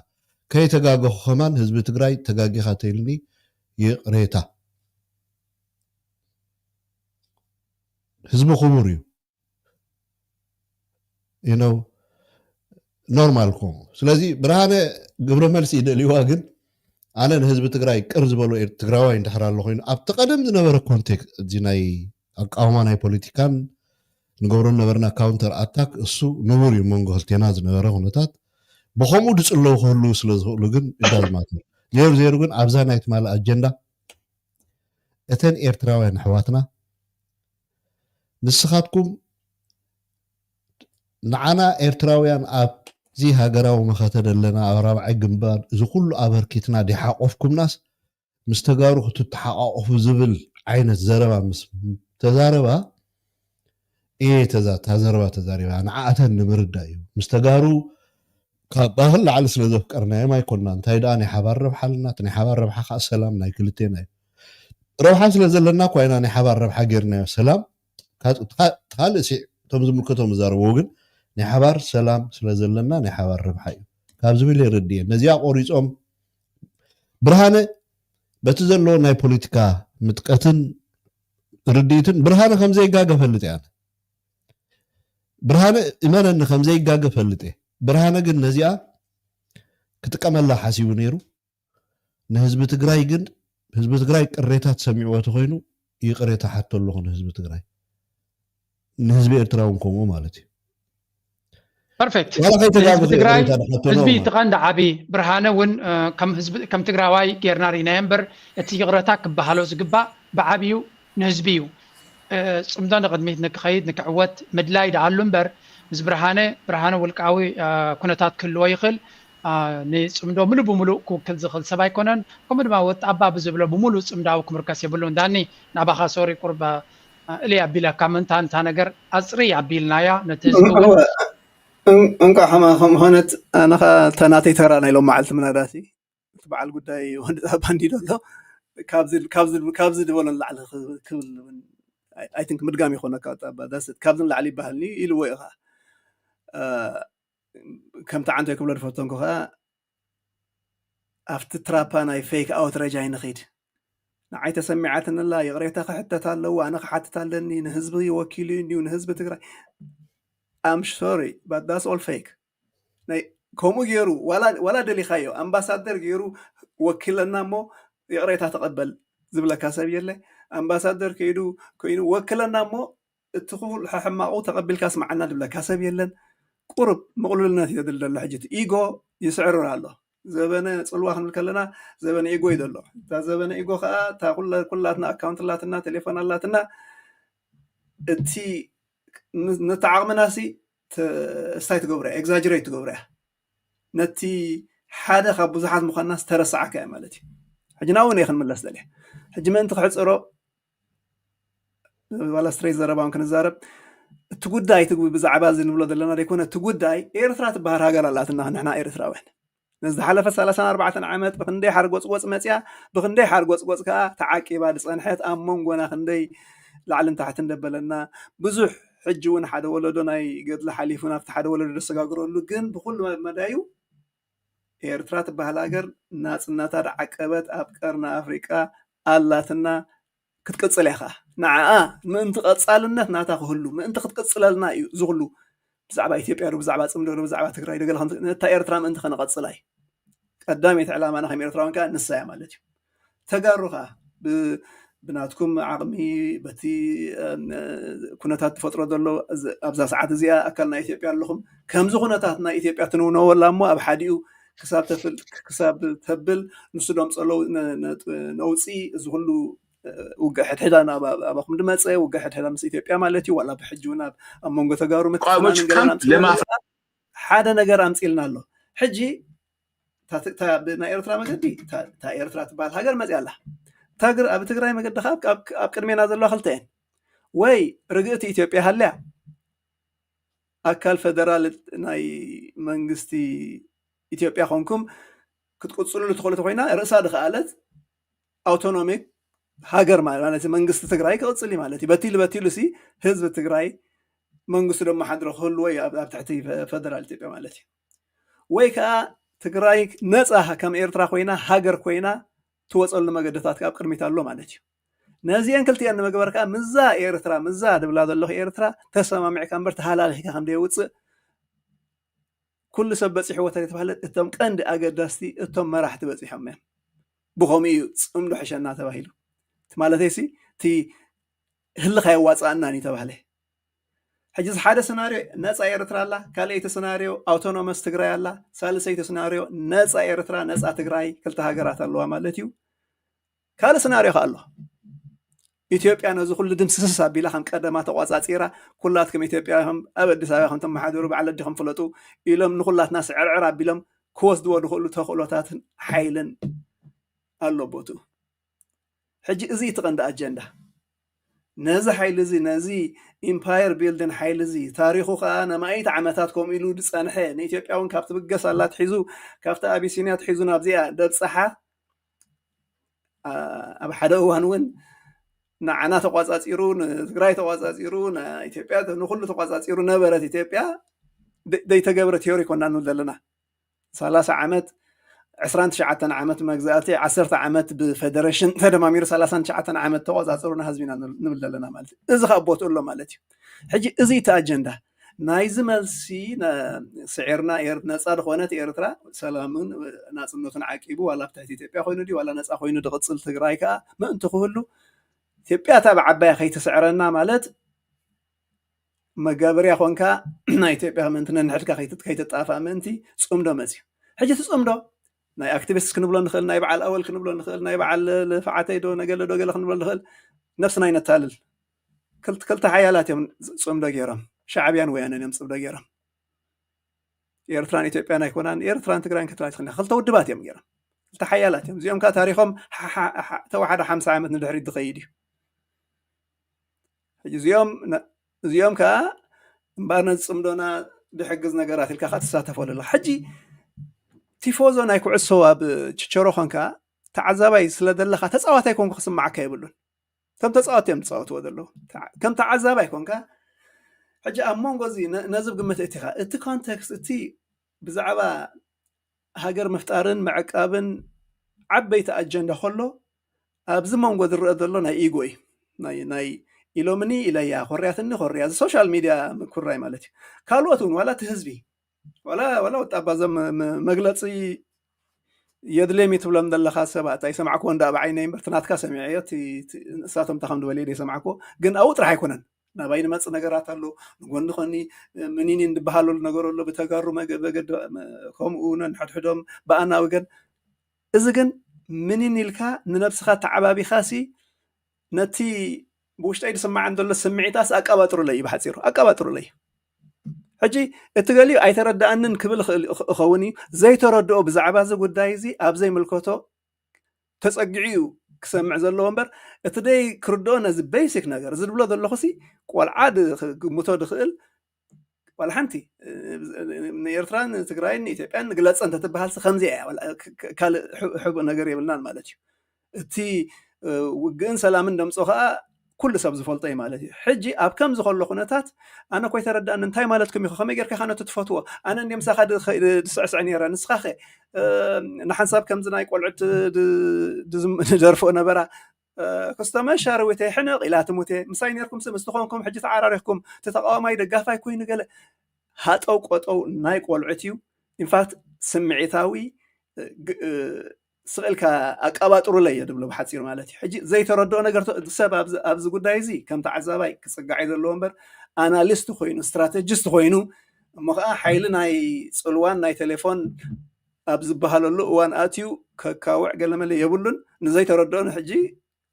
ከይተጋገኹ ከማን ህዝቢ ትግራይ ተጋጊኻ ተይልኒ ይቕሬታ ህዝቢ ክቡር እዩ you know ኖርማል ኮ ስለዚ ብርሃነ ግብረ መልሲ ይደልይዋ ግን ኣነ ንህዝቢ ትግራይ ቅር ዝበሎ ትግራዋይ እንድሕር ኣሎ ኮይኑ ኣብቲ ቀደም ዝነበረ ኮንቴክስት እዚ ናይ ኣቃውማ ናይ ፖለቲካን ንገብሮ ነበርና ካውንተር ኣታክ እሱ ንቡር እዩ መንጎ ክልቴና ዝነበረ ኩነታት ብከምኡ ድፅለው ክህልው ስለ ዝኽእሉ ግን እዳዝማት ዜሩ ዜሩ ግን ኣብዛ ናይ ትማሊ ኣጀንዳ እተን ኤርትራውያን ኣሕዋትና ንስኻትኩም ንዓና ኤርትራውያን ኣብዚ ሃገራዊ መኸተ ዘለና ኣብ ራብዓይ ግንባር እዚ ኩሉ ኣበርኪትና ዲሓቆፍኩምናስ ምስ ተጋሩ ክትተሓቃቆፉ ዝብል ዓይነት ዘረባ ምስ ተዛረባ እየ ተዛ እታ ዘረባ ተዛሪባ ንዓኣተን ንምርዳእ እዩ ምስ ተጋሩ ካብ ባህል ላዕሊ ስለ ዘፍቀርናዮም ኣይኮንና እንታይ ደኣ ናይ ሓባር ረብሓ ኣለና እቲ ናይ ሓባር ረብሓ ከዓ ሰላም ናይ ክልቴና እዩ ረብሓ ስለ ዘለና እኳ ኢና ናይ ሓባር ረብሓ ጌርናዮ ሰላም ካልእ ሲዕ እቶም ዝምልከቶም ዝዛረብዎ ግን ናይ ሓባር ሰላም ስለ ዘለና ናይ ሓባር ረብሓ እዩ ካብ ዝብል የረድእየ ነዚኣ ቆሪፆም ብርሃነ በቲ ዘሎ ናይ ፖለቲካ ምጥቀትን ርድኢትን ብርሃነ ከም ዘይጋገ ፈልጥ እያ ብርሃነ እመነኒ ከም ዘይጋገ ፈልጥ እየ ብርሃነ ግን ነዚኣ ክጥቀመላ ሓሲቡ ነይሩ ንህዝቢ ትግራይ ግን ህዝቢ ትግራይ ቅሬታ ተሰሚዕዎ ተኮይኑ ይቅሬታ ሓቶ ኣለኹ ንህዝቢ ትግራይ ንህዝቢ ኤርትራ እውን ከምኡ ማለት እዩ ፐርፌክት ህዝቢ ትግራይ ህዝቢ ትቐንዲ ዓቢ ብርሃነ እውን ከም ትግራዋይ ጌርና ርኢናዮ እምበር እቲ ይቕረታ ክበሃሎ ዝግባእ ብዓብዩ ንህዝቢ እዩ ፅምዶ ንቕድሚት ንክኸይድ ንክዕወት ምድላይ ደኣሉ እምበር ምስ ብርሃነ ብርሃነ ውልቃዊ ኩነታት ክህልዎ ይኽእል ንፅምዶ ምሉእ ብምሉእ ክውክል ዝኽእል ሰብ ኣይኮነን ከምኡ ድማ ወጣባ ብዝብሎ ብምሉእ ፅምዳዊ ክምርከስ የብሉን ዳኒ ናባኻ ሶሪ ቁርብ እሊ ኣቢለካ ምንታ እንታ ነገር ኣፅሪ ኣቢልናያ ነቲ ህዝቢ እውን እንኳ ሕማ ከም ኾነት ኣነኻ ተናተይ ተራ ናይ ሎም መዓልቲ ምናዳሲ እቲ በዓል ጉዳይ ወዲ ጣባ እንዲ ዘሎ ካብዚ ዝበሎ ንላዕሊ ክብል ኣይንክ ምድጋም ይኮነካ ጣባ ዳስት ካብዚ ንላዕሊ ይበሃልኒ ኢልዎ ኢኻ ከምቲ ዓንተ ክብሎ ዝፈተንኩ ከዓ ኣብቲ ትራፓ ናይ ፌክ ኣውትረጅ ኣይንኺድ ንዓይ ተሰሚዓትንላ ይቕሬታ ክሕተት ኣለዎ ኣነ ክሓትት ኣለኒ ንህዝቢ ወኪሉ እዩ ንህዝቢ ትግራይ I'm sorry but that's all fake ናይ ከምኡ ገይሩ ዋላ ደሊኻዮ ኣምባሳደር ገይሩ ወኪለና እሞ ይቕሬታ ተቐበል ዝብለካ ሰብ የለ ኣምባሳደር ከይዱ ኮይኑ ወክለና እሞ እቲ ኩሉ ሕማቑ ተቐቢልካ ስምዓና ዝብለካ ሰብ የለን ቁሩብ ምቕሉልነት እዩ ዘድሊ ዘሎ ሕጂ ኢጎ ይስዕርር ኣሎ ዘበነ ፅልዋ ክንብል ከለና ዘበነ ኢጎ እዩ ዘሎ እታ ዘበነ ኢጎ ከዓ እታ ኩላትና ኣካውንት ኣላትና ቴሌፎን ኣላትና እቲ ነቲ ዓቕምና ሲ እንታይ ትገብሮ እያ ኤግዛጅሬት ትገብሮ እያ ነቲ ሓደ ካብ ብዙሓት ምኳንና ዝተረሳዓካ እያ ማለት እዩ ሕጂ ናብኡ እየ ክንምለስ ደልየ ሕጂ ምእንቲ ክሕፅሮ ዋላ ስትሬት ዘረባውን ክንዛረብ እቲ ጉዳይ እቲ ብዛዕባ እዚ ንብሎ ዘለና ዘይኮነ፣ እቲ ጉዳይ ኤርትራ ትበሃል ሃገር ኣላትና ንሕና ኤርትራውያን። ንዝሓለፈ ሰላሳን ኣርባዕተን ዓመት ብክንደይ ሓርጎጽጎጽ መጽያ፣ ብክንደይ ሓርጎጽጎጽ ከኣ ተዓቂባ ዝጸንሐት፣ ኣብ መንጎና ክንደይ ላዕልን ታሕትን ደበለና፣ ብዙሕ ሕጂ እውን ሓደ ወለዶ ናይ ገድሊ ሓሊፉ ናብቲ ሓደ ወለዶ ዘሰጋግረሉ፣ ግን ብኩሉ መዳዩ ኤርትራ ትበሃል ሃገር ናጽነታ ዝዓቀበት ኣብ ቀርኒ ኣፍሪቃ ኣላትና። ክትቅጽል ኢኻ። ንዓኣ ምእንቲ ቀጻልነት ናታ ክህሉ፣ ምእንቲ ክትቅጽለልና እዩ እዚ ኩሉ። ብዛዕባ ኢትዮጵያ ዶ፣ ብዛዕባ ጽምዶ ዶ፣ ብዛዕባ ትግራይ ዶ፣ ገለ ከምዚ፣ ነታ ኤርትራ ምእንቲ ከነቐጽላ እዩ። ቀዳመይቲ ዕላማና ከም ኤርትራውያን ከኣ ንሳ እያ ማለት እዩ። ተጋሩ ከኣ ብ-፣ ብናትኩም ዓቕሚ፣ በቲ፣ እም፣ ኩነታት ትፈጥሮ ዘሎ፣ እዚ፣ ኣብዛ ሰዓት እዚኣ ኣካል ናይ ኢትዮጵያ ኣለኹም። ከምዚ ኩነታት ናይ ኢትዮጵያ ትንውነወላ እሞ ኣብ ሓዲኡ ክሳብ ተፍል-፣ ክሳብ ተብል ንሱ ደምጸሎ ነ-፣ ነ-፣ ነውጺ፣ እዚ ኩሉ ውግእ ሕድሕዳ ናብ፣ ኣብ፣ ኣባኹም ዝመጸ ውግእ ሕድሕዳ ምስ ኢትዮጵያ ማለት እዩ። ዋላ ብሕጂ እውን ኣብ፣ ኣብ መንጎ ተጋሩ ምትፍናንን ገለናን ለማፍ-፣ ሓደ ነገር ኣምጺልና ኣሎ። ሕጂ እታ፣ እታ ብ-፣ ናይ ኤርትራ መገዲ፣ እታ፣ እታ ኤርትራ ትበሃል ሃገር መጽያ ኣላ። እታ ግር-፣ ኣብ ትግራይ መገዲ ከኣ ኣብ፣ ኣብ፣ ኣብ ቅድሜና ዘለዋ ክልተ እየን። ወይ ርግእቲ ኢትዮጵያ ሃልያ፣ ኣካል ፈደራል ናይ መንግስቲ ኢትዮጵያ ኮንኩም ክትቅጽሉ ትኽእሉ ተኮይና፣ ርእሳ ዝኸኣለት ኣውቶኖሚክ ሃገር ማለት፣ ማለት መንግስቲ ትግራይ ክቕጽል እዩ ማለት እዩ። በቲሉ፣ በቲሉ ሲ ህዝቢ ትግራይ መንግስቱ ደመሓድሮ ክህልዎ እዩ ኣብ፣ ኣብ ትሕቲ ፈ-፣ ፈደራል ኢትዮጵያ ማለት እዩ። ወይ ከኣ ትግራይ ነጻ ከም ኤርትራ ኮይና፣ ሃገር ኮይና ትወጸሉ መገድታት ከኣ ኣብ ቅድሚት ኣሎ ማለት እዩ። ነዚአን ክልቲአን ንምግባር ከኣ ምዛ ኤርትራ፣ ምዛ ድብላ ዘለኹ ኤርትራ ተሰማሚዕካ እምበር ተሃላሊኽካ ከም ደየውጽእ ኩሉ ሰብ በጺሕዎ ተተባህለ፣ እቶም ቀንዲ ኣገዳስቲ እቶም መራሕቲ በጺሖም እዮም። ብኸምኡ እዩ ጽምዶ ሕሸና ተባሂሉ። እቲ ማለተይ ሲ፣ እቲ ህልኽ ኣየዋጽኣናን እዩ ተባህለ። ሕጂ እዚ ሓደ ሰናርዮ ነጻ ኤርትራ ኣላ፣ ካልኣይቲ ሰናርዮ ኣውቶኖመስ ትግራይ ኣላ፣ ሳልሰይቲ ሰናርዮ ነጻ ኤርትራ፣ ነጻ ትግራይ፣ ክልተ ሃገራት ኣለዋ ማለት እዩ። ካልእ ሰናርዮ ከኣ ኣሎ። ኢትዮጵያ ነዚ ኩሉ ድምስስስ ኣቢላ ከም ቀደማ ተቋጻጺራ፣ ኩላትኩም ኢትዮጵያ ኢኹም፣ ኣብ ኣዲስ ኣበባ ከም ተመሓደሩ፣ በዓል ኣዲኹም ፍለጡ ኢሎም ንኩላትና ስዕርዕር ኣቢሎም ክወስድዎ ዝኽእሉ ተኽእሎታትን ሓይልን ኣሎ ቦትኡ። ሕጂ እዚ እቲ ቀንዲ ኣጀንዳ። ነዚ ሓይሊ እዚ፣ ነዚ ኢምፓየር ቢልድን ሓይሊ እዚ፣ ታሪኹ ከኣ ነማኢት ዓመታት ከምኡ ኢሉ ዝጸንሐ፣ ንኢትዮጵያ እውን ካብ ትብገስ ኣላ ትሒዙ፣ ካብቲ ኣቢሲንያ ትሒዙ ናብዚኣ ደብጽሓ፣ ኣ-፣ ኣብ ሓደ እዋን እውን ንዓና ተቋጻጺሩ፣ ንትግራይ ተቋጻጺሩ፣ ንኢትዮጵያ፣ ንኹሉ ተቋጻጺሩ ነበረት ኢትዮጵያ። ደ-፣ ደይተገብረ ቲዮሪ ኮና ንብል ዘለና። ሰላሳ ዓመት፣ ዕስራን ትሽዓተን ዓመት መግዛእቲ፣ ዓሰርተ ዓመት ብፌደሬሽን ተደማሚሩ ሰላሳን ትሽዓተን ዓመት ተቆጻጽሩና ህዝቢና ንብል፣ ንብል ዘለና ማለት እዩ። እዚ ካብ ቦትኡ ኣሎ ማለት እዩ። ሕጂ እዚ እቲ ኣጀንዳ ናይዚ መልሲ ነ-፣ ስዒርና ኤር-፣ ነጻ ዝኾነት ኤርትራ ሰላምን ናጽነቱን ዓቂቡ ዋላ ኣብ ትሕቲ ኢትዮጵያ ኮይኑ ድዩ ዋላ ነጻ ኮይኑ ድቕጽል ትግራይ ከኣ ምእንቲ ክህሉ ኢትዮጵያ እታ ብዓባያ ከይትስዕረና ማለት መጋበርያ ኮንካ ናይ ኢትዮጵያ ምእንቲ ነንሕድካ ከይት-፣ ከይትጣፋእ ምእንቲ ጽምዶ መጽዩ። ሕጂ እቲ ጽምዶ ናይ ኣክቲቪስት ክንብሎ ንኽእል፣ ናይ በዓል ኣወል ክንብሎ ንኽእል፣ ናይ በዓል ልፍዓተይ ዶ ነገለ ዶ ገለ ክንብሎ ንኽእል። ነፍስና ይነታልል። ክልተ፣ ክልተ ሓያላት እዮም ጽምዶ ገይሮም። ሻዕብያን ወያነን እዮም ጽምዶ ገይሮም። ኤርትራን ኢትዮጵያን ኣይኮናን፣ ኤርትራን ትግራይን ክትላ ትኽእል። ክልተ ውድባት እዮም ገይሮም። ክልተ ሓያላት እዮም። እዚኦም ከኣ ታሪኾም ሓ-፣ ሓ-፣ ሓ-፣ ተወሓደ ሓምሳ ዓመት ንድሕሪት ዝኸይድ እዩ። ሕጂ እዚኦም ነ-፣ እዚኦም ከኣ እምበኣር ነዚ ጽምዶና ዝሕግዝ ነገራት ኢልካ ከኣ ትሳተፈሉ ኣለኻ። ሕጂ ቲፎዞ ናይ ኩዕሶ ኣብ ችቸሮ ኾንካ ተዓዛባይ ስለ ዘለኻ ተጻዋታይ ኮንኩ ክስምዓካ የብሉን። ከም ተጻወቲ እዮም ዝጻወትዎ ዘለዉ። ተዓ-፣ ከም ተዓዛባይ ኮንካ ሕጂ ኣብ መንጎ እዚ ነ-፣ ነዚ ግምት እቲኻ፣ እቲ ኮንቴክስት እቲ ብዛዕባ ሃገር ምፍጣርን ምዕቃብን ዓበይቲ ኣጀንዳ ከሎ፣ ኣብዚ መንጎ ዝረአ ዘሎ ናይ ኢጎ እዩ። ናይ፣ ናይ ኢሎምኒ ኢለያ፣ ኮርያትኒ ኮርያ፣ እዚ ሶሻል ሚድያ ምኩራይ ማለት እዩ። ካልኦት እውን ዋላ እቲ ህዝቢ፣ ዋላ፣ ዋላ ወጣ ኣባዘም መ-፣ መግለጺ የድልየም እዩ ትብሎም ዘለኻ ሰባት ኣይሰማዕኩዎ እንዳ ብዓይነይ እምበር፣ እቲ ናትካ ሰሚዐዮ፣ እቲ፣ እቲ ንሳቶም እንታይ ከም ዝበልዮ ዘይሰማዕኩዎ፣ ግን ኣብኡ ጥራሕ ኣይኮነን። ናባይ ንመጽእ ነገራት ኣሎ፣ ንጎኒ ኾኒ ምኒኒን ዝበሃለሉ ነገር ኣሎ፣ ብተጋሩ መገ-፣ መገዲ፣ መ-፣ ከምኡ ነንሕድሕዶም ብኣና ወገን። እዚ ግን ምኒን ኢልካ ንነብስኻ ተዓባቢኻሲ ነቲ ብውሽጠይ ዝስምዓን ዘሎ ስምዒታስ ኣቀባጥሩለይ እዩ፣ ብሓጺሩ ኣቀባጥሩለይ። ሕጂ እቲ ገሊኡ ኣይተረድኣንን ክብል እኽእል እኽ-፣ እኸውን እዩ። ዘይተረድኦ ብዛዕባ እዚ ጉዳይ እዚ ኣብ ዘይምልከቶ ተጸጊዑ እዩ ክሰምዕ ዘለዎ እምበር፣ እቲ ደይ ክርድኦ ነዚ ቤሲክ ነገር እዚ ዝብሎ ዘለኹ ሲ ቆልዓ ድ- ክግምቶ ድኽእል ዋላ ሓንቲ፣ እ፣ ንኤርትራን ትግራይን ንኢትዮጵያን ንግለጸ እንተትበሃል ሲ ከምዚ እያ። ዋላ ክ- ክ- ካልእ ሕ- ሕቡእ ነገር የብልናን ማለት እዩ። እቲ እ፣ ውግእን ሰላምን ደምጾ ከዓ ኩሉ ሰብ ዝፈልጦ እዩ ማለት እዩ። ሕጂ ኣብ ከምዚ ከሎ ኩነታት ኣነ ኮይ ተረዳእኒ እንታይ ማለትኩም ኢኹ? ከመይ ጌርካ ኢኻ ነቲ ትፈትዎ? ኣነ እንዲ ምሳኻ ድ- ድ- ድስዕስዕ ነይረ፣ ንስኻ ኸ እ፣ ንሓንሳብ ከምዚ ናይ ቆልዑት ድ- ድ- ድዝም- ድደርፍኦ ነበራ። እ፣ ክስተመ ሻርዊተ ሕነቕ ኢላ ትሙቴ ምሳይ ኔርኩም ሲ ምስ ዝኾንኩም ሕጂ ተዓራሪኽኩም እቲ ተቃዋማይ ደጋፋይ ኮይኑ ገለ ሃጠው ቆጠው ናይ ቆልዑት እዩ። ኢንፋክት ስምዒታዊ እ፣ ግ- እ፣ ስቕ ኢልካ ኣቀባጥሩለይ እየ ድብሎ ብሓፂሩ ማለት እዩ። ሕጂ ዘይተረድኦ ነገር ተ- ሰብ ኣብዚ ኣብዚ ጉዳይ እዚ ከም ተዓዛባይ ክፅጋዕ እዩ ዘለዎ እምበር ኣናሊስት ኮይኑ ስትራቴጂስት ኮይኑ እሞ ከዓ ሓይሊ ናይ ፅልዋን ናይ ቴሌፎን ኣብ ዝበሃለሉ እዋን ኣትዩ ከካውዕ ገለመለ የብሉን። ንዘይተረድኦ ንሕጂ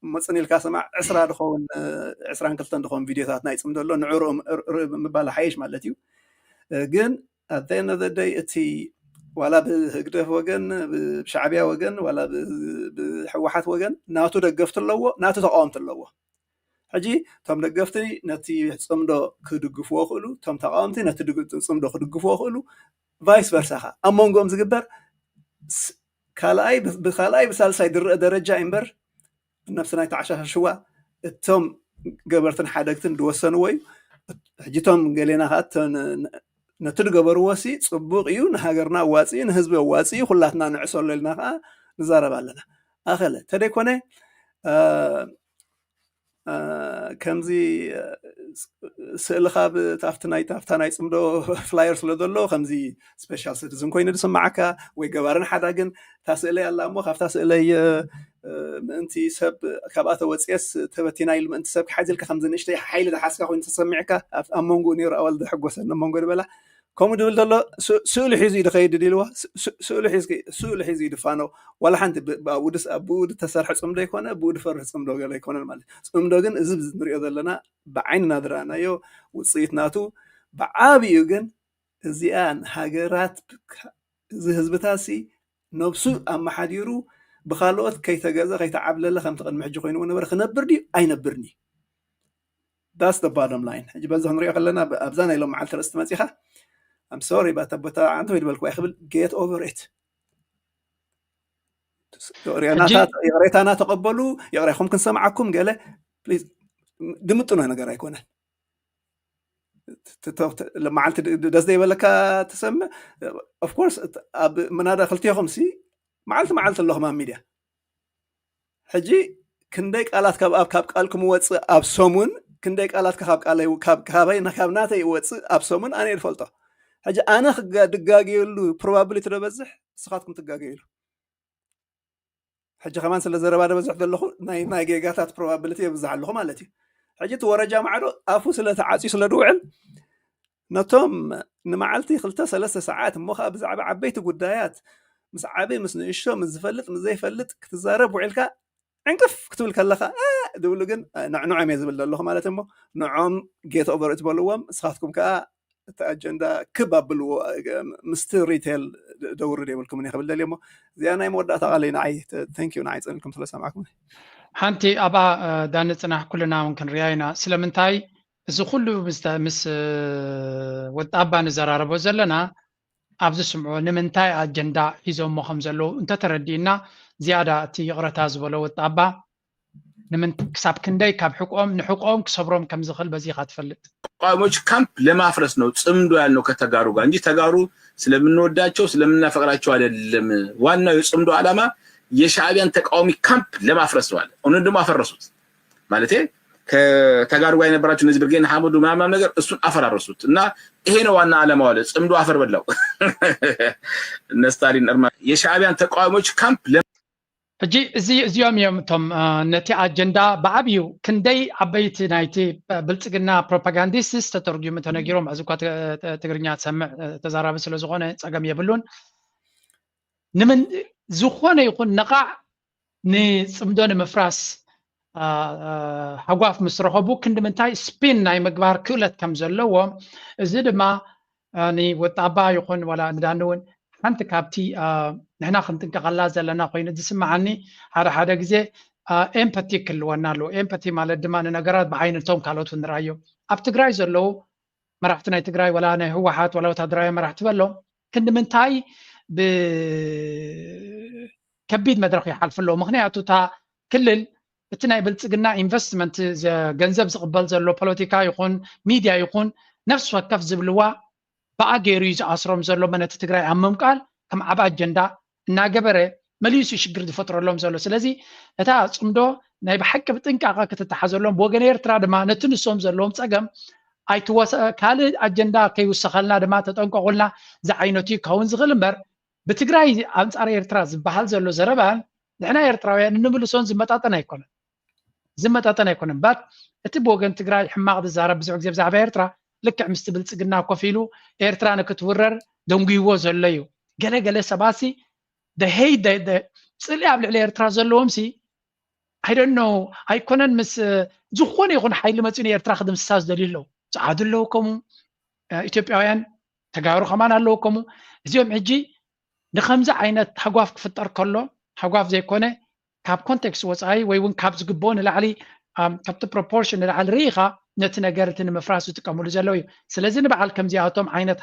መፅን ኢልካ ስማዕ ዕስራ ድኸውን እ፣ ዕስራን ክልተን ድኸውን ቪዲዮታት ናይ ፅምዶ ኣሎ ንዑ ርኡ ር- ር- ምባል ሓይሽ ማለት እዩ። እ፣ ግን ኣተነደደይ እቲ ዋላ ብህግደፍ ወገን ብሻዕቢያ ወገን ዋላ ብ- ብህወሓት ወገን ናቱ ደገፍቲ ኣለዎ፣ ናቱ ተቃወምቲ ኣለዎ። ሕጂ እቶም ደገፍቲ ነቲ ፅምዶ ክድግፍዎ ክእሉ፣ እቶም ተቃወምቲ ነቲ ድግ- ፅምዶ ክድግፍዎ ክእሉ፣ ቫይስ ቨርሳ ኸ ኣብ መንጎኦም ዝግበር ስ- ካልኣይ ብ- ብካልኣይ ብሳልሳይ ድረአ ደረጃ እዩ እምበር ነብስና ይተዓሻሽዋ እቶም ገበርትን ሓደግትን ዝወሰንዎ እዩ። ሕጂ እቶም ገሌና ከዓ እቶ ን- ን- ነቲ ዝገበርዎ ሲ ፅቡቅ እዩ፣ ንሃገርና ኣዋፂ እዩ፣ ንህዝቢ ኣዋፂ እዩ፣ ኩላትና ንዕሰሎ ኢልና ከዓ ንዛረብ ኣለና። ኣኸለ ተደይኮነ እ፣ እ፣ ከምዚ እ፣ ስ- ስእልኻ ብ- ታፍቲ ናይ ታፍታ ናይ ፅምዶ ፍላየር ስለ ዘሎ ከምዚ ስፔሻል ሲቲዝን ኮይኑ ዝስማዓካ ወይ ገባርን ሓዳግን እታ ስእለይ ኣላ እሞ ካብታ ስእለይ እ፣ እ፣ ምእንቲ ሰብ ካብኣ ተወፅኤስ ተበቲና ኢሉ ምእንቲ ሰብ ክሓዝልካ ከምዚ ንእሽተይ ሓይሊ ዝሓዝካ ኮይኑ ተሰሚዕካ ኣብ ኣብ መንጎኡ ነይሩ ኣዋል ዘሐጎሰኒ ኣብ መንጎ ዝበላ ከምኡ ድብል ዘሎ ስ- ስእሉ ሒዙ እዩ ድኸይድ ድልዋ ስ- ስ- ስእሉ ሒዝኪ- ስእሉ ሒዙ እዩ ድፋነው ዋላ ሓንቲ ብ- ብኣኡ ድስ- ብኡ ዝተሰርሐ ፅምዶ ይኮነ ብኡ ድፈርህ ፅምዶ ገለ ኣይኮነን ማለት እዩ። ፅምዶ ግን እዚ ንሪኦ ዘለና ብዓይንና ዝረኣናዮ ውፅኢት ናቱ ብዓብኡ ግን እዚኣን ሃገራት እዚ ህዝብታት ሲ ነብሱ ኣመሓዲሩ ብካልኦት ከይተገዘ ከይተዓብለለ ከምቲ ቅድሚ ሕጂ ኮይንዎ ነበረ ክነብር ድዩ ኣይነብርን እዩ። That's the bottom line። ሕጂ በዚ ክንሪኦ ከለና ብ- ኣብዛ ናይ ሎም መዓልቲ ርእስቲ መፂኻ I'm sorry ባታ ቦታ ኣንተ ወይ ድበልኩ ኣይክብል get over it። ይቕሬናታ- ይቕሬታና ተቐበሉ፣ ይቕሬኹም ክንሰምዓኩም ገለ ፕሊዝ ድምጥኖ ነገር ኣይኮነን። ት- ት- ት- ት- መዓልቲ ድ- ድ- ደስ ዘይበለካ ትሰምዕ ኦፍኮርስ ኣብ መናዳ ክልቴኹም ሲ መዓልቲ መዓልቲ ኣለኹም ኣብ ሚድያ ሕጂ ክንደይ ቃላት ካብ ኣብ ካብ ቃልኩም ወፅእ ኣብ ሰሙን ክንደይ ቃላት ካብ ቃለይ ካብ ካበይ ና- ካብ ናተይ ወፅእ ኣብ ሰሙን ኣነ እየ ዝፈልጦ። ሕጂ ኣነ ክጋ- ድጋገየሉ ፕሮባብሊቲ ዶ በዝሕ ንስኻትኩም ትጋገየሉ። ሕጂ ከማን ስለ ዘረባ ዶ በዝሕ ዘለኹ ናይ ናይ ጌጋታት ፕሮባብሊቲ የብዝሕ ኣለኹ ማለት እዩ። ሕጂ እቲ ወረጃ ማዕዶ ኣፉ ስለ ተዓፅዩ ስለ ድውዕል ነቶም ንመዓልቲ ክልተ ሰለስተ ሰዓት እሞ ከዓ ብዛዕባ ዓበይቲ ጉዳያት ምስ ዓቢ ምስ ንእሽቶ ምስ ዝፈልጥ ምስ ዘይፈልጥ ክትዛረብ ውዒልካ ዕንቅፍ ክትብል ከለካ እ ድብሉ ግን ንዕንዖም እየ ዝብል ዘለኹ ማለት እሞ ንዖም ጌት ኦቨር ትበልዎም እስኻትኩም ከዓ እቲ ኣጀንዳ ክብ ኣብልዎ ምስቲ ሪቴል ደውርድ የብልኩምን እየ ክብል ደልየ እሞ እዚኣ ናይ መወዳእታ ቃለይ ንዓይ ተንኪዩ ንዓይ ፀኒልኩም ስለሰማዕኩም። ሓንቲ ኣብኣ ዳኒ ፅናሕ ኩልና እውን ክንሪኣ ኢና ስለምንታይ እዚ ኩሉ ምስ ምስ ወጣባ ንዘራረቦ ዘለና ኣብ ዝስምዖ ንምንታይ ኣጀንዳ ሒዞሞ ከም ዘለዉ እንተተረዲእና ዝያዳ እቲ ይቕረታ ዝበሎ ወጣባ ንምንት ክሳብ ክንደይ ካብ ሕቆም ንሕቆም ክሰብሮም ከም ዝኽእል በዚኻ ትፈልጥ። ተቃዋሚዎች ካምፕ ለማፍረስ ነው ጽምዶ ያልነው ከተጋሩ ጋር እንጂ ተጋሩ ስለምንወዳቸው ስለምናፈቅራቸው አይደለም። ዋናው የጽምዶ ዓላማ የሻዕቢያን ተቃዋሚ ካምፕ ለማፍረስ ነው አለ። እውነት ደግሞ አፈረሱት። ማለቴ ከተጋሩ ጋር የነበራቸው እነዚህ ብርጌድ ንሓመዱ ምናምን ነገር እሱን አፈራረሱት እና ይሄ ነው ዋና ዓላማው አለ። ጽምዶ አፈር በላው። እነ ስታሊን እርማ የሻዕቢያን ተቃዋሚዎች ካምፕ ለ- ሕጂ እዚ እዚኦም እዮም እቶም እ፣ ነቲ ኣጀንዳ ብዓብዩ ክንደይ ዓበይቲ ናይቲ እ፣ ብልፅግና ፕሮፓጋንዲስትስ ተተርጉሙ ተነጊሮም። እዚ እኳ ተ- ተ- ትግርኛ ትሰምዕ እ፣ ተዛራቢ ስለ ዝኾነ ፀገም የብሉን። ንምን ዝኾነ ይኹን ነቓዕ ንፅምዶ ንምፍራስ እ፣ እ፣ ሃጓፍ ምስ ረኸቡ ክንዲ ምንታይ ስፒን ናይ ምግባር ክእለት ከም ዘለዎም እዚ ድማ እ፣ ንወጣባ ይኹን ዋላ ንዳኒ እውን ሓንቲ ካብቲ እ፣ ንሕና ክንጥንቀቐላ ዘለና ኮይኑ ዝስምዓኒ ሓደ ሓደ ግዜ ኤምፐቲ ክህልወና ኣለዎ። ኤምፐቲ ማለት ድማ ንነገራት ብዓይነቶም ካልኦት ንርኣዮም። ኣብ ትግራይ ዘለዉ መራሕቲ ናይ ትግራይ፣ ወላ ናይ ህወሓት፣ ወላ ወታደራዊ መራሕቲ በሎም፣ ክንዲ ምንታይ ብከቢድ መድረኽ ይሓልፉ ኣለዉ። ምክንያቱ እታ ክልል እቲ ናይ ብልፅግና ኢንቨስትመንት ገንዘብ ዝቕበል ዘሎ ፖለቲካ ይኹን ሚድያ ይኹን ነፍሲ ወከፍ ዝብልዋ ብኣ ገይሩ እዩ ዝኣስሮም ዘሎ። መነቲ ትግራይ ኣብ ምምቃል ከም ዓብ ኣጀንዳ እናገበረ መሊሱ ሽግር ዝፈጥረሎም ዘሎ። ስለዚ እታ ፅምዶ ናይ ብሓቂ ብጥንቃቐ ክትተሓዘሎም፣ ብወገን ኤርትራ ድማ ነቲ ንሶም ዘለዎም ፀገም ኣይትወሰ ካልእ ኣጀንዳ ከይውሰኸልና ድማ ተጠንቀቑልና ዝዓይነቱ ይከውን ዝኽእል እምበር ብትግራይ ኣንፃር ኤርትራ ዝበሃል ዘሎ ዘረባን ንሕና ኤርትራውያን እንምልሶን ዝመጣጠን ኣይኮነን። ዝመጣጠን ኣይኮነን። ባት እቲ ብወገን ትግራይ ሕማቕ ዝዛረብ ብዙሕ ግዜ ብዛዕባ ኤርትራ ልክዕ ምስቲ ብልፅግና ኮፍ ኢሉ ኤርትራ ንክትውረር ደንጉይዎ ዘሎ እዩ። ገለ ገለ ሰባሲ ደሄይ ጽልኢ ኣብ ልዕሊ ኤርትራ ዘለዎም ሲ ኣይደኖ ኣይኮነን ምስ ዝኾነ ይኹን ሓይሊ መፅኡ ንኤርትራ ክድምስሳ ዝደልዩ ኣለዉ። ፀዓዱ ኣለዉ ከምኡ ኢትዮጵያውያን ተጋሩ ከማን ኣለዉ ከምኡ። እዚኦም ሕጂ ንከምዚ ዓይነት ሃጓፍ ክፍጠር ከሎ ሃጓፍ ዘይኮነ ካብ ኮንቴክስት ወፃኢ ወይ እውን ካብ ዝግብኦ ንላዕሊ ካብቲ ፕሮፖርሽን ንላዕሊ ርኢኻ ነቲ ነገር እቲ ንምፍራስ ዝጥቀምሉ ዘለዉ እዩ። ስለዚ ንበዓል ከምዚኣቶም ዓይነት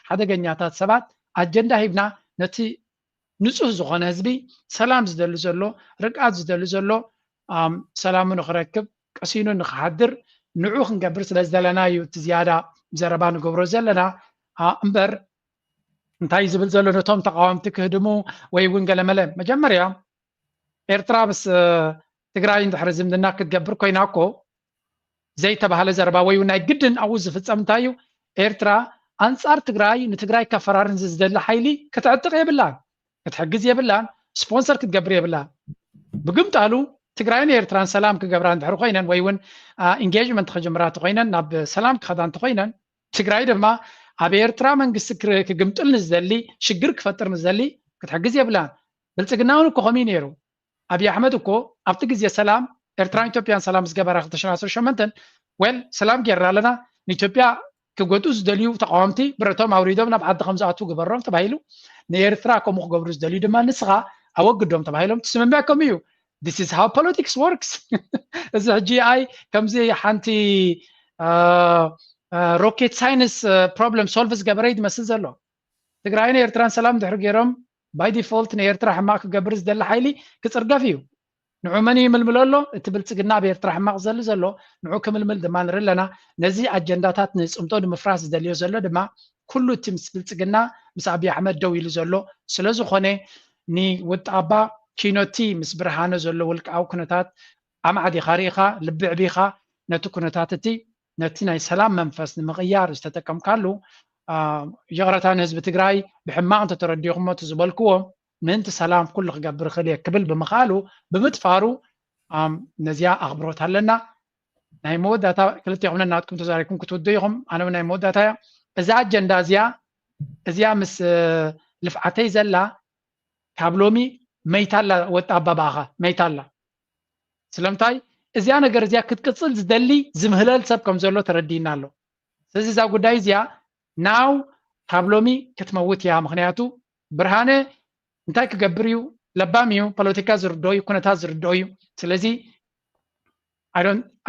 ሓደገኛታት ሰባት ኣጀንዳ ሂብና ነቲ ንፁህ ዝኾነ ህዝቢ ሰላም ዝደሊ ዘሎ ርግኣት ዝደሊ ዘሎ ሰላሙ ንክረክብ ቀሲኑ ንክሓድር ንዑ ክንገብር ስለ ዝደለና እዩ እቲ ዝያዳ ዘረባ ንገብሮ ዘለና እምበር እንታይ ዝብል ዘሎ ነቶም ተቃወምቲ ክህድሙ ወይ እውን ገለመለ መጀመርያ ኤርትራ ምስ ትግራይ እንድሕሪ ዝምድና ክትገብር ኮይና እኮ ዘይተባህለ ዘረባ ወይ ናይ ግድን ኣብኡ ዝፍፀም እንታይ እዩ? ኤርትራ ኣንፃር ትግራይ ንትግራይ ከፈራርን ዝደሊ ሓይሊ ክትዕጥቕ የብላን፣ ክትሕግዝ የብላን፣ ስፖንሰር ክትገብር የብላን። ብግምጣሉ ትግራይን ኤርትራን ሰላም ክገብራ እንድሕር ኮይነን ወይ እውን ኢንጌጅመንት ክጅምራ እንተኮይነን ናብ ሰላም ክኸዳ እንተኮይነን ትግራይ ድማ ኣብ ኤርትራ መንግስቲ ክግምጥል ንዝደሊ ሽግር ክፈጥር ንዝደሊ ክትሕግዝ የብላን። ብልፅግና እውን እኮ ከምኡ ነይሩ። ኣብይ ኣሕመድ እኮ ኣብቲ ግዜ ሰላም ኤርትራን ኢትዮጵያን ሰላም ዝገበራ ክልተ ሽሕን ዓሰርተ ሸሞንተን ወል ሰላም ጌርና ኣለና ንኢትዮጵያ ክጎድኡ ዝደልዩ ተቃወምቲ ብረቶም ኣውሪዶም ናብ ዓዲ ከም ዝኣትዉ ግበሮም ተባሂሉ ንኤርትራ ከምኡ ክገብሩ ዝደልዩ ድማ ንስኻ ኣወግዶም ተባሂሎም ትስምምዕ ከምኡ እዩ። This is how politics works። እዚ ሕጂ ኣይ ከምዚ ሓንቲ rocket science problem solve ዝገበረ እዩ ዝመስል ዘሎ። ትግራይን ኤርትራን ሰላም ድሕሪ ገይሮም by default ንኤርትራ ሕማቕ ክገብር ዝደሊ ሓይሊ ክፅርገፍ እዩ። ንዑ መን ይምልምሎ ኣሎ? እቲ ብልፅግና ኣብ ኤርትራ ሕማቕ ዝደሊ ዘሎ ንዑ ክምልምል ድማ ንርኢ ኣለና። ነዚ ኣጀንዳታት ንፅምዶ ንምፍራስ ዝደልዮ ዘሎ ድማ ኩሉ እቲ ምስ ብልፅግና ምስ ኣብይ ኣሕመድ ደው ኢሉ ዘሎ ስለዝኾነ ንወጣባ ኪኖቲ ምስ ብርሃነ ዘሎ ውልቃዊ ኩነታት ኣማዕዲኻ ርኢኻ ልቢ ዕቢኻ ነቲ ኩነታት እቲ ነቲ ናይ ሰላም መንፈስ ንምቕያር ዝተጠቀምካሉ ይቕረታ ንህዝቢ ትግራይ ብሕማቕ እንተተረዲኹሞ እቲ ዝበልክዎ ምእንቲ ሰላም ኩሉ ክገብር ይኽእል እየ ክብል ብምኽኣሉ ብምጥፋሩ ነዚኣ ኣኽብሮት ኣለና። ናይ መወዳእታ ክልቴኹም ነናትኩም ተዛሪብኩም ክትውዱ ኢኹም። ኣነ እውን ናይ መወዳእታ እያ። እዛ ኣጀንዳ እዚኣ እዚኣ ምስ ልፍዓተይ ዘላ ካብ ሎሚ መይታላ ወጣ ኣባባኻ መይታላ ስለምንታይ እዚኣ ነገር እዚኣ ክትቅፅል ዝደሊ ዝምህለል ሰብ ከም ዘሎ ተረዲእና ኣሎ። ስለዚ እዛ ጉዳይ እዚኣ ናው ካብ ሎሚ ክትመውት እያ። ምክንያቱ ብርሃነ እንታይ ክገብር እዩ? ለባም እዩ፣ ፖለቲካ ዝርድኦ እዩ፣ ኩነታት ዝርድኦ እዩ። ስለዚ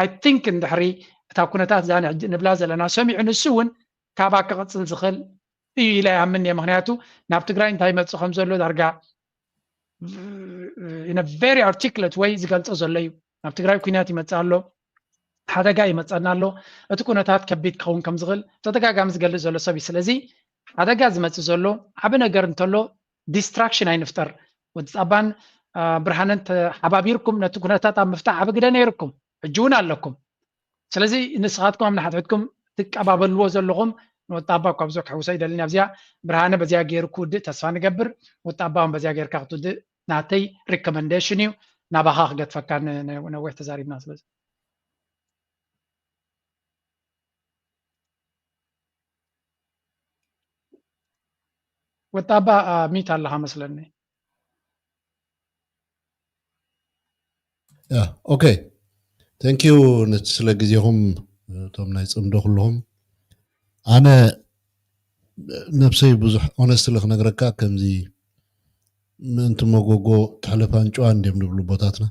I think እንድሕሪ እታ ኩነታት እዛ ንብላ ዘለና ሰሚዑ ንሱ እውን ካባ ክቕፅል ዝኽእል እዩ ኢለ ይኣምን እየ። ምክንያቱ ናብ ትግራይ እንታይ ይመፅእ ከም ዘሎ ዳርጋ very articulate ወይ ዝገልፆ ዘሎ እዩ። ናብ ትግራይ ኩናት ይመፅእ ኣሎ፣ ሓደጋ ይመፀና ኣሎ፣ እቲ ኩነታት ከቢድ ክኸውን ከም ዝኽእል ተደጋጋሚ ዝገልፅ ዘሎ ሰብ እዩ። ስለዚ ሓደጋ ዝመፅእ ዘሎ ዓብ ነገር እንተሎ ዲስትራክሽን ኣይንፍጠር። ወዲ ፃባን ብርሃንን ተሓባቢርኩም ነቲ ኩነታት ኣብ ምፍታሕ ዓብ ግደ ነይርኩም፣ ሕጂ እውን ኣለኩም። ስለዚ ንስኻትኩም ኣብ ንሓድሕድኩም ትቀባበልዎ ዘለኹም ንወጣባ እኳ ብዙሕ ክሕውሶ ይደልን ኣብዚኣ ብርሃነ በዚኣ ገይሩ ክውድእ ተስፋ ንገብር። ወጣባ እውን በዚኣ ገይርካ ክትውድእ ናተይ ሪኮመንዴሽን እዩ። ናባኻ ክገድፈካ ነዊሕ ተዛሪብና ስለዚ ወጣባ ሚት ኣለኻ መስለኒ። ኦኬ፣ thank you ነቲ ስለ ግዜኹም እቶም ናይ ፅምዶ ኩለኹም። ኣነ ነብሰይ ብዙሕ ኦነስትሊ ክነግረካ ከምዚ ምእንቲ መጎጎ ትሕለፋን ጭዋን እንድዮም ዝብሉ ኣቦታትና።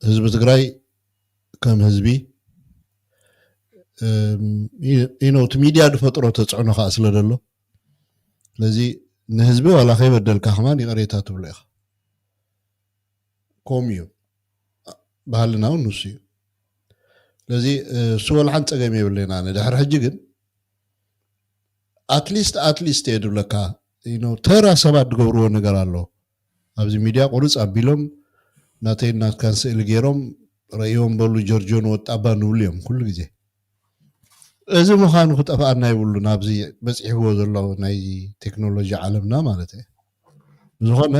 ህዝቢ ትግራይ ከም ህዝቢ ኢኖ እቲ ሚድያ ዝፈጥሮ ተፅዕኖ ከዓ ስለ ዘሎ፣ ስለዚ ንህዝቢ ዋላ ከይበደልካ ከማን ይቕሬታ ትብሎ ኢኻ። ኮም እዩ ባህልና እውን ንሱ እዩ። ስለዚ እሱ ወላ ሓንቲ ፀገም የብለና። ንድሕሪ ሕጂ ግን ኣትሊስት ኣትሊስት እየ ድብለካ፣ ተራ ሰባት ዝገብርዎ ነገር ኣሎ። ኣብዚ ሚድያ ቁርፅ ኣቢሎም ናተይ ናትካን ስእሊ ገይሮም ረእዮም በሉ ጆርጆ ንወጣባ ንብሉ እዮም ኩሉ ግዜ። እዚ ምዃኑ ክጠፍኣና ይብሉ። ናብዚ በፂሕዎ ዘሎ ናይ ቴክኖሎጂ ዓለምና ማለት እዩ። ብዝኾነ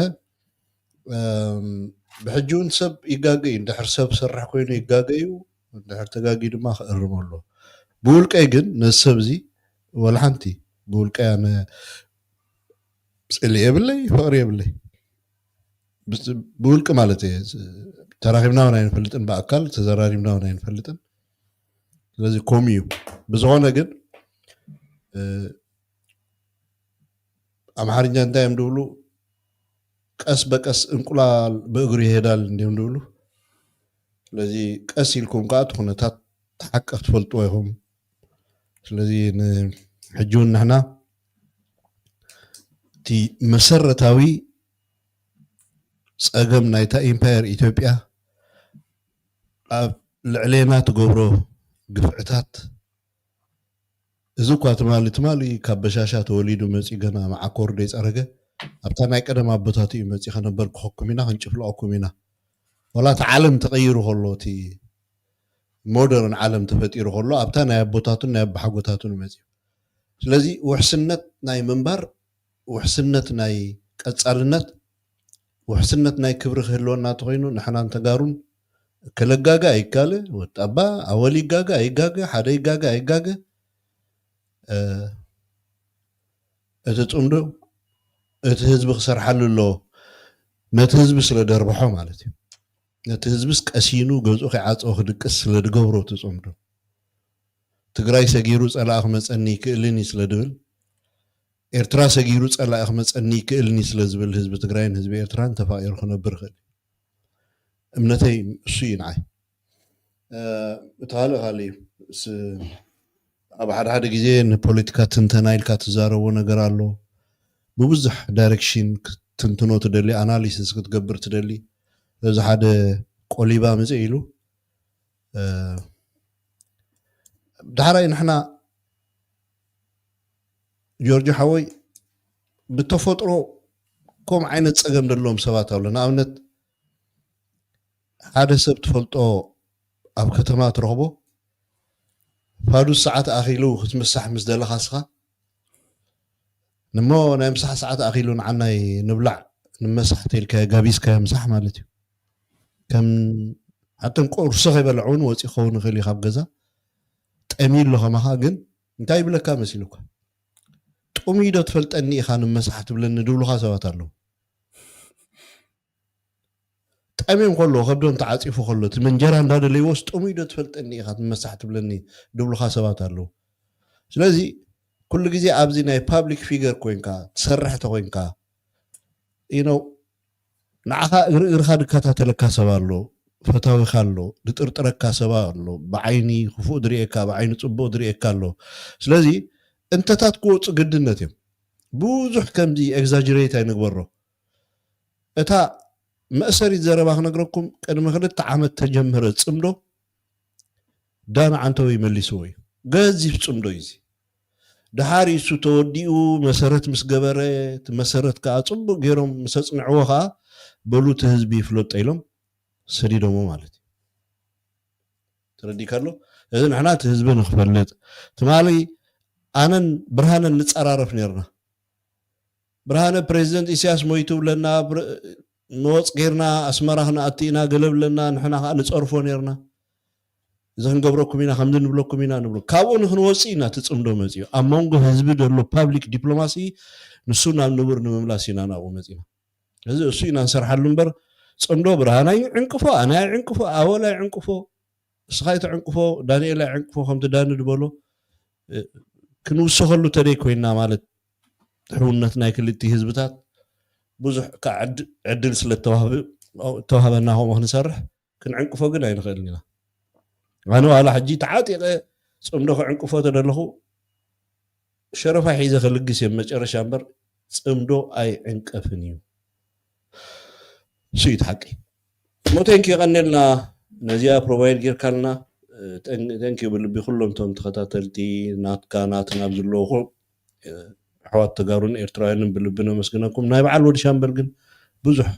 ብሕጂ እውን ሰብ ይጋገ እዩ። እንድሕር ሰብ ሰራሕ ኮይኑ ይጋገ እዩ። እንድሕር ተጋጊ ድማ ክእርም ኣሎ። ብውልቀይ ግን ነዚ ሰብ እዚ ወላ ሓንቲ ብውልቀይ ኣነ ፅልኢ የብለይ፣ ፍቕሪ የብለይ። ብውልቂ ማለት እየ። ተራኺብና እውን ኣይንፈልጥን፣ ብኣካል ተዘራሪብና እውን ኣይንፈልጥን። ስለዚ ኮም እዩ። ብዝኾነ ግን ኣምሓርኛ እንታይ እዮም ድብሉ? ቀስ በቀስ እንቁላል ብእግሩ ይሄዳል እንዲዮም ድብሉ። ስለዚ ቀስ ኢልኩም ከዓ እቲ ኩነታት ተሓቀ ክትፈልጥዎ ኢኹም። ስለዚ ንሕጂ እውን ንሕና እቲ መሰረታዊ ፀገም ናይታ ኢምፓየር ኢትዮጵያ ኣብ ልዕሌና ትገብሮ ግፍዕታት፣ እዚ እኳ ትማሊ ትማሊ ካብ በሻሻ ተወሊዱ መፂኡ ገና መዓኮር ዘይፀረገ፣ ኣብታ ናይ ቀደም ኣቦታቱ እዩ መፂኡ ከነበር ክኸኩም ኢና ክንጭፍልቐኩም ኢና። ዋላ እቲ ዓለም ተቐይሩ ከሎ፣ እቲ ሞደርን ዓለም ተፈጢሩ ከሎ፣ ኣብታ ናይ ኣቦታቱን ናይ ኣባሓጎታቱን እዩ መፂኡ። ስለዚ ውሕስነት ናይ ምንባር፣ ውሕስነት ናይ ቀፃልነት፣ ውሕስነት ናይ ክብሪ ክህልወና እንተኮይኑ ንሕናን ተጋሩን፣ ከለጋገ ኣይጋገ፣ ወጣባ ኣወል ይጋገ ኣይጋገ፣ ሓደ ይጋገ ኣይጋገ፣ እቲ ፅምዶ እቲ ህዝቢ ክሰርሓሉ ኣለዎ። ነቲ ህዝቢ ስለ ደርብሖ ማለት እዩ። ነቲ ህዝብስ ቀሲኑ ገዝኡ ከይዓፀወ ክድቅስ ስለ ድገብሮ እቲ ፅምዶ። ትግራይ ሰጊሩ ፀላኢ ክመፀኒ ይክእልን እዩ ስለ ድብል፣ ኤርትራ ሰጊሩ ፀላኢ ክመፀኒ ይክእልን እዩ ስለ ዝብል ህዝቢ ትግራይን ህዝቢ ኤርትራን ተፋቂሩ ክነብር ይኽእል። እምነተይ እሱ እዩ ንዓይ። እቲ ካልእ ካልእ እዩ። ኣብ ሓደ ሓደ ግዜ ንፖለቲካ ትንተና ኢልካ ትዛረቦ ነገር ኣሎ። ብብዙሕ ዳይሬክሽን ክትንትኖ ትደሊ፣ ኣናሊሲስ ክትገብር ትደሊ። እዚ ሓደ ቆሊባ ምፅእ ኢሉ ዳሕራይ ንሕና ጆርጆ ሓወይ ብተፈጥሮ ከምኡ ዓይነት ፀገም ዘለዎም ሰባት ኣሎ። ንኣብነት ሓደ ሰብ ትፈልጦ ኣብ ከተማ ትረኽቦ ፋዱስ ሰዓት ኣኺሉ ክትምሳሕ ምስ ደለኻ እስኻ ንሞ ናይ ምሳሕ ሰዓት ኣኺሉ ንዓናይ ንብላዕ ንመሳሕ ተልካ ጋቢዝካዮ ምሳሕ ማለት እዩ። ከም ሓተን ቁርሲ ከይበልዐ እውን ወፂ ክኸውን ይኽእል እዩ ካብ ገዛ ጠምዩ ኣሎ ከማኻ ግን እንታይ ይብለካ መሲሉካ ጥሙይ ዶ ትፈልጠኒ ኢኻ ንመሳሕ ትብለኒ ድብሉኻ ሰባት ኣለዉ። ጠምዮም ከሎ ከብዶም ተዓፂፉ ከሎ እቲ መንጀራ እንዳደለይዎስ ጥሙይ ዶ ትፈልጠኒ ኢኻ ንመሳሕ ትብለኒ ድብሉኻ ሰባት ኣለዉ። ስለዚ ኩሉ ግዜ ኣብዚ ናይ ፓብሊክ ፊገር ኮይንካ ትሰርሕ ተኮይንካ you know ንዓኻ እግሪ እግርኻ ድከታተለካ ሰብ ኣሎ፣ ፈታዊኻ ኣሎ፣ ድጥርጥረካ ሰብ ኣሎ፣ ብዓይኒ ክፉእ ድርእየካ፣ ብዓይኒ ፅቡቅ ድርእየካ ኣሎ። ስለዚ እንተታት ክወፁ ግድነት እዮም። ብዙሕ ከምዚ ኤግዛጅሬት ኣይንግበሮ። እታ መእሰሪት ዘረባ ክነግረኩም፣ ቅድሚ ክልተ ዓመት ተጀመረ ፅምዶ ዳና ዓንተወይ መሊስዎ እዩ። ገዚፍ ፅምዶ እዩ እዚ። ድሓር እሱ ተወዲኡ መሰረት ምስ ገበረ፣ እቲ መሰረት ከዓ ፅቡቅ ገይሮም ምስ ኣፅንዕዎ ከዓ በሉ እቲ ህዝቢ ይፍለጦ ኢሎም ሰዲዶሞ ማለት እዩ። ተረዲካ ኣሎ። እዚ ንሕና እቲ ህዝቢ ንክፈልጥ ትማሊ ኣነን ብርሃነን ንፀራረፍ ነርና። ብርሃነ ፕሬዚደንት ኢሳያስ ሞይቱ ብለና፣ ንወፅ ገይርና ኣስመራ ክንኣቲ ኢና ገለ ብለና፣ ንሕና ከዓ ንፀርፎ ነርና። እዚ ክንገብረኩም ኢና፣ ከምዚ ንብለኩም ኢና ንብሎ። ካብኡ ንክንወፅእ ኢና እቲ ፅምዶ መፅኡ። ኣብ መንጎ ህዝቢ ዘሎ ፓብሊክ ዲፕሎማሲ ንሱ ናብ ንቡር ንምምላስ ኢና ናብኡ መፂና። እዚ እሱ ኢና ንሰርሓሉ እምበር ፅምዶ ብርሃን ኣይዕንቅፎ፣ ኣነ ኣይዕንቅፎ፣ ኣወል ኣይዕንቅፎ፣ እስኻ ኣይትዕንቅፎ፣ ዳንኤል ኣይዕንቅፎ፣ ከምቲ ዳኒ ድበሎ ክንውስኸሉ ተደይ ኮይና ማለት ሕውነት ናይ ክልቲ ህዝብታት ብዙሕ ዕድል ስለተዋህብ እተዋህበና ከምኡ ክንሰርሕ ክንዕንቅፎ ግን ኣይንኽእልን ኢና። ኣነ ዋላ ሕጂ ተዓጢቐ ጽምዶ ክዕንቅፎ ተደለኹ ሸረፋ ሒዘ ክልግስ እየ መጨረሻ እምበር ጽምዶ ኣይዕንቀፍን እዩ። እሱ እዩ እቲ ሓቂ። ሞ ቴንኪ የቐኔልና ነዚኣ ፕሮቫይድ ጌርካልና። ቴንኪ ብልቢ ኩሎም እቶም ተኸታተልቲ ናትካ ናትና ኣብ ዘለዉ ኣሕዋት ተጋሩን ኤርትራውያንን ብልቢ ነመስግነኩም። ናይ በዓል ወዲ ሻምበል ግን ብዙሕ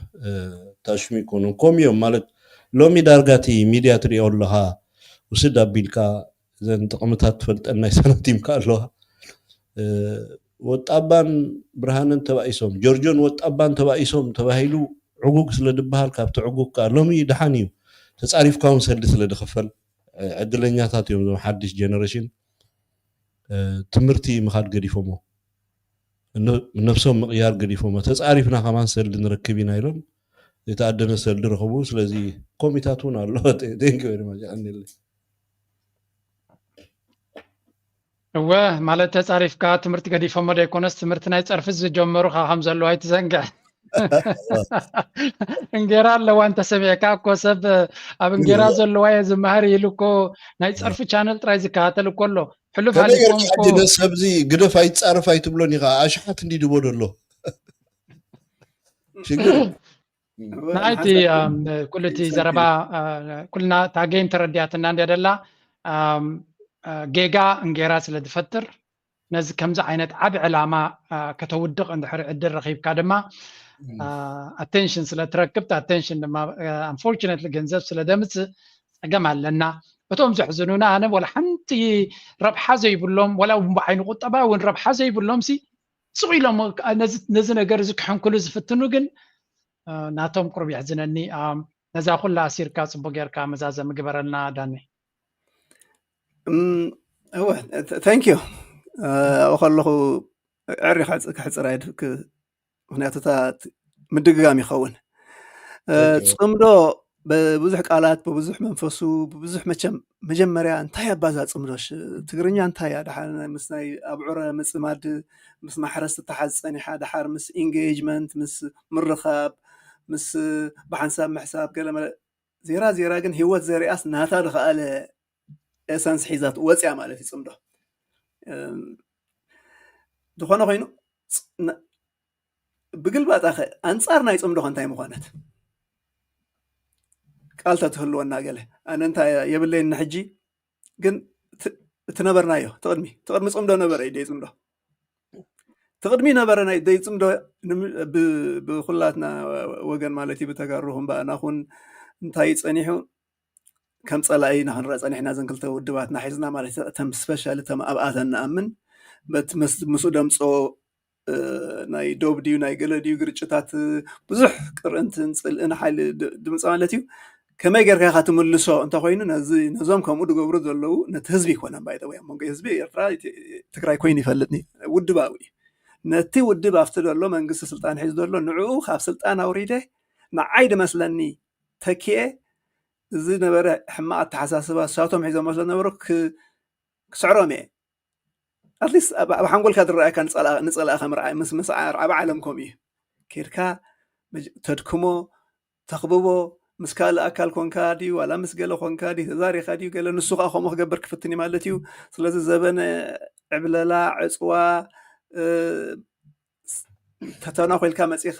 ታሽሙ ይኮኑን ኮም እዮም ማለት ሎሚ ዳርጋ እቲ ሚድያ ትሪኦ ኣለኻ ውስድ ኣቢልካ እዘን ጥቕምታት ትፈልጠን ናይ ሳንቲምካ ኣለዋ። ወጣባን ብርሃንን ተባኢሶም ጆርጆን ወጣባን ተባኢሶም ተባሂሉ ዕጉግ ስለ ድበሃል ካብቲ ዕጉግ ከዓ ሎሚ ደሓን እዩ ተፃሪፍካ እውን ሰልዲ ስለ ድኽፈል ዕድለኛታት እዮም እዞም ሓድሽ ጀነሬሽን ትምህርቲ ምኻድ ገዲፎሞ ነብሶም ምቕያር ገዲፎሞ ተፃሪፍና ከማን ሰልዲ ንረክብ ኢና ኢሎም የተኣደነ ሰልዲ ረኽቡ። ስለዚ ኮሚታት እውን ኣሎ። ቴንኪ ወይ ድማ ጃንል እወ ማለት ተፃሪፍካ ትምህርቲ ገዲፎሞ ደይኮነስ ትምህርቲ ናይ ፀርፊ ዝጀመሩ ካብ ከም ዘለዋ ኣይትዘንግዕ። እንጌራ ኣለዋ እንተሰሚዕካ እኮ ሰብ ኣብ እንጌራ ዘለዋ እየ ዝመሃር ኢሉ እኮ ናይ ፀርፊ ቻነል ጥራይ ዝከታተል እኮ ኣሎ። ሕሉፍ ከመይ ሃሊፎም ጌርካ እኮ ሕጂ ነሰብዚ ግደፍ ኣይትፃረፍ ኣይትብሎን ኢኻ ኣሽሓት እንዲ ድቦ ደሎ ሽግር ናይቲ ኩሉ እቲ ዘረባ ኩልና እታ ጌም ተረዲኣትና እንድያ ደላ ጌጋ እንጌራ ስለ ዝፈጥር ነዚ ከምዚ ዓይነት ዓብ ዕላማ ከተውድቕ እንድሕር ዕድል ረኺብካ ድማ ኣቴንሽን ስለ ትረክብ ኣቴንሽን ድማ ኣንፎርችነትሊ ገንዘብ ስለ ደምፅእ ፀገም ኣለና። እቶም ዘሕዝኑና ኣነ ወላ ሓንቲ ረብሓ ዘይብሎም ወላ እውን ብዓይኒ ቁጠባ እውን ረብሓ ዘይብሎም ሲ ስቕ ኢሎም ነዚ ነገር እዚ ክሕንክሉ ዝፍትኑ ግን ናቶም ቁሩብ የሕዝነኒ። ነዛ ኩላ ኣሲርካ ፅቡቅ ጌርካ መዛዘሚ ግበረልና ዳኒ። እወ thank you ኣብኡ ከለኹ ዕሪ ክሕፅር ኣይድፍክ ምክንያቱ እታ ምድግጋም ይኸውን። ጽምዶ ብብዙሕ ቃላት ብብዙሕ መንፈሱ ብብዙሕ መቸም መጀመርያ እንታይ ኣባዛ ጽምዶ ትግርኛ እንታይ እያ ደሓር ምስ ናይ ኣብዑረ ምጽማድ ምስ ማሕረስ ትተሓዝ ጸኒሓ ደሓር ምስ ኢንጌጅመንት ምስ ምርኻብ ምስ ብሓንሳብ ምሕሳብ ገለ ዜራ ዜራ ግን ህይወት ዘሪኣስ ናታ ዝኸኣለ ኤሰንስ ሒዛ ወፅያ ማለት እዩ ጽምዶ ዝኾነ ኮይኑ ብግልባጣ ከ ኣንፃር ናይ ፅምዶ ከ እንታይ ምኾነት ቃል ተትህልወና ገለ ኣነ እንታይ የብለይን ንሕጂ ግን እቲ ነበርናዮ ትቕድሚ ትቕድሚ ፅምዶ ነበረ እዩ ደይ ፅምዶ ትቕድሚ ነበረ ናይ ደይ ፅምዶ ብኩላትና ወገን ማለት እዩ ብተጋሩኹም ብኣናኹን እንታይ ጸኒሑ ከም ጸላኢ ንክንረአ ጸኒሕና ዘን ክልተ ውድባትና ሒዝና ማለት እተም ስፔሻሊ እተም ኣብኣተን ንኣምን ምስኡ ደምፅኦ ናይ ዶብ ድዩ ናይ ገለ ድዩ ግርጭታት ብዙሕ ቅርእንትን ፅልእን ሓይሊ ድምፂ ማለት እዩ ከመይ ጌርካ ኢካ ትምልሶ እንተኮይኑ ነዞም ከምኡ ዝገብሩ ዘለዉ ነቲ ህዝቢ ይኮነን ባይተወይ ኣብ መንጎ ህዝቢ ኤርትራ ትግራይ ኮይኑ ይፈልጥኒ ውድባዊ እዩ ነቲ ውድብ ኣብቲ ዘሎ መንግስቲ ስልጣን ሒዙ ዘሎ ንዕኡ ካብ ስልጣን ኣውሪደ ንዓይ ድመስለኒ ተኪኤ እዚ ነበረ ሕማቕ ኣተሓሳስባ እሳቶም ሒዞሞ ስለነበሩ ክስዕሮም እየ ኣትሊስት ኣብ ሓንጎልካ ዝረኣየካ ንፀላእካ ምርኣይ ምስ ምስ ዓብ ዓለም ከምኡ እዩ ኬድካ ተድክሞ ተኽብቦ ምስ ካልእ ኣካል ኮንካ ድዩ ዋላ ምስ ገለ ኮንካ ድዩ ተዛሪኻ ድዩ ገለ ንሱ ከዓ ከምኡ ክገብር ክፍትን እዩ ማለት እዩ ስለዚ ዘበነ ዕብለላ ዕፅዋ ተተናኮልካ መፂኻ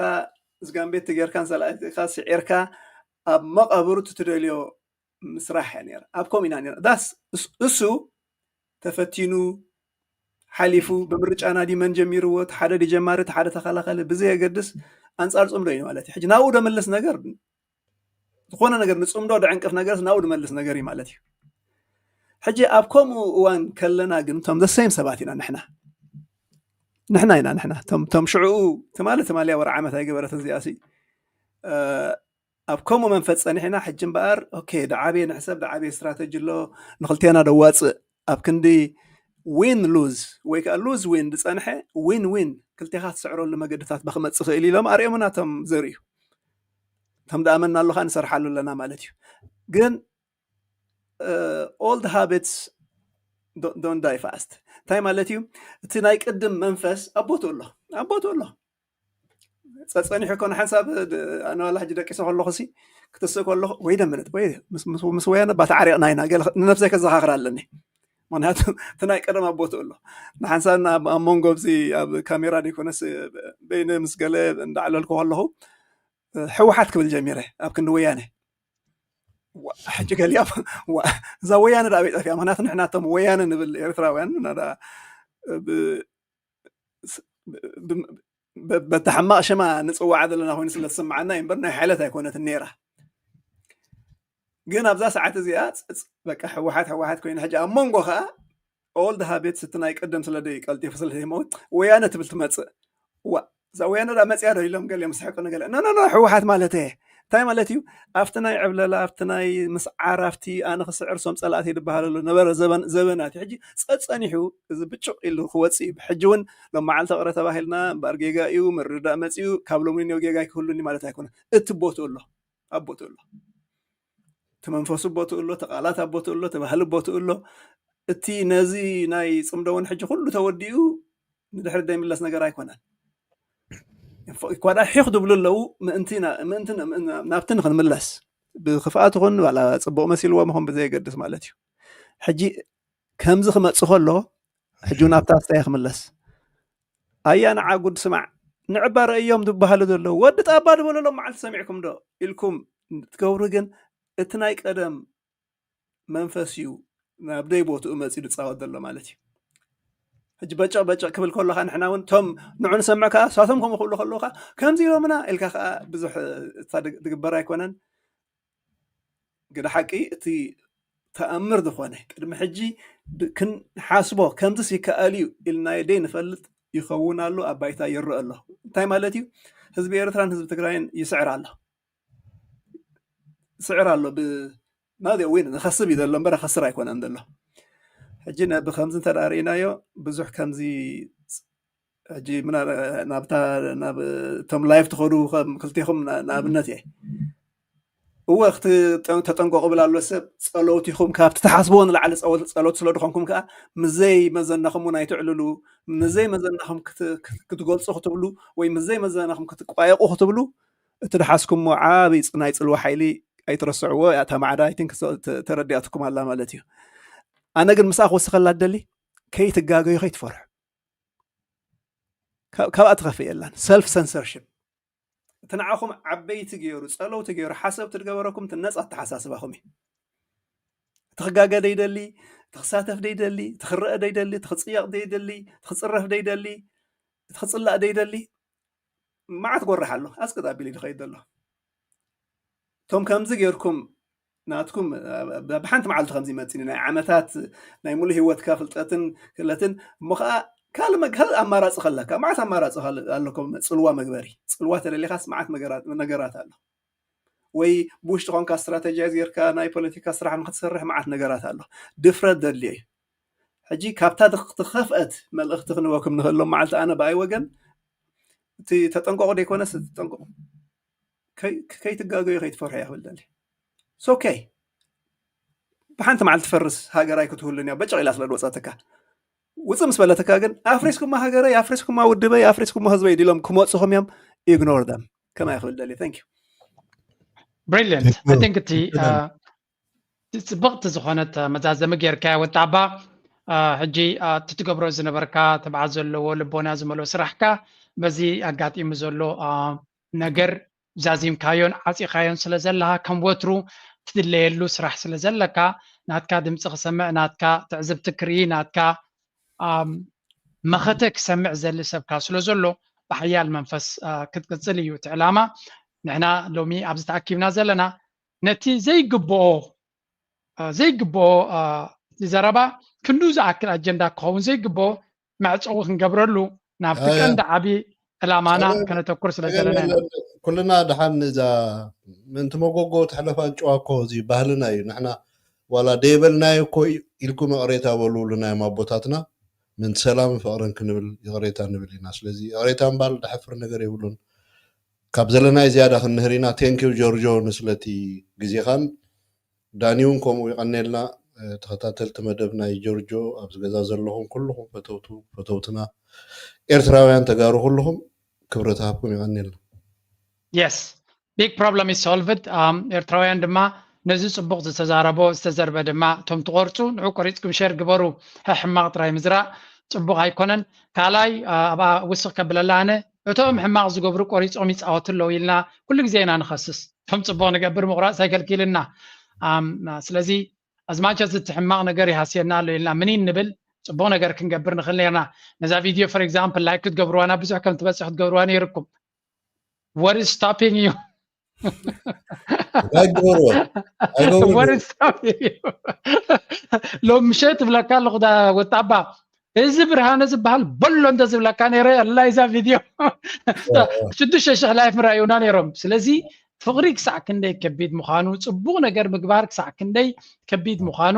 ዝጋምቤት ጌርካን ሰላኢካ ስዒርካ ኣብ መቃብሩ ትትደልዮ ምስራሕ እያ ነራ ኣብ ኮም ኢና ነራ ዳስ እሱ ተፈቲኑ ሓሊፉ ብምርጫና ዲመን ጀሚርዎ ሓደ ዲጀማሪ ሓደ ተኸላኸሊ ብዘየገድስ ኣንፃር ፅምዶ እዩ ማለት እዩ ሕጂ ናብኡ ደምልስ ነገር ዝኾነ ነገር ንፅምዶ ደዕንቅፍ ነገርስ ናብኡ ድመልስ ነገር እዩ ማለት እዩ ሕጂ ኣብ ከምኡ እዋን ከለና ግን ቶም ዘሰይም ሰባት ኢና ንሕና ንሕና ኢና ንሕና ቶም ሽዕኡ ትማሊ ትማሊያ ወር ዓመት ኣይገበረት እዚኣ ሲ ኣብ ከምኡ መንፈስ ፀኒሕና ሕጂ እምበኣር ኦኬ ደዓብየ ንሕሰብ ደዓብየ ስትራተጂ ኣሎ ንክልቴና ደዋፅእ ኣብ ክንዲ ዊን ሉዝ ወይ ከዓ ሉዝ ዊን ዝፀንሐ ዊን ዊን ክልቴካ ትስዕረሉ መገድታት በክመፅእ ክእል ኢሎም ኣርኦምና ቶም ዘርእዩ ከም ደኣመና ኣለካ ንሰርሓሉ ኣለና ማለት እዩ ግን old habits don't die fast እንታይ ማለት እዩ እቲ ናይ ቅድም መንፈስ ኣቦቱ ኣሎ ኣቦቱ ኣሎ ጸጸኒሑ እኮ ንሓንሳብ ድ-፣ ኣነ ዋላ ሕጂ ደቂሰ ከለኹ ሲ ክትስእ ከለኹ ወይ ደምነት ወይ ምስ፣ ምስ፣ ምስ ወያነ ባታ ዓሪቕና ኢና ገለ ንነብሰይ ከዘኻኽር ኣለኒ። ምኽንያቱ እቲ ናይ ቀደም ኣብ ቦትኡ ኣሎ። ንሓንሳብ ኣብ፣ ኣብ መንጎ ኣብዚ ኣብ ካሜራ ደይኮነስ በይነ ምስ ገለ እንዳዕለልኩ ከለኹ ህወሓት ክብል ጀሚረ ኣብ ክንዲ ወያነ። ዋ፣ ሕጂ ገሊኦም ዋ፣ እዛ ወያነ ዳ ኣበይ ጠፊኣ? ምኽንያቱ ንሕና እቶም ወያነ ንብል ኤርትራውያን ናዳ ብ-፣ ስ-፣ ብ-፣ ብ-፣ በታ ሕማቕ ሽማ ንጽዋዓ ዘለና ኮይኑ ስለ ዝስምዓና እዩ እምበር ናይ ሓይለት ኣይኮነትን ነይራ። ግን ኣብዛ ሰዓት እዚኣ ጽ-፣ ጽ-፣ በቃ ህወሓት ህወሓት ኮይኑ ሕጂ ኣብ መንጎ ከኣ ኦልድ ሃቤትስ እቲ ናይ ቀደም ስለ ደይ ቀልጢፉ ስለ ዘይመውት ወያነ ትብል ትመጽእ። ዋ፣ እዛ ወያነ ዳ መጽያ ዶ ኢሎም ገሊኦም ዝስሕቁ ነገለ። ኖ፣ ኖ፣ ኖ፣ ህወሓት ማለት እየ። እንታይ ማለት እዩ? ኣብቲ ናይ ዕብለላ፣ ኣብቲ ናይ ምስዓር፣ ኣብቲ ኣነ ክስዕር ሶም ጸላእቲ ድበሃለሉ ነበረ ዘበን-፣ ዘበናት እዩ። ሕጂ ጸጸኒሑ እዚ ብጭቕ ኢሉ ክወጽእ እዩ። ሕጂ እውን ሎም መዓልቲ ቅረ ተባሂልና እምበኣር ጌጋ እዩ፣ ምርድዳእ መጽኡ፣ ካብ ሎሚ ንዮ ጌጋ ኣይክህሉን እዩ ማለት ኣይኮነን። እቲ ቦትኡ ኣሎ፣ ኣብ ቦትኡ ኣሎ። እቲ መንፈሱ ቦትኡ ኣሎ፣ እቲ ቃላት ኣብ ቦትኡ ኣሎ፣ እቲ ባህሊ ቦትኡ ኣሎ። እቲ ነዚ ናይ ጽምዶ እውን ሕጂ ኩሉ ተወዲኡ ንድሕሪ ዘይምለስ ነገር ኣይኮነን። እኳ ደኣ ሒኽ ዝብሉ ኣለዉ፣ ምእንቲ ና-፣ ምእንቲ ን-፣ ምእንቲ ናብቲ ንኽንምለስ፣ ብክፍኣት ይኹን ዋላ ጽቡቕ መሲልዎም ይኹን ብዘየገድስ ማለት እዩ። ሕጂ ከምዚ ክመጽእ ከሎ፣ ሕጂ እውን ኣብታ ኣስተያ ክምለስ። ኣያ ንዓ ጉድ ስማዕ፣ ንዕባ ረእዮም ዝበሃሉ ዘለዉ፣ ወዲ ጣባ ዝበለሎም መዓልቲ ሰሚዕኩም ዶ ኢልኩም ትገብሩ፣ ግን እቲ ናይ ቀደም መንፈስ እዩ ናብ ደይ ቦትኡ መጺኡ ዝጻወት ዘሎ ማለት እዩ። ሕጂ በጨቕ በጨቕ ክብል ከሎ ኸኣ ንሕና እውን እቶም ንዑ ንሰምዕ ከኣ ሳቶም ከምኡ ክብሉ ከለዉ ከኣ ከምዚ ኢሎምና ኢልካ ከኣ ብዙሕ እታ ድግ-፣ ድግበር ኣይኮነን። ግደ ሓቂ እቲ ተኣምር ዝኾነ ቅድሚ ሕጂ ብ-፣ ክንሓስቦ ከምዚስ ይከኣል እዩ ኢልናዮ ደይ ንፈልጥ ይኸውን ኣሎ፣ ኣብ ባይታ ይረአ ኣሎ። እንታይ ማለት እዩ? ህዝቢ ኤርትራን ህዝቢ ትግራይን ይስዕር ኣሎ። ይስዕር ኣሎ። ብ-፣ ናዚ እውን ንኸስብ እዩ ዘሎ እምበር ከስር ኣይኮነን ዘሎ። ሕጂ ነ-፣ ብኸምዚ እንተ ደኣ ርኢናዮ ብዙሕ ከምዚ ሕጂ ምና-፣ ናብታ፣ ናብ እቶም ላይፍ ትኸዱ ከም ክልቴኹም ና-፣ ንኣብነት እየ። እወ፣ ክት-፣ ተጠንቀቑ ብል ኣሎ ሰብ። ጸለውቲኹም ካብቲ ትሓስብዎ ንላዕሊ ጸወ-፣ ጸለውቲ ስለ ድኾንኩም ከኣ፣ ምዘይ መዘናኹም እውን ኣይትዕልሉ። ምዘይ መዘናኹም ክት-፣ ክት-፣ ክትገልጹ ክትብሉ ወይ ምዘይ መዘናኹም ክትቋየቑ ክትብሉ፣ እቲ ድሓዝኩሞ ዓቢ ጽ-፣ ናይ ጽልዋ ሓይሊ ኣይትረስዕዎ። እታ ማዕዳ፣ I think፣ ተ-፣ ተረዲኣትኩም ኣላ ማለት እዩ። ኣነ ግን ምስኣ ክውስኸላ እደሊ፣ ከይትጋገዩ፣ ከይትፈርሑ። ካብ-፣ ካብኣ ትኸፍእ የላን። ሰልፍ ሰንሰርሺፕ። እቲ ንዓኹም ዓበይቲ ገይሩ፣ ጸለውቲ ገይሩ፣ ሓሰብቲ ዝገበረኩም እቲ ነጻ ኣተሓሳስባኹም እዩ። እቲ ክጋገ ደይደሊ፣ እቲ ክሳተፍ ደይደሊ፣ እቲ ክረአ ደይደሊ፣ እቲ ክጽየቕ ደይደሊ፣ እቲ ክጽረፍ ደይደሊ፣ እቲ ክጽላእ ደይደሊ፣ መዓት ጎራሕ ኣሎ። ኣስቅጥ ኣቢሉ እዩ ዝኸይድ ዘሎ። እቶም ከምዚ ጌርኩም ናትኩም፣ ብ-፣ ብሓንቲ መዓልቲ ከምዚ መጺኒ፣ ናይ ዓመታት ናይ ሙሉእ ህይወትካ ፍልጠትን ክእለትን፣ እሞ ኸኣ ካልእ መ-፣ ካልእ ኣማራጺ ከለካ፣ መዓት ኣማራጺ ካል-፣ ኣለኩም፣ ጽልዋ መግበሪ። ጽልዋ ተደሊኻስ መዓት መገራት-፣ ነገራት ኣሎ። ወይ ብውሽጢ ኾንካ ስትራተጃይዝ ጌርካ ናይ ፖለቲካ ስራሕ ንክትሰርሕ መዓት ነገራት ኣሎ። ድፍረት ዘድልዮ እዩ። ሕጂ ካብታ ድኽ-፣ ትኸፍአት መልእኽቲ ክንበኩም ንኽእል ሎም መዓልቲ ኣነ ብኣይ ወገን፣ እቲ ተጠንቀቑ ደይኮነስ ተጠንቀቑ። ከይ-፣ ከይትጋገዩ ከይትፈርሑ እየ ክብል ደሊ። It's okay። ብሓንቲ መዓልቲ ትፈርስ ሃገር ኣይክትህሉን እያ። በጨቕ ኢላ ስለ ዝወጻትካ። ውጽእ ምስ በለትካ ግን፣ ኣፍሪስኩማ ሃገረይ፣ ኣፍሪስኩማ ውድበይ፣ ኣፍሪስኩማ ህዝበይ ድሎም ክመጹኹም እዮም። Ignore them። ከማይ ክብል ደሊ። Thank you። Brilliant። I think እቲ፣ አ፣ ጽብቕቲ ዝኾነት መዛዘሚ ጌርካያ ወጣባ። አ፣ ሕጂ፣ አ፣ እቲ ትገብሮ ዝነበርካ ትብዓት ዘለዎ ልቦና ዝመልኦ ስራሕካ በዚ ኣጋጢሙ ዘሎ፣ አ፣ ነገር ዛዚምካዮን ዓጺኻዮን ስለ ዘለኻ፣ ከም ወትሩ ትድለየሉ ስራሕ ስለ ዘለካ፣ ናትካ ድምጺ ክሰምዕ፣ ናትካ ትዕዝብቲ ክርኢ፣ ናትካ፣ ኣም፣ መኸተ ክሰምዕ ዘሊ ሰብካ ስለ ዘሎ፣ ብሓያል መንፈስ፣ አ፣ ክትቅጽል እዩ እቲ ዕላማ። ንሕና ሎሚ ኣብዚ ተኣኪብና ዘለና ነቲ ዘይግብኦ፣ አ፣ ዘይግብኦ፣ አ፣ እቲ ዘረባ ክንዱ ዝኣክል ኣጀንዳ ክኸውን ዘይግብኦ መዕጸዊ ክንገብረሉ ናብቲ ኣያ። ቀንዲ ዓቢ ዕላማና ጸገም፣ ከነተኩር ስለ ጸገም ዘለና ኢና። የለን። ኩልና ደሓን እዛ ምእንቲ መጎጎ ተሕለፋ ጨዋ እኮ እዚ ባህልና እዩ። ንሕና ዋላ ደይበልናዮ እኮ ኢልኩም ይቕሬታ በሉ ኢሉና እዮም ኣቦታትና። ምእንቲ ሰላምን ፍቕርን ክንብል ይቕሬታ ንብል ኢና። ስለዚ ይቕሬታ ምባል ደሕፍር ነገር የብሉን። ካብ ዘለናይ ዝያዳ ክንምህር ኢና። ቴንኪው ጆርጆ ንስለቲ ግዜኻን። ዳኒ እውን ከምኡ ይቐኔልና። እ፣ ተኸታተልቲ መደብ ናይ ጆርጆ ኣብዚ ገዛ ዘለኹም ኩልኹም ፈተውቱ፣ ፈተውትና ኤርትራውያን ተጋሩ ኩልኹም ክብረት ሃብኩም ይቐኔልና። Yes, big problem is solved. ኤርትራውያን ድማ ነዚ ጽቡቕ ዝተዛረቦ ዝተዘርበ ድማ እቶም ትቆርጹ ንዑ ቆሪጽኩም ሸር ግበሩ። ሕማቕ ጥራይ ምዝራእ ጽቡቕ ኣይኮነን። ካልኣይ ኣብኣ ውስኽ ከብለላ ኣነ እቶም ሕማቕ ዝገብሩ ቆሪጾም ይጻወቱ ኣለዉ ኢልና ኩሉ ግዜ ኢና ንኸስስ። እቶም ጽቡቕ ንገብር ምቑራጽ ኣይከልኪልና። ስለዚ ኣዝማቸ እዚ ሕማቕ ነገር ይሃስየና ኣሎ ኢልና ምን ንብል ጽቡቕ ነገር ክንገብር ንኽእል ነርና። ነዛ ቪድዮ for example like ክትገብርዋና ብዙሕ ከም ትበጽሕ ክትገብርዋ ነይርኩም። What is stopping you? ኣይገብርዎ። What is stopping you? ሎም ምሸት ትብለካ ኣለኹ ዳ ወጣባ እዚ ብርሃነ ዝበሃል በሎ እንተ ዝብለካ ነይረ ኣላ እዛ ቪድዮ ሽዱሽተ ሽሕ ላይፍ ምራዩና ነይሮም። ስለዚ ፍቕሪ ክሳዕ ክንደይ ከቢድ ምዃኑ፣ ጽቡቕ ነገር ምግባር ክሳዕ ክንደይ ከቢድ ምዃኑ፣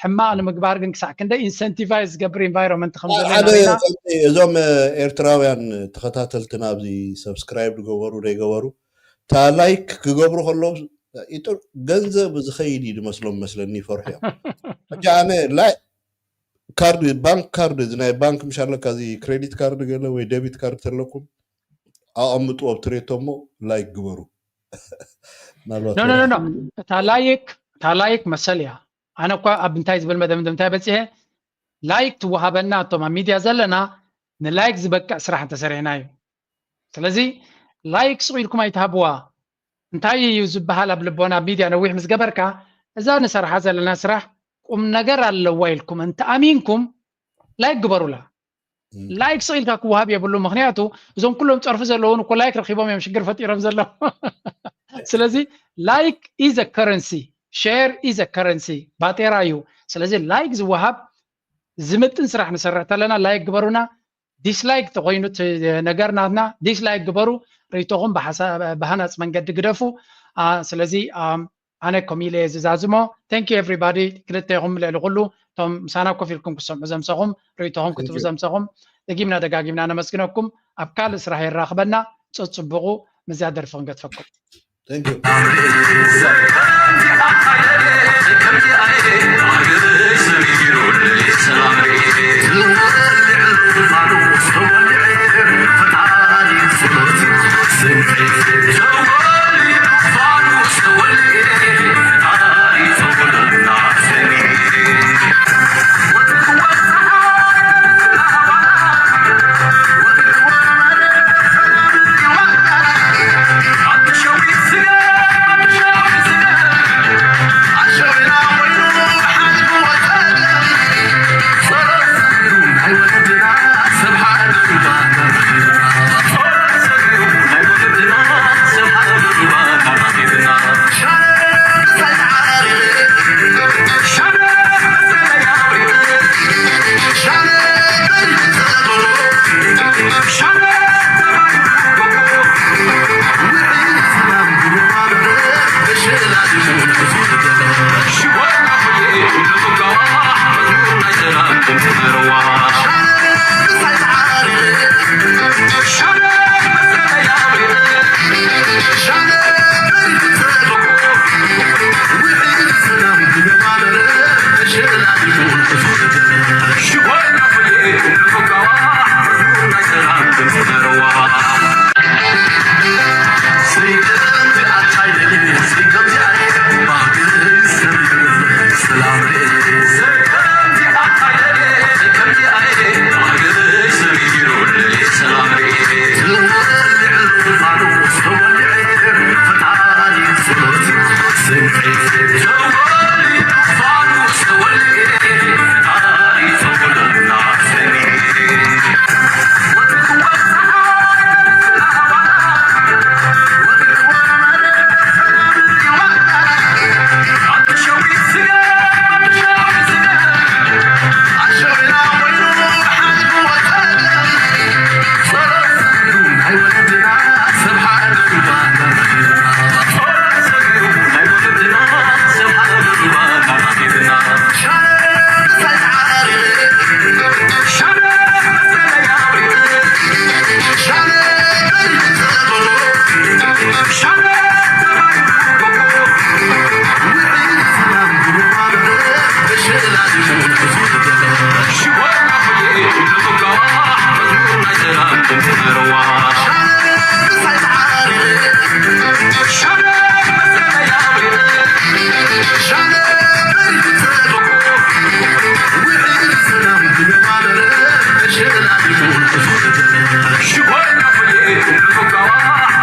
ሕማቕ ንምግባር ግን ክሳዕ ክንደይ ኢንሰንቲቫይዝ ዝገብር ኢንቫይሮንመንት ከም ዘለና ሪና። እዞም ኤርትራውያን ተኸታተልትና ኣብዚ ሰብስክራይብ ዝገበሩ ዘይገበሩ እታ ላይክ ክገብሩ ከለዉ ገንዘብ ዝኸይድ እዩ ዝመስሎም መስለኒ፣ ይፈርሑ እዮም። ሕጂ ኣነ ካርድ ባንክ ካርድ እዚ ናይ ባንክ ምሽ ኣለካ እዚ ክሬዲት ካርድ ገለ ወይ ደቢት ካርድ ተለኩም ኣቐምጥዎ ኣብ ትሬቶ እሞ ላይክ ግበሩ። እታ ላይክ እታ ላይክ መሰል እያ። ኣነ እኳ ኣብ እንታይ ዝብል መደምደምታ በፂሐ ላይክ ትወሃበና እቶም ኣብ ሚድያ ዘለና ንላይክ ዝበቅዕ ስራሕ እንተሰሪሕና እዩ። ስለዚ ላይክ ስቕ ኢልኩም ኣይትሃብዋ። እንታይ እዩ ዝበሃል ኣብ ልቦና ኣብ ሚድያ ነዊሕ ምስ ገበርካ እዛ ንሰርሓ ዘለና ስራሕ ቁም ነገር ኣለዋ ኢልኩም እንተኣሚንኩም ላይክ ግበሩላ። ላይክ ስቕ ኢልካ ክወሃብ የብሉ። ምክንያቱ እዞም ኩሎም ፀርፊ ዘለውን እኮ ላይክ ረኪቦም እዮም ሽግር ፈጢሮም ዘለዉ። ስለዚ like is a currency, share is a currency፣ ባጤራ እዩ። ስለዚ ላይክ ዝወሃብ ዝምጥን ስራሕ ንሰርሕ ተለና ላይክ ግበሩና። ዲስላይክ ተኮይኑ ነገር ናትና ዲስላይክ ግበሩ። ርእይቶኹም ብሃናፅ መንገዲ ግደፉ። ስለዚ ኣነ ከም ኢለ ዝዛዝሞ። Thank you everybody። ክልተ ኢኹም ልዕሊ ኩሉ እቶም ምሳና ኮፍ ኢልኩም ክሰምዑ ዘምሰኹም ርእይቶኹም ክትቡ ዘምሰኹም ደጊምና ደጋጊምና ነመስግነኩም። ኣብ ካልእ ስራሕ የራኽበና። ጸጽብቑ። ምዝያ ደርፊ ክንገድፈኩም።